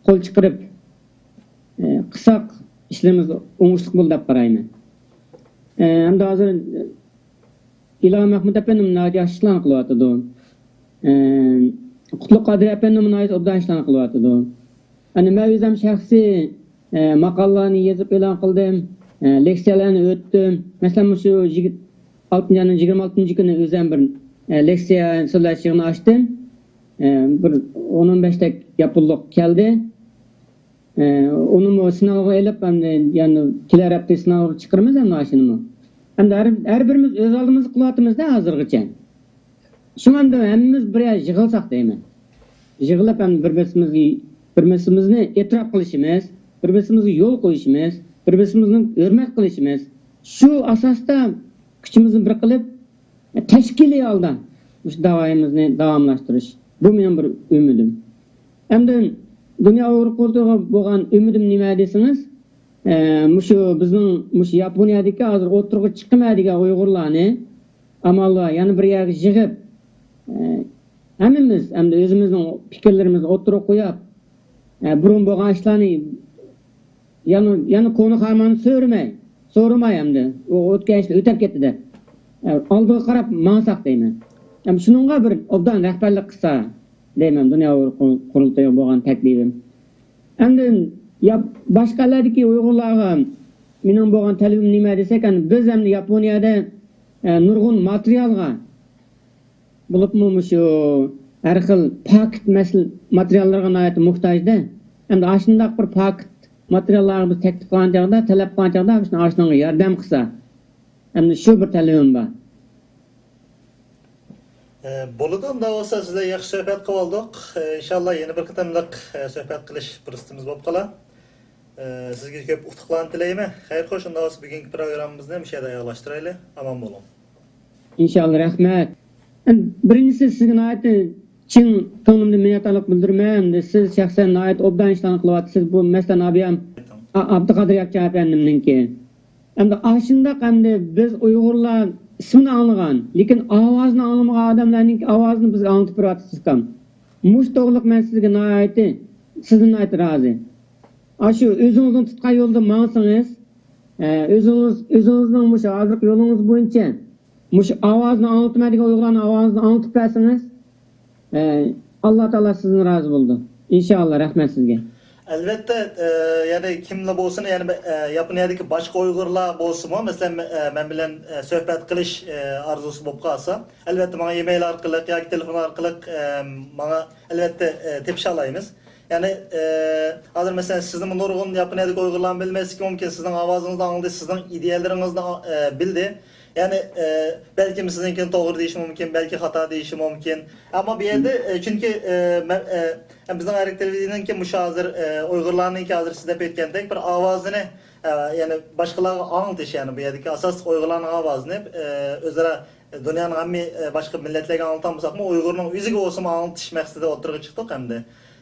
قول چىقىرىپ، ئە، قىلساق، ئىشلىرىمىز ئوڭۇشلۇق بولىدۇ دەپ قارايمەن. ئە، ئەمدى ھازىر ئىلھام مەھمۇت ئەپەندىمۇ ناھايىتى ياخشى ئىشلارنى قىلىۋاتىدۇ. ئە، قۇتلۇق قادىر ئەپەندىمۇ ناھايىتى ئوبدان ئىشلارنى قىلىۋاتىدۇ. ئەنە مەن ئۆزۈم شەخسىي، ئە، ماقالىلارنى يېزىپ ئېلان قىلدىم، ئە، لېكسىيەلەرنى ئۆتتۈم. مەسىلەن، مۇشۇ يىگىرمە، ئالتىنچى ئاينىڭ يىگىرمە ئالتىنچى كۈنى ئۆزۈم بىر، ئە، لېكسىيە سۆزلەش يىغىنى ئاچتىم. ئە، بىر ئون ئون بەشتەك ياپونلۇق كەلدى. ئە، ئۇنىمۇ سىناۋغا ئېلىپ، ئەمدى يەنە كېلەر ھەپتە سىناۋغا چىقىرىمىز ئەمدى ئاشۇنىمۇ. ئەمدى ھەر، ھەر بىرىمىز ئۆز ئالدىمىزغا قىلىۋاتىمىز-دە ھازىرغىچە. شۇڭا ئەمدى ھەممىمىز بىر يەرگە يىغىلساق دەيمەن. يىغىلىپ، ئەمدى بىر-بىرسىمىزگە، بىر-بىرسىمىزنى ئېتىراپ قىلىشىمىز، بىر-بىرسىمىزگە يول قويۇشىمىز، بىر-بىرسىمىزنى ھۆرمەت قىلىشىمىز. شۇ ئاساستا كۈچىمىزنى بىر قىلىپ، تەشكىلىي ھالدا مۇشۇ داۋايىمىزنى داۋاملاشتۇرۇش. بۇ مېنىڭ بىر ئۈمىدىم. ئەمدى دۇنيا ئۇيغۇر قۇرۇلتىيىغا بولغان ئۈمىدىم نېمە دېسىڭىز، ئە، مۇشۇ بىزنىڭ مۇشۇ ياپونىيەدىكى ھازىر ئوتتۇرىغا چىقىمەن دېگەن ئۇيغۇرلارنى ئامال بار يەنە بىر يەرگە يىغىپ، ئە، ھەممىمىز ئەمدى ئۆزىمىزنىڭ پىكىرلىرىمىزنى ئوتتۇرىغا قويۇپ، ئە، بۇرۇن بولغان ئىشلارنى يەنە، يەنە كونا خارماننى سۆرىمەي، سورىماي ئەمدى. ئۇ ئۆتكەن ئىشلار ئۆتەپ كەتتى دەپ، ئە، ئالدىغا قاراپ ماڭساق دەيمەن. ئەمدى شۇنىڭغا بىر ئوبدان رەھبەرلىك قىلسا دەيمەن، دۇنيا ئۇيغۇر قۇرۇلتىيىغا بولغان تەكلىپىم. ئەمدى يا-، باشقا ئەللەردىكى ئۇيغۇرلارغا مېنىڭ بولغان تەلىپىم نېمە دېسەك، ئەمدى بىز ئەمدى ياپونىيەدە، ئە، نۇرغۇن ماتېرىيالغا، بولۇپمۇ مۇشۇ ھەر خىل پاكىت مەسىلە، ماتېرىياللىرىغا ناھايىتى موھتاجدى. ئەمدى ئاشۇنداق بىر پاكىت ماتېرىياللارغا بىز تەكلىپ قىلغان چاغدا، تەلەپ قىلغان چاغدا، شۇنىڭ ئاشۇنىڭغا ياردەم قىلسا، ئەمدى شۇ بىر تەلىپىم بار. ئە، بولىدۇ، ئۇنداق بولسا سىزلەر ياخشى سۆھبەت قىلىۋالدۇق. ئە، ئىنشاللا يەنە بىر قېتىملىق، ئە، سۆھبەت قىلىش پۇرسىتىمىز بولۇپ قالار. ئە، سىزگە كۆپ ئۇتۇقلارنى تىلەيمەن. خەير، خوش، ئۇنداق بولسا بۈگۈنكى پروگراممىمىزنى مۇشۇ يەردە ئاياغلاشتۇرايلى. ئامان بولۇڭ. ئىنشاللا، رەھمەت. بىرىنچىسى، سىزگە ناھايىتى چىن كۆڭلۈمدىن مىننەتدارلىق بىلدۈرىمەن. ئەمدى سىز شەخسەن ناھايىتى ئوبدان ئىشلارنى قىلىۋاتىسىز. بۇ، مەسىلەن، ئابىيام ئا-، ئابدۇقادىر ياپچان ئەپەندىمنىڭكى. ئەمدى ئاشۇنداق، ئەمدى بىز ئۇيغۇرلار ئىسمىنى ئاڭلىغان، لېكىن ئاۋازىنى ئاڭلىمىغان ئادەملەرنىڭكى ئاۋازىنى بىزگە ئاڭلىتىپ بېرىۋاتىسىز ئۇكام. مۇشۇ توغرىلىق مەن سىزگە ناھايىتى، سىزدىن ناھايىتى رازى. ئاشۇ ئۆزىڭىزنىڭ تۇتقان يولىدا ماڭسىڭىز، ئە، ئۆزىڭىز، ئۆزىڭىزنىڭ مۇشۇ ھازىرقى يولىڭىز بويىچە مۇشۇ ئاۋازنى ئاڭلىتىمەن دېگەن ئۇيغۇرلارنىڭ ئاۋازىنى ئاڭلىتىپ بەرسىڭىز، ئە، ئاللا تائالا سىزدىن رازى بولىدۇ. ئىنشائاللا، رەھمەت سىزگە. ئەلۋەتتە، ئە، يەنى كىملا بولسۇن، يەنى، ئە، ياپونىيەدىكى باشقا ئۇيغۇرلار بولسىمۇ، مەسىلەن، ئە، مەن بىلەن، ئە، سۆھبەت قىلىش، ئە، ئارزۇسى بولۇپ قالسا، ئەلۋەتتە، ماڭا ئىمېيل ئارقىلىق ياكى تېلېفون ئارقىلىق، ئە، ماڭا، ئەلۋەتتە، ئە، تېپىشالايمىز. يەنى، ئە، ھازىر، مەسىلەن، سىزنىمۇ نۇرغۇن ياپونىيەدىكى ئۇيغۇرلارمۇ بىلمەسلىكى مۇمكىن. سىزنىڭ ئاۋازىڭىزنى ئاڭلىدى، سىزنىڭ ئىدىيەلىرىڭىزنى، ئە، بىلدى. يەنى، ئە، بەلكىم سىزنىڭكىنى توغرا دېيىشى مۇمكىن، بەلكى خاتا دېيىشى مۇمكىن. ئەمما بۇ يەردە، ئە، چۈنكى، ئە، مە-، ئە، بىزنىڭ ئەرك تېلېۋىزىيەنىڭكى مۇشۇ ھازىر، ئە، ئۇيغۇرلارنىڭكى ھازىر سىز دەپ ئۆتكەندەك بىر ئاۋازىنى، ئە، يەنى باشقىلارغا ئاڭلىتىش، يەنى بۇ يەردىكى ئاساسلىق ئۇيغۇرلارنىڭ ئاۋازىنى، ئە، ئۆزئارا دۇنيانىڭ ھەممە، ئە، باشقا مىللەتلەرگە ئاڭلىتالمىساقمۇ، ئۇيغۇرنىڭ ئۆزىگە بولسىمۇ ئاڭلىتىش مەقسىتىدە ئوتتۇرىغا چىقتۇق ئەمدى.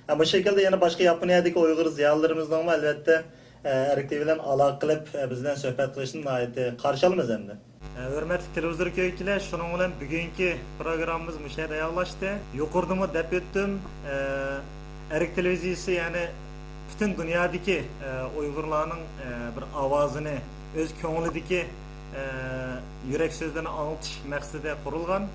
ئە، مۇشۇ شەكىلدە يەنە باشقا ياپونىيەدىكى ئۇيغۇر زىيالىيلىرىمىزنىڭمۇ، ئەلۋەتتە، ئە، ئەرك تىۋى بىلەن ئالاقە قىلىپ، ئە، بىز بىلەن سۆھبەت قىلىشىنى ناھايىتى قارشى ئالىمىز ئەمدى. ئە، ھۆرمەتلىك تېلېۋىزور كۆرگۈچىلەر، شۇنىڭ بىلەن بۈگۈنكى پروگراممىمىز مۇشۇ يەردە ئاياغلاشتى. يۇقىرىدىمۇ دەپ ئۆتتۈم، ئە، ئەرك تېلېۋىزىيىسى، يەنى پۈتۈن دۇنيادىكى، ئە، ئۇيغۇرلارنىڭ، ئە، بىر ئاۋازىنى، ئۆز كۆڭلىدىكى، ئە، يۈرەك سۆزلىرىنى ئاڭلىتىش مەقسىتىدە قۇرۇلغان.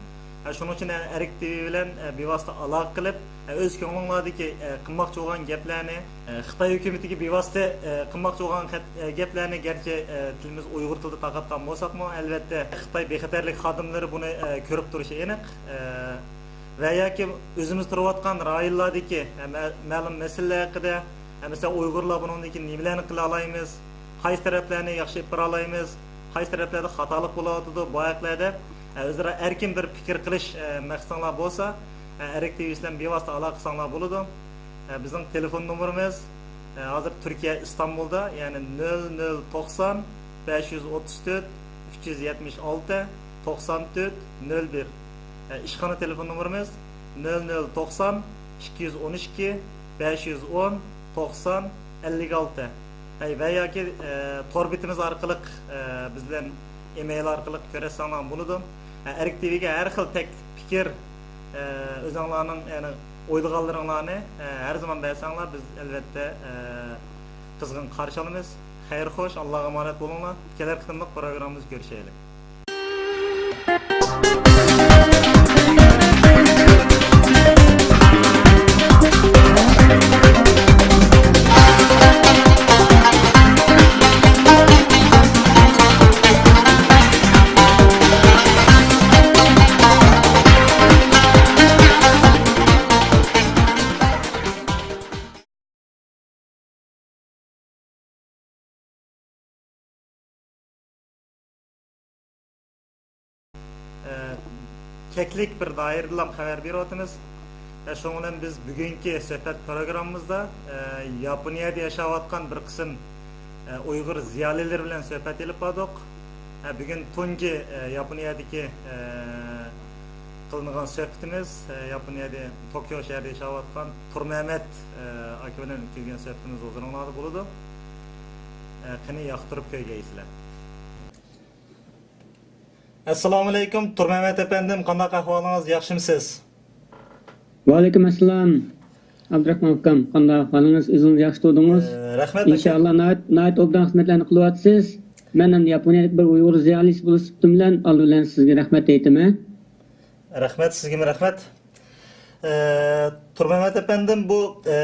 ھە، شۇنىڭ ئۈچۈن، ئە، ئەرك تىۋى بىلەن، ئە، بىۋاسىتە ئالاقە قىلىپ، ئە، ئۆز كۆڭلۈڭلاردىكى، ئە، قىلماقچى بولغان گەپلەرنى، ئە، خىتاي ھۆكۈمىتىگە بىۋاسىتە، ئە، قىلماقچى بولغان خەت-، ئە، گەپلەرنى، گەرچە، ئە، تىلىمىز ئۇيغۇر تىلىدا تارقاتقان بولساقمۇ، ئەلۋەتتە، خىتاي بىخەتەرلىك خادىملىرى بۇنى، ئە، كۆرۈپ تۇرۇشى ئېنىق. ئە، ۋە ياكى ئۆزىمىز تۇرۇۋاتقان رايونلاردىكى، ئە، مە-، مەلۇم مەسىلىلەر ھەققىدە، ئە، مەسىلەن، ئۇيغۇرلار بۇنىڭدىن كېيىن نېمىلەرنى قىلالايمىز؟ قايسى تەرەپلەرنى ياخشى ئېلىپ بارالايمىز، قايسى تەرەپلەردە خاتالىق بولۇۋاتىدۇ، بۇ ھەقلەردە، ئە، ئۆزئارا ئەركىن بىر پىكىر قىلىش، ئە، مەقسىتىڭلار بولسا، ئە، ئەرك تىۋى بىلەن بىۋاسىتە ئالاقە قىلساڭلار بولىدۇ. ئە، بىزنىڭ تېلېفون نومۇرىمىز، ئە، ھازىر تۈركىيە ئىستانبۇلدا، يەنى نۆل نۆل توقسان، بەش يۈز ئوتتۇز تۆت، ئۈچ يۈز يەتمىش ئالتە، توقسان تۆت، نۆل بىر. ئە، ئىشخانا تېلېفون نومۇرىمىز نۆل نۆل توقسان، ئىككى يۈز ئون ئىككى، بەش يۈز ئون، توقسان، ئەللىك ئالتە. ھەي، ۋە ياكى، ئە، تور بېتىمىز ئارقىلىق، ئە، بىز بىلەن ئىمېيل ئارقىلىق كۆرۈشسەڭلار بولىدۇ. ئە، ئەرك تىۋىگە ھەر خىل تەكلىپ، پىكىر، ئە، ئۆزۈڭلارنىڭ، يەنى ئويلىغانلىرىڭلارنى، ئە، ھەر زامان بەرسەڭلار، بىز ئەلۋەتتە، ئە، قىزغىن قارشى ئالىمىز. خەير خوش، ئاللاغا ئامانەت بولۇڭلار. كېلەر قېتىملىق پروگراممىمىزدا كۆرۈشەيلى. ئە، چەكلىك بىر دائىرىدىلا خەۋەر بېرىۋاتىمىز. ئە، شۇنىڭ بىلەن بىز بۈگۈنكى سۆھبەت پروگراممىمىزدا، ئە، ياپونىيەدە ياشاۋاتقان بىر قىسىم، ئە، ئۇيغۇر زىيالىيلىرى بىلەن سۆھبەت ئېلىپ باردۇق. ئە، بۈگۈن تۇنجى، ئە، ياپونىيەدىكى، ئە، قىلىنغان سۆھبىتىمىز، ئە، ياپونىيەدە توكيو شەھىرىدە ياشاۋاتقان تۇرمەمەت، ئە، ئاكا بىلەن ئۆتكۈزگەن سۆھبىتىمىز ھۇزۇرۇڭلاردا بولىدۇ. ئە، قېنى ياقتۇرۇپ كۆرگەيسىلەر. ئەسسالامۇئەلەيكۇم، تۇرمەمەت ئەپەندىم، قانداق ئەھۋالىڭىز، ياخشىمۇسىز؟ ۋەئەلەيكۇم ئەسسالام، ئابدۇراخمان ئۇكام، قانداق ئەھۋالىڭىز؟ ئۆزىڭىز ياخشى تۇردىڭىز؟ ئە، رەھمەت، ئاكا. ئىنشائاللا، ناھايىت، ناھايىت ئوبدان خىزمەتلەرنى قىلىۋاتىسىز. مەن ئەمدى ياپونىيەلىك بىر ئۇيغۇر زىيالىيسى بولۇش سۈپىتىم بىلەن ئالدى بىلەن سىزگە رەھمەت ئېيتىمەن. رەھمەت، سىزگىمۇ رەھمەت. ئە، تۇرمەمەت ئەپەندىم، بۇ، ئە،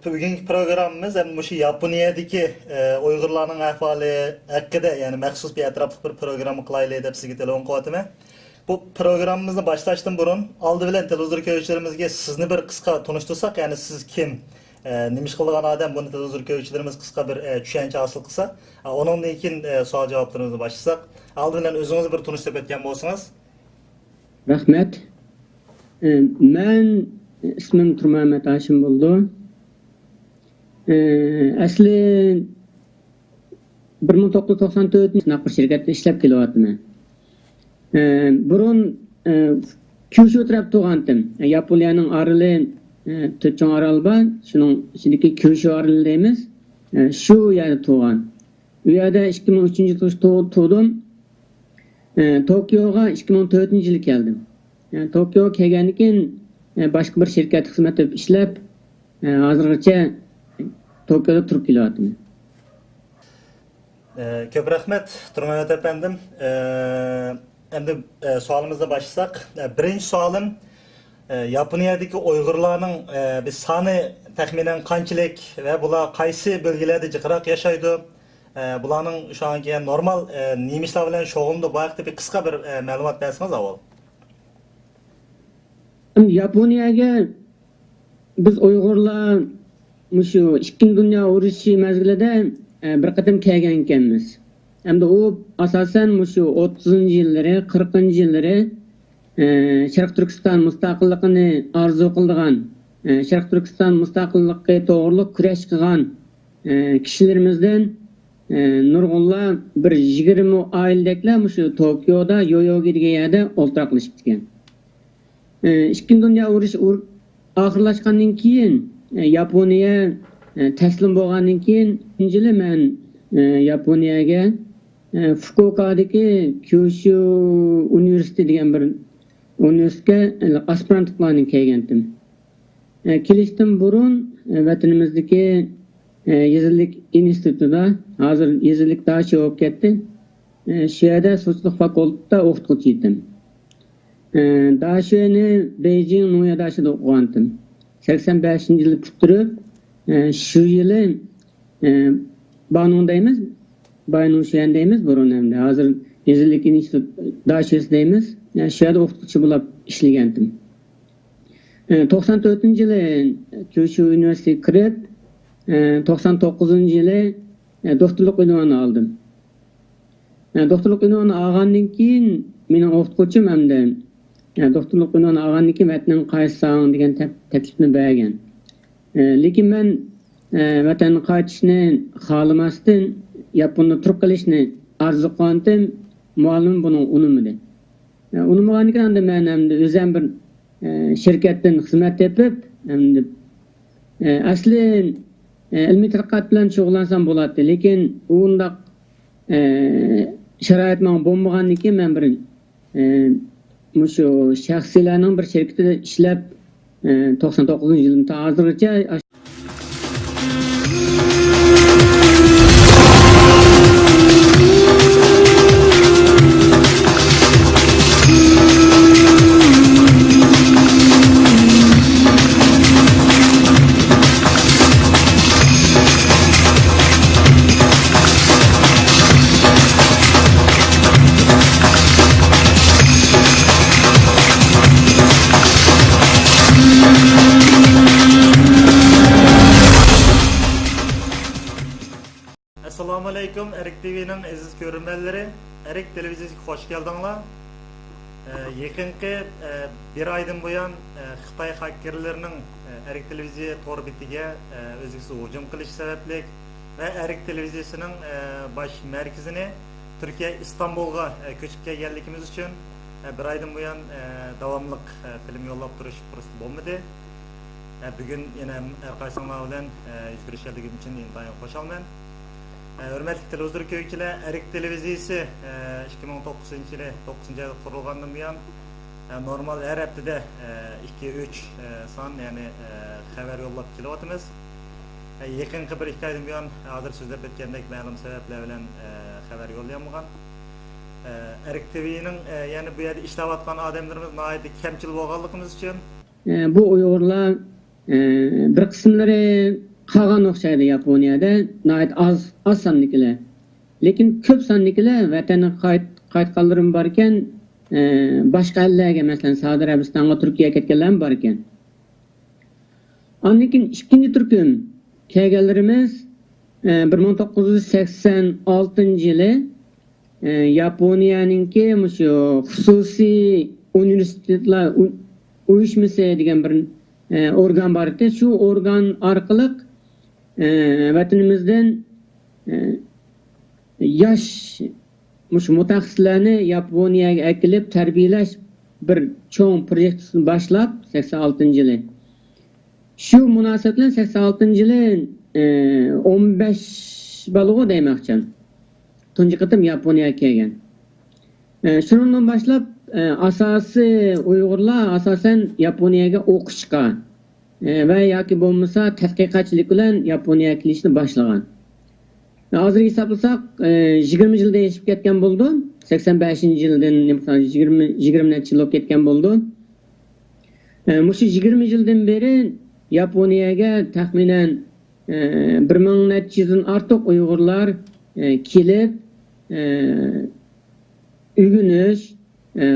بۈگۈنكى پروگراممىمىز ھەم مۇشۇ ياپونىيەدىكى، ئە، ئۇيغۇرلارنىڭ ئەھۋالى ھەققىدە، يەنى مەخسۇس بىر ئەتراپلىق بىر پروگرامما قىلايلى دەپ سىزگە تېلېفون قىلىۋاتىمەن. بۇ پروگراممىمىزنى باشلاشتىن بۇرۇن، ئالدى بىلەن تېلېۋىزور كۆرگۈچىلىرىمىزگە سىزنى بىر قىسقا تونۇشتۇرساق، يەنى سىز كىم، ئە، نېمە ئىش قىلىدىغان ئادەم، بۇنى تېلېۋىزور كۆرگۈچىلىرىمىز قىسقا بىر، ئە، چۈشەنچە ھاسىل قىلسا، ئە، ئۇنىڭدىن كېيىن، ئە، سوئال-جاۋابلىرىمىزنى باشلىساق. ئالدى بىلەن ئۆزىڭىزنى بىر تونۇشتۇرۇپ ئۆتكەن بولسىڭىز. رەھمەت. ئە، مەن ئىسمىم تۇرمەمەت ھاشىم بولىدۇ. ئە، ئەسلى بىر مىڭ توققۇز يۈز توقسان تۆتىنچى شۇنداق بىر شىركەتتە ئىشلەپ كېلىۋاتىمەن. ئە، بۇرۇن، ئە، كيۇشۇ تەرەپتە تۇرغانتىم. ياپونىيەنىڭ ئارىلى، ئە، تۆت چوڭ ئارال بار. شۇنىڭ ئىچىدىكى كيۇشۇ ئارىلى دەيمىز. ئە، شۇ يەردە تۇرغان. ئۇ يەردە ئىككى مىڭ ئۈچىنچى يىلى تۇ-، تۇردۇم. ئە، توكيوغا ئىككى مىڭ تۆتىنچى يىلى كەلدىم. ئە، توكيوغا كەلگەندىن كېيىن، ئە، باشقا بىر شىركەتتە خىزمەت قىلىپ ئىشلەپ، ئە، ھازىرغىچە توكيودا تۇرۇپ كېلىۋاتىمەن. ئە، كۆپ رەھمەت، تۇرمەمەت ئەپەندىم. ئە، ئەمدى، ئە، سوئالىمىزنى باشلىساق، ئە، بىرىنچى سوئالىم، ئە، ياپونىيەدىكى ئۇيغۇرلارنىڭ، ئە، بىر سانى تەخمىنەن قانچىلىك ۋە بۇلار قايسى بۆلگىلەردە جىقراق ياشايدۇ؟ ئە، بۇلارنىڭ شۇ ئانكى نورمال، ئە، نېمە ئىشلار بىلەن شۇغۇللىنىدۇ؟ بۇ ھەقتە بىر قىسقا بىر، ئە، مەلۇمات بەرسىڭىز ئاۋۋال. ياپونىيەگە بىز ئۇيغۇرلار مۇشۇ ئىككىنچى دۇنيا ئۇرۇشى مەزگىلىدە، ئە، بىر قېتىم كەلگەن ئىكەنمىز. ھەمدە ئۇ ئاساسەن مۇشۇ ئوتتۇزىنچى يىللىرى، قىرىقىنچى يىللىرى، ئە، شەرقىي تۈركىستان مۇستەقىللىقىنى ئارزۇ قىلىدىغان، ئە، شەرقىي تۈركىستان مۇستەقىللىقى توغرۇلۇق كۈرەش قىلغان، ئە، كىشىلىرىمىزدىن، ئە، نۇرغۇنلار، بىر يىگىرمە ئائىلىدەكلەر مۇشۇ توكيودا يويوگى دېگەن يەردە ئولتۇراقلىشىپتىكەن. ئىككىنچى دۇنيا ئۇرۇشى ئۇر-، ئاخىرلاشقاندىن كېيىن، ياپونىيە تەسلىم بولغاندىن كېيىن، ئىككىنچى يىلى مەن ياپونىيەگە، فۇكۇئوكادىكى كيۇشۇ ئۇنىۋېرسىتېتى دېگەن بىر ئۇنىۋېرسىتېتكە ئاسپىرانتلىق بىلەن كەلگەنتىم. كېلىشتىن بۇرۇن ۋەتىنىمىزدىكى يېزا ئىگىلىك ئىنستىتۇتىدا، ھازىر يېزا ئىگىلىك داشۆ بولۇپ كەتتى، شۇ يەردە سۇچىلىق فاكۇلتېتىدا ئوقۇتقۇچى ئىدىم. ئە، داشۆنى بېيجىڭ نويا داشۆدا ئوقۇغانتىم. سەكسەن بەشىنچى يىلى پۈتتۈرۈپ، ئە، شۇ يىلى، ئە، بانۇڭ دەيمىز، باينۇڭشۈەن دەيمىز بۇرۇن ئەمدى. ھازىر يېزا ئىگىلىك ئىنستىتۇت داشۆسى دەيمىز. ئە، شۇ يەردە ئوقۇتقۇچى بولۇپ ئىشلىگەنتىم. ئە، توقسان تۆتىنچى يىلى كيۇشۇ ئۇنىۋېرسىتېتىگە كىرىپ، ئە، توقسان توققۇزىنچى يىلى، ئە، دوكتورلۇق ئۇنۋانىنى ئالدىم. ئە، دوكتورلۇق ئۇنۋانىنى ئالغاندىن كېيىن مېنىڭ ئوقۇتقۇچىم ئەمدى، ئە، دوكتورلۇق ئۇنۋانىنى ئالغاندىن كېيىن ۋەتىنىڭگە قايتساڭ دېگەن تەپ-، تەكلىپنى بەرگەن. ئە، لېكىن مەن، ئە، ۋەتەنگە قايتىشنى خالىماستىن، ياپوندا تۇرۇپ قېلىشنى ئارزۇ قىلغانتىم، مۇئەللىمىم بۇنىڭغا ئۇنىمىدى. ئە، ئۇنىمىغاندىن كېيىن ئەمدى مەن ئەمدى ئۆزۈم بىر، ئە، شىركەتتىن خىزمەت تېپىپ، ئەمدى، ئە، ئەسلى، ئە، ئىلمىي تەتقىقات بىلەن شۇغۇللانسام بولاتتى، لېكىن ئۇنداق، ئە، شارائىت ماڭا بولمىغاندىن كېيىن مەن بىر، ئە، مۇشۇ شەخسىيلەرنىڭ بىر شىركىتىدە ئىشلەپ، ئە، توقسان توققۇزىنچى يىلدىن تا ھازىرغىچە ئەسسالامۇئەلەيكۇم، ئەرك تىۋىنىڭ ئەزىز كۆرۈرمەنلىرى، ئەرك تېلېۋىزىيىسىگە خوش كەلدىڭلار. ئە، يېقىنقى، ئە، بىر ئايدىن بۇيان، ئە، خىتاي خاككېرلىرىنىڭ، ئە، ئەرك تېلېۋىزىيە تور بېتىگە، ئە، ئۈزلۈكسىز ھۇجۇم قىلىشى سەۋەبلىك ۋە ئەرك تېلېۋىزىيىسىنىڭ، ئە، باش مەركىزىنى تۈركىيە ئىستانبۇلغا، ئە، كۆچۈپ كەلگەنلىكىمىز ئۈچۈن، ئە، بىر ئايدىن بۇيان، ئە، داۋاملىق، ئە، فىلىم يوللاپ تۇرۇش پۇرسىتى بولمىدى. ئە، بۈگۈن يەنە ھەر قايسىڭلار بىلەن، ئە، يۈز كۆرۈشەلىگىم ئۈچۈن ئىنتايىن خۇشالمەن. ئە، ھۆرمەتلىك تېلېۋىزور كۆرگۈچىلەر، ئەرك تېلېۋىزىيىسى، ئە، ئىككى مىڭ توققۇزىنچى يىلى توققۇزىنچى ئايدا قۇرۇلغاندىن بۇيان، ئە، نورمال ھەر ھەپتىدە، ئە، ئىككى، ئۈچ، ئە، سان، يەنى، ئە، خەۋەر يوللاپ كېلىۋاتىمىز. ئە، يېقىنقى بىر ئىككى ئايدىن بۇيان، ھازىر سۆزلەپ ئۆتكەندەك، مەلۇم سەۋەبلەر بىلەن، ئە، خەۋەر يوللىيالمىغان. ئە، ئەرك تىۋىنىڭ، ئە، يەنى بۇ يەردە ئىشلەۋاتقان ئادەملىرىمىز ناھايىتى كەمچىل بولغانلىقىمىز ئۈچۈن، ئە، بۇ ئۇيغۇرلار، ئە، بىر قىسىملىرى قالغان ئوخشايدۇ ياپونىيەدە، ناھايىتى ئاز، ئاز ساندىكىلەر. لېكىن كۆپ ساندىكىلەر ۋەتەنگە قايت-، قايتقانلىرىمۇ باركەن، ئە، باشقا ئەللەرگە، مەسىلەن، سەئۇدى ئەرەبىستانغا، تۈركىيەگە كەتكەنلەرمۇ باركەن. ئاندىن كېيىن ئىككىنچى تۈركۈم كەلگەنلىرىمىز، ئە، بىر مىڭ توققۇز يۈز سەكسەن ئالتىنچى يىلى، ئە، ياپونىيەنىڭكى مۇشۇ خۇسۇسىي ئۇنىۋېرسىتېتلار ئۇ-، ئۇيۇشمىسى دېگەن بىر، ئە، ئورگان بار ئىدى. شۇ ئورگان ئارقىلىق، ئە، ۋەتىنىمىزدىن، ئە، ياش مۇشۇ مۇتەخەسسىسلەرنى ياپونىيەگە ئەكېلىپ تەربىيەلەش بىر چوڭ پروژېكتىسىنى باشلاپ، سەكسەن ئالتىنچى يىلى. شۇ مۇناسىۋەت بىلەن سەكسەن ئالتىنچى يىلى، ئە، ئون بەش بالىغۇ دەيمەن ئاخچام. تۇنجى قېتىم ياپونىيەگە كەلگەن. ئە، شۇنىڭدىن باشلاپ، ئە، ئاساسىي ئۇيغۇرلار ئاساسەن ياپونىيەگە ئوقۇشقا، ئە، ۋە ياكى بولمىسا تەتقىقاتچىلىق بىلەن ياپونىيەگە كېلىشنى باشلىغان. ھازىر ھېسابلىساق، ئە، يىگىرمە يىلدىن ئېشىپ كەتكەن بولىدۇ. سەكسەن بەشىنچى يىلدىن، يىگىرمە، يىگىرمە نەچچە يىل بولۇپ كەتكەن بولىدۇ. ئە، مۇشۇ يىگىرمە يىلدىن بېرى ياپونىيەگە تەخمىنەن، ئە، بىر مىڭ نەچچە يۈزدىن ئارتۇق ئۇيغۇرلار، ئە، كېلىپ، ئە، ئۆگىنىش، ئە،